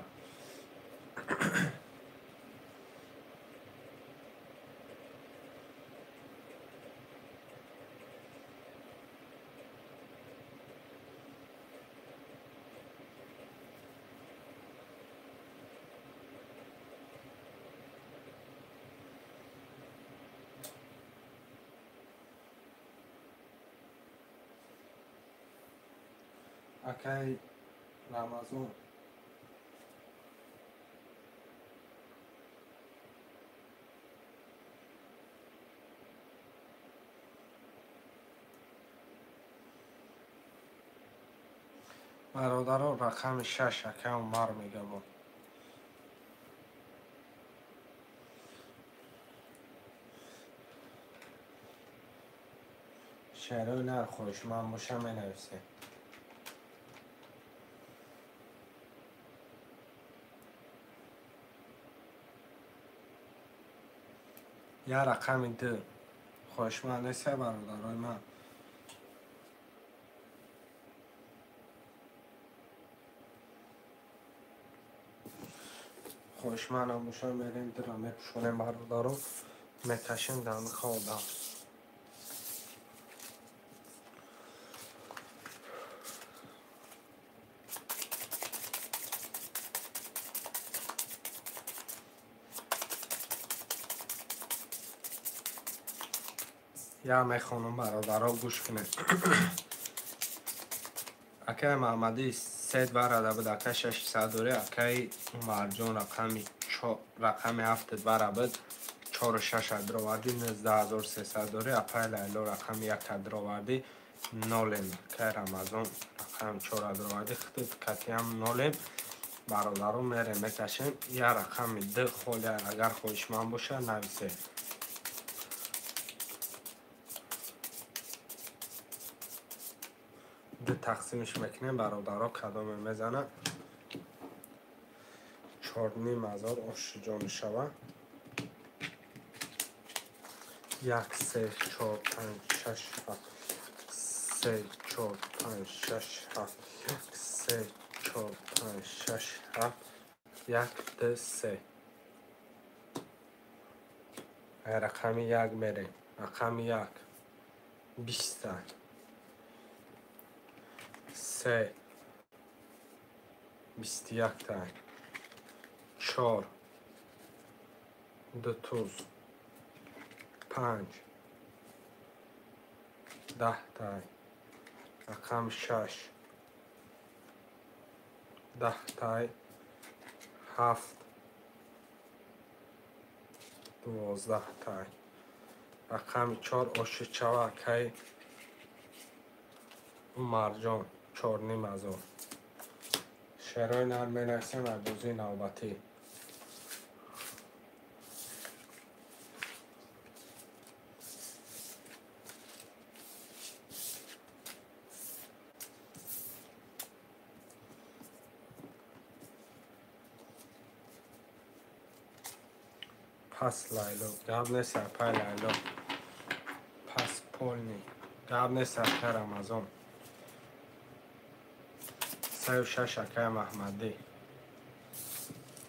Акай Рамазон бародаро рақами 6 акай Умар мегабод. Шерои нар хоҳишманд боша менависем. Я рақами 2 хоҳишманд нест бародарои ман. Хоҳишмандам боша мерем дира мепӯшонем бародаро, мекашем дамиха одам. Я мехонам бародаро гӯш кунед. Акай Маҳмадӣ се варада буд, акай 600 дорӣ, акай Умарҷон рақами 7 вара буд, 4 6 дуровардӣ, 19 300 дорӣ, апай Лайло рақами 1 дуровардӣ, нолем, акай Рамазон рақами 4 дуровардӣ, худут катиам нолем. Бародаро мерем мекашем, я рақами 2 холия агар хоҳишманд боша нависед. Ду тақсимиш мекунем бародаро, кадоме мезана 4,5 ҳазор ошиҷо мешава. Як, се, чор, панҷ, шаш, ҳафт, се, чор, панҷ, шаш, ҳафт, як, се, чор, панҷ, шаш, ҳафт, як, ду, се. Рақами 1 мерем. Рақами 1 20-та, се 21-та, чор ду туз, панҷ 10-та, рақами 6 10-тай, ҳафт 12-тай, рақами 4 ошичава акай Умарҷон 4,5 ҳазор. Шерои нар менависем дар бозии навбатӣ. Пас Лайло, гап нест апай Лайло. Пас полный. Гап нест акай Рамазон. 3 6 акай Маҳмадӣ.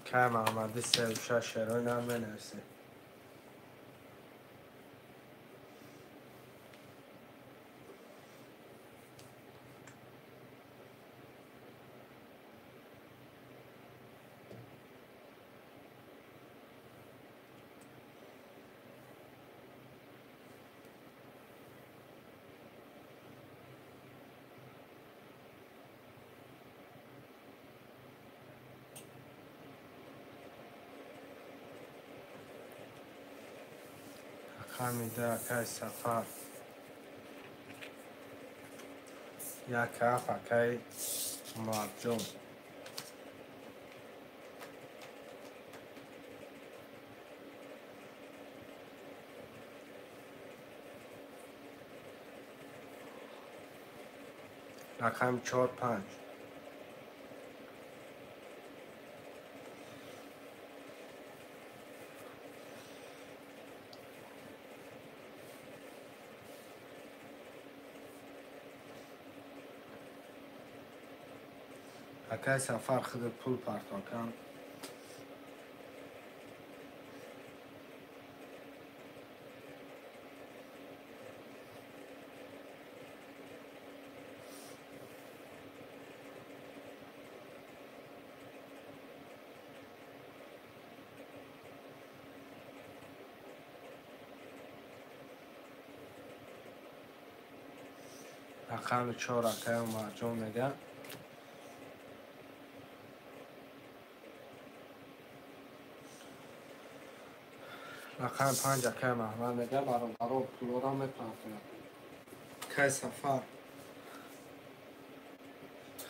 Акай Маҳмадӣ 3 6 шерои нар менависем. Рақами ду акай Сафар. Як ҳафт акай Умарҷон. Рақами чор панҷ. Акай Сафар худат пул парто кан. Рақами чор акай Умарҷон мега. Рақами панҷ акай Маҳмад мега. Бародаро пулора мепартояд. Акай Сафар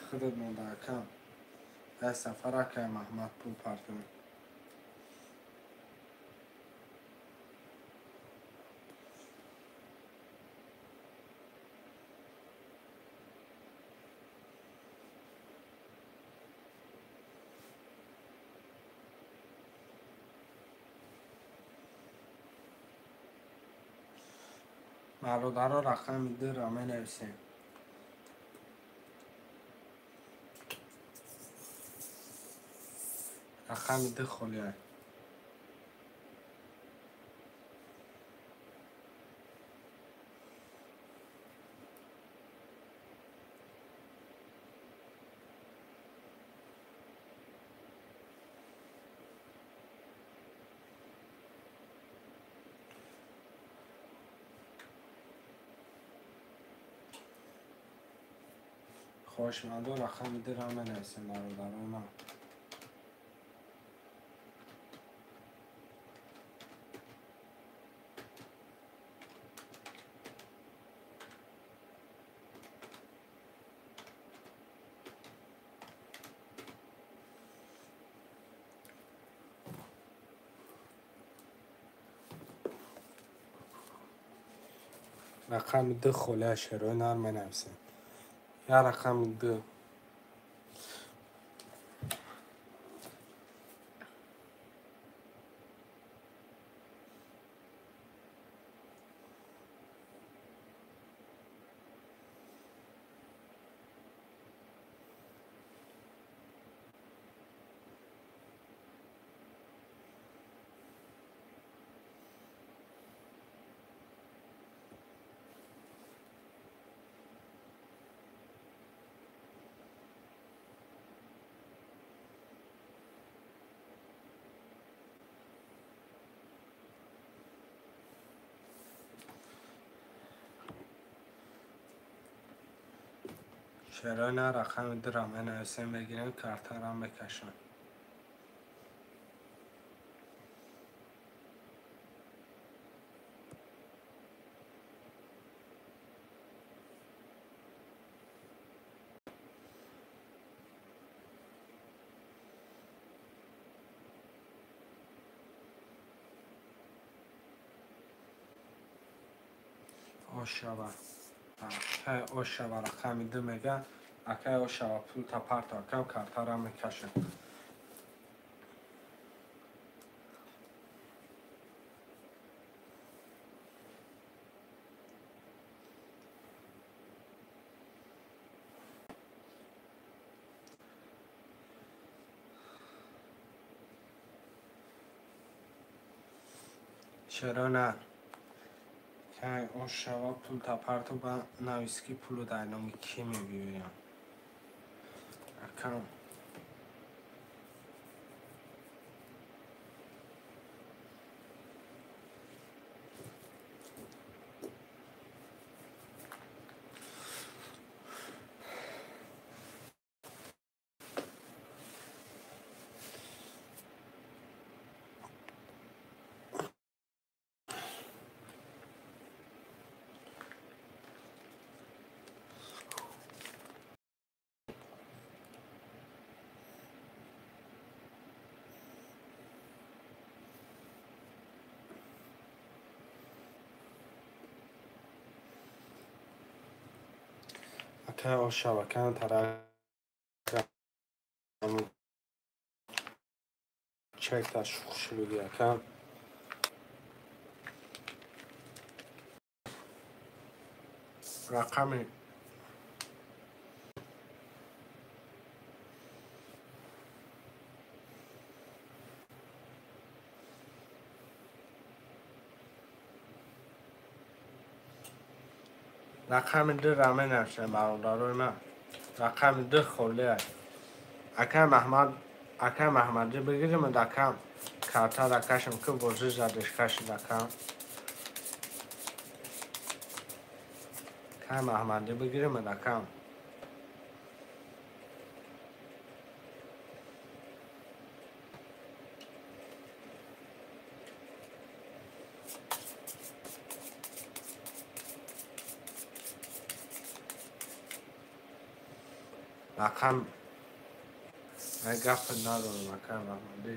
худат монда акам. Акай Сафар акай Маҳмад пул партояд. Бародаро рақами дуро менависем. Рақами ду холия. Хоҳишмандо рақами дуро менависем бародарои ман. Рақами ду холия шерои нар менависем. Я рақами ду. Чаро на рақами дуро менависем, бигирем, картаро мекашам. Ошава. Акай Ошава рақами ду мега. Акай Ошава пул та парто акам картаро мекашам. Чаро на? Кай Ошава пул та парто ба навис ки пулу дар номи кӣ мебиёям. Акам. Ака ошавакан тарак чекта шухши буди ака. Рақами рақами ду раме навшем бародарои ман. Рақами ду холия. Ака Маҳмад, ака Маҳмадӣ бигирим дакам. Карта дакашем ки бозӣ задиш кашид акам. Ака Маҳмадӣ бигирим дакам. Рақам ман гап надорам ака Маҳмадӣ.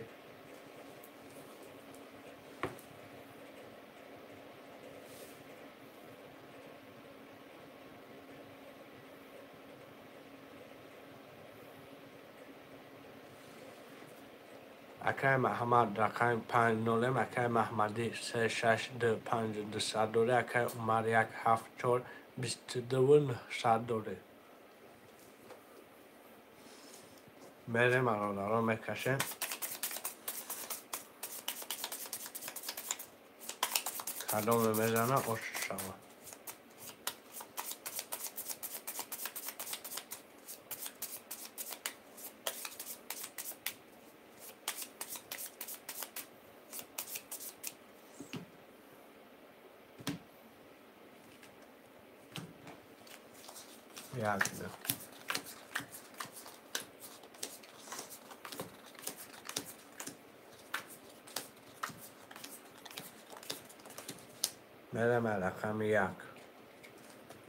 Акай Маҳмад рақами 5 0, акай Маҳмадӣ 3 6 2 5 200 доре, акай Умар 1 7 4 22 900 доре. Мерем бародарон мекашем. Кадоме мезана ош шава. Як ду. Мерем рақами як.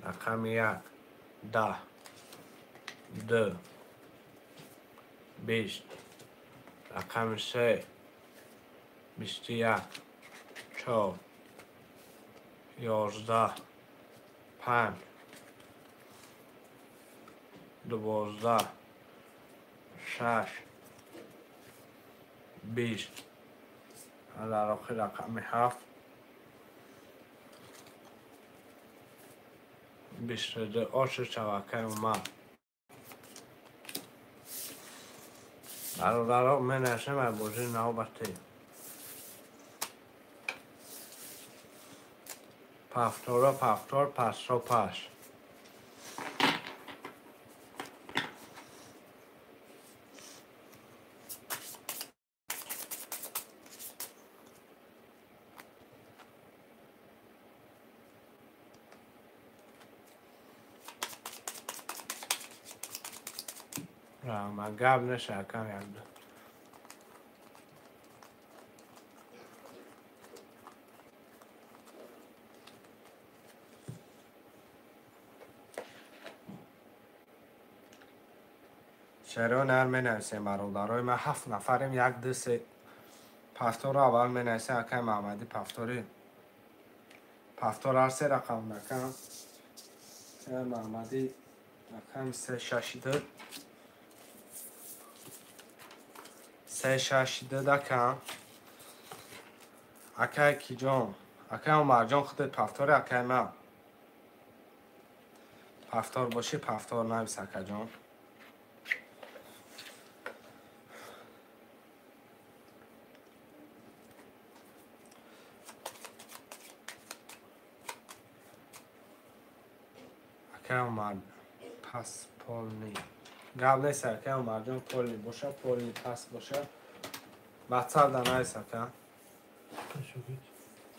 Рақами як. 10 2 20. Рақами 3 21 4 11 5 12 6 20. Дар охир рақами 7 22 ошу шавакаи Умар. Бародаро менашем ай бозии навбатӣ. Пафторо пафтор, пасро пас. Ман гап неша акам якду. Чаро нар менависем бародарои ман? 7 нафарем, 1 2 3. Пафторо аввал менависем акай Маҳмадӣ пафтори. Пафтор ҳар се рақам накам. Акай Маҳмадӣ рақами 3 6 2. 3 6 2 дакам. Акай Киҷон, акай Умарҷон худат пафтори акай ман. Пафтор бошӣ пафтор навис акаҷон. Акай Умар пас полни. Гап нест акай Умарҷон, полни боша, полни пас боша. Ватсап да навис ака.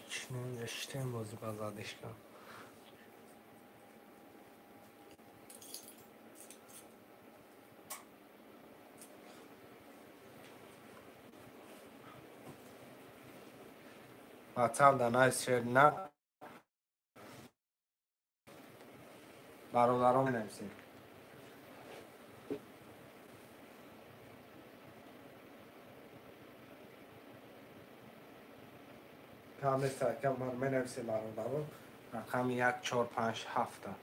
Чнем бозӣ ба задишка. Ватсап да навис шер на. Бародарон менависем. Кам нест акам ман менависем бародарон. Рақами 1 4 5 7.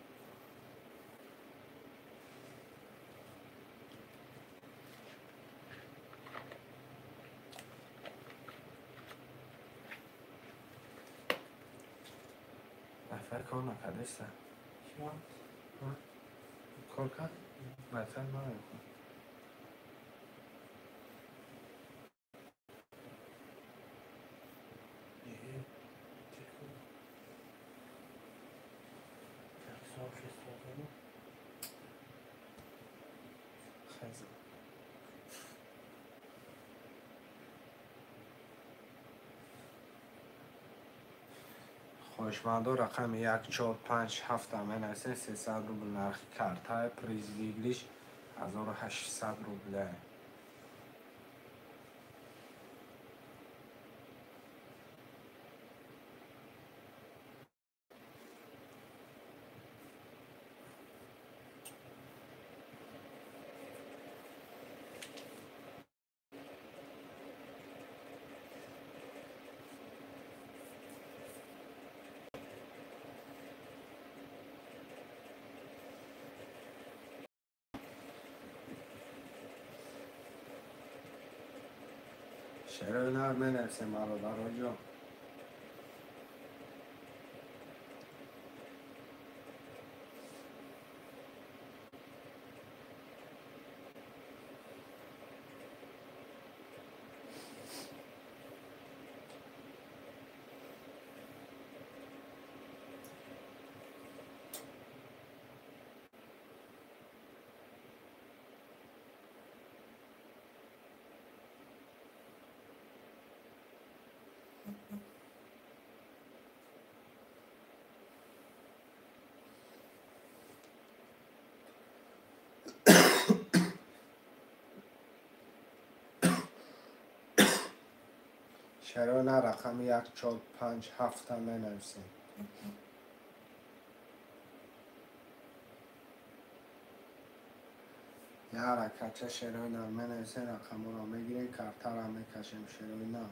Wi-Fi кор накардаиста. Кор кард? Wi-Fi ман. Хоҳишмандо рақами 1 4 5 7 менависен 300 рубл нархи картаи приз выигрыш 1800 рубля. Чаро нар менависем бародароҷон? Чаро на рақами 1 4 5 7 менависем? Як ҳаракатча шерои нар менависем, рақамҳоро мегирем, картаро мекашем шерои нар.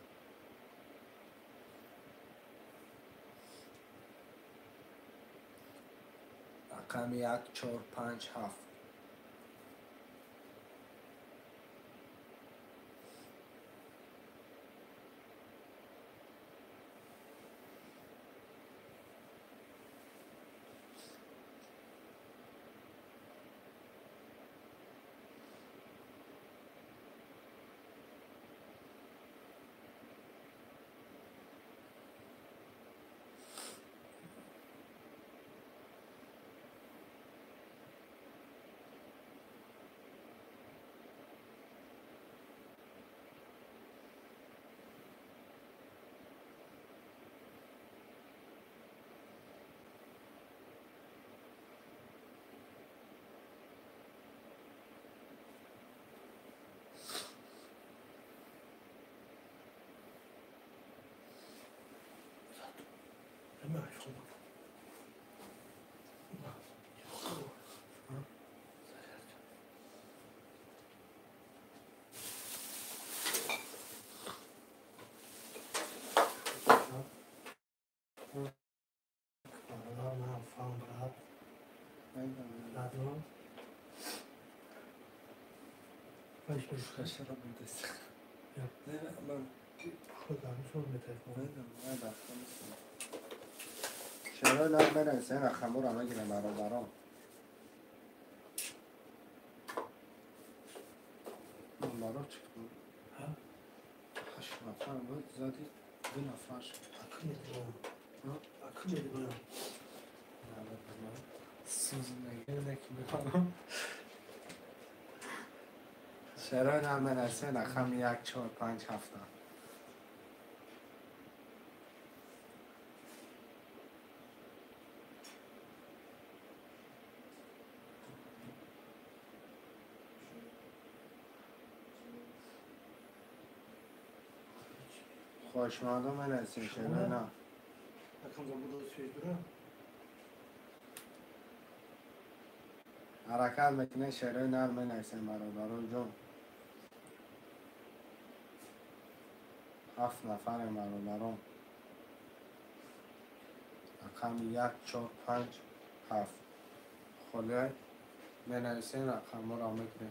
Рақами 1 4 5 7. چرا نه بنویسین رقم‌ها رو میگیرم برادران. برا چی بود؟ 8 نفر بود زدی 2 نفر شد. چرا نه بنویسین رقم 1 4 5 7. خواهشمندم منویسین چرا نه؟ حرکت میکنه شعرهای نرم منویسین برادران جان. 7 نفر برادران. رقم 1 4 5 7. خاله منویسین رقم رو میکنه.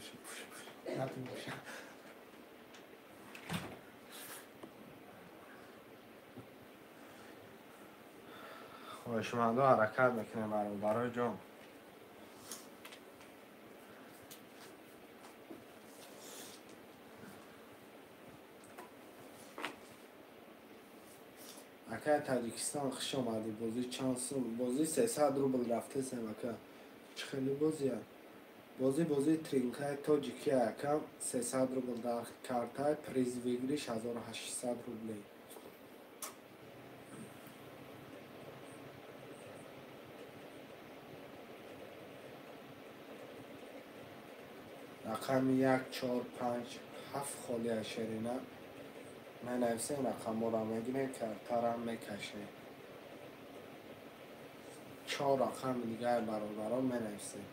Хоҳишмандо ҳаракат мекунем бародарои ҷон. Акай Таҷикистон хуш омадӣ. Бозӣ чанд сум? Бозӣ 300 рубл рафтесем ака. Чӣ хеле бозия? Бозӣ тринкаи тоҷикия ака 300 рубл дар картай приз выигрыш 1800 рублей. Рақами 1 4 5 7 холия шерина. Менависем рақамҳоро мегирем, картарам мекашем. 4 рақами дигари бародарон менависем.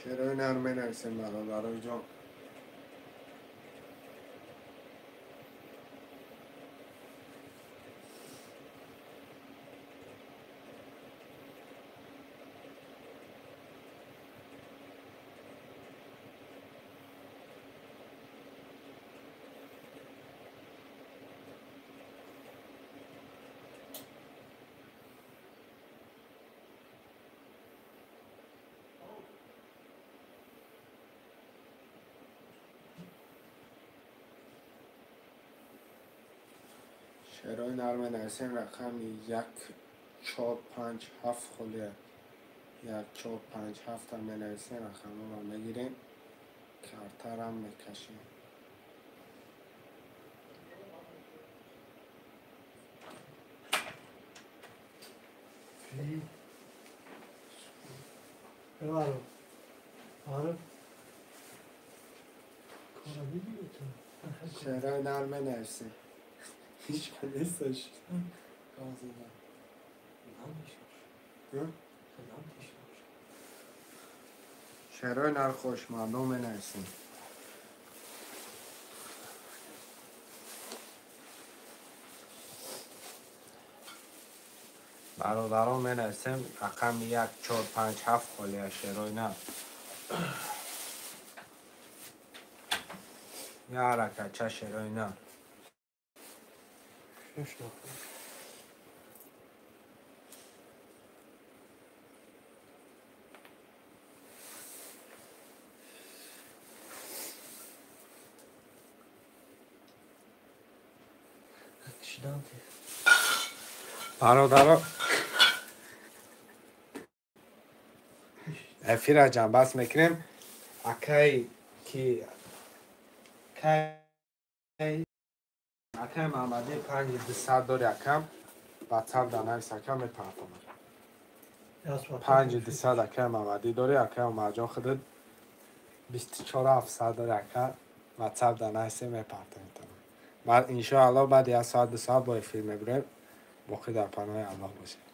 Шерои нар менависем бародарои ҷон. Шерои нар менависем рақами 1 4 5 7 холия. 1 4 5 7 менависем рақамҳоро мегирем, картарам мекашем. Шерои нар менависем. Hiç neyse шерои нар хошмардон менависем. Бародарон менависем рақами 1 4 5 7 холия шерои нар. Я ҳаракатча шерои нар. Бародаро эфира ҷанбаст мекунем. Акай ки акай Маҳмадӣ 5200 дори акам ватсап да навис акам мепартонам. 5200 акай Маҳмадӣ дори акай Умарҷон худат 24700 дори ака ватсап да нависе мепартонам. Баъд иншоаллоҳ баъди 1 соат 2 соат бо эфир мебурем. Боқӣ дар паноҳи Аллоҳ бошед.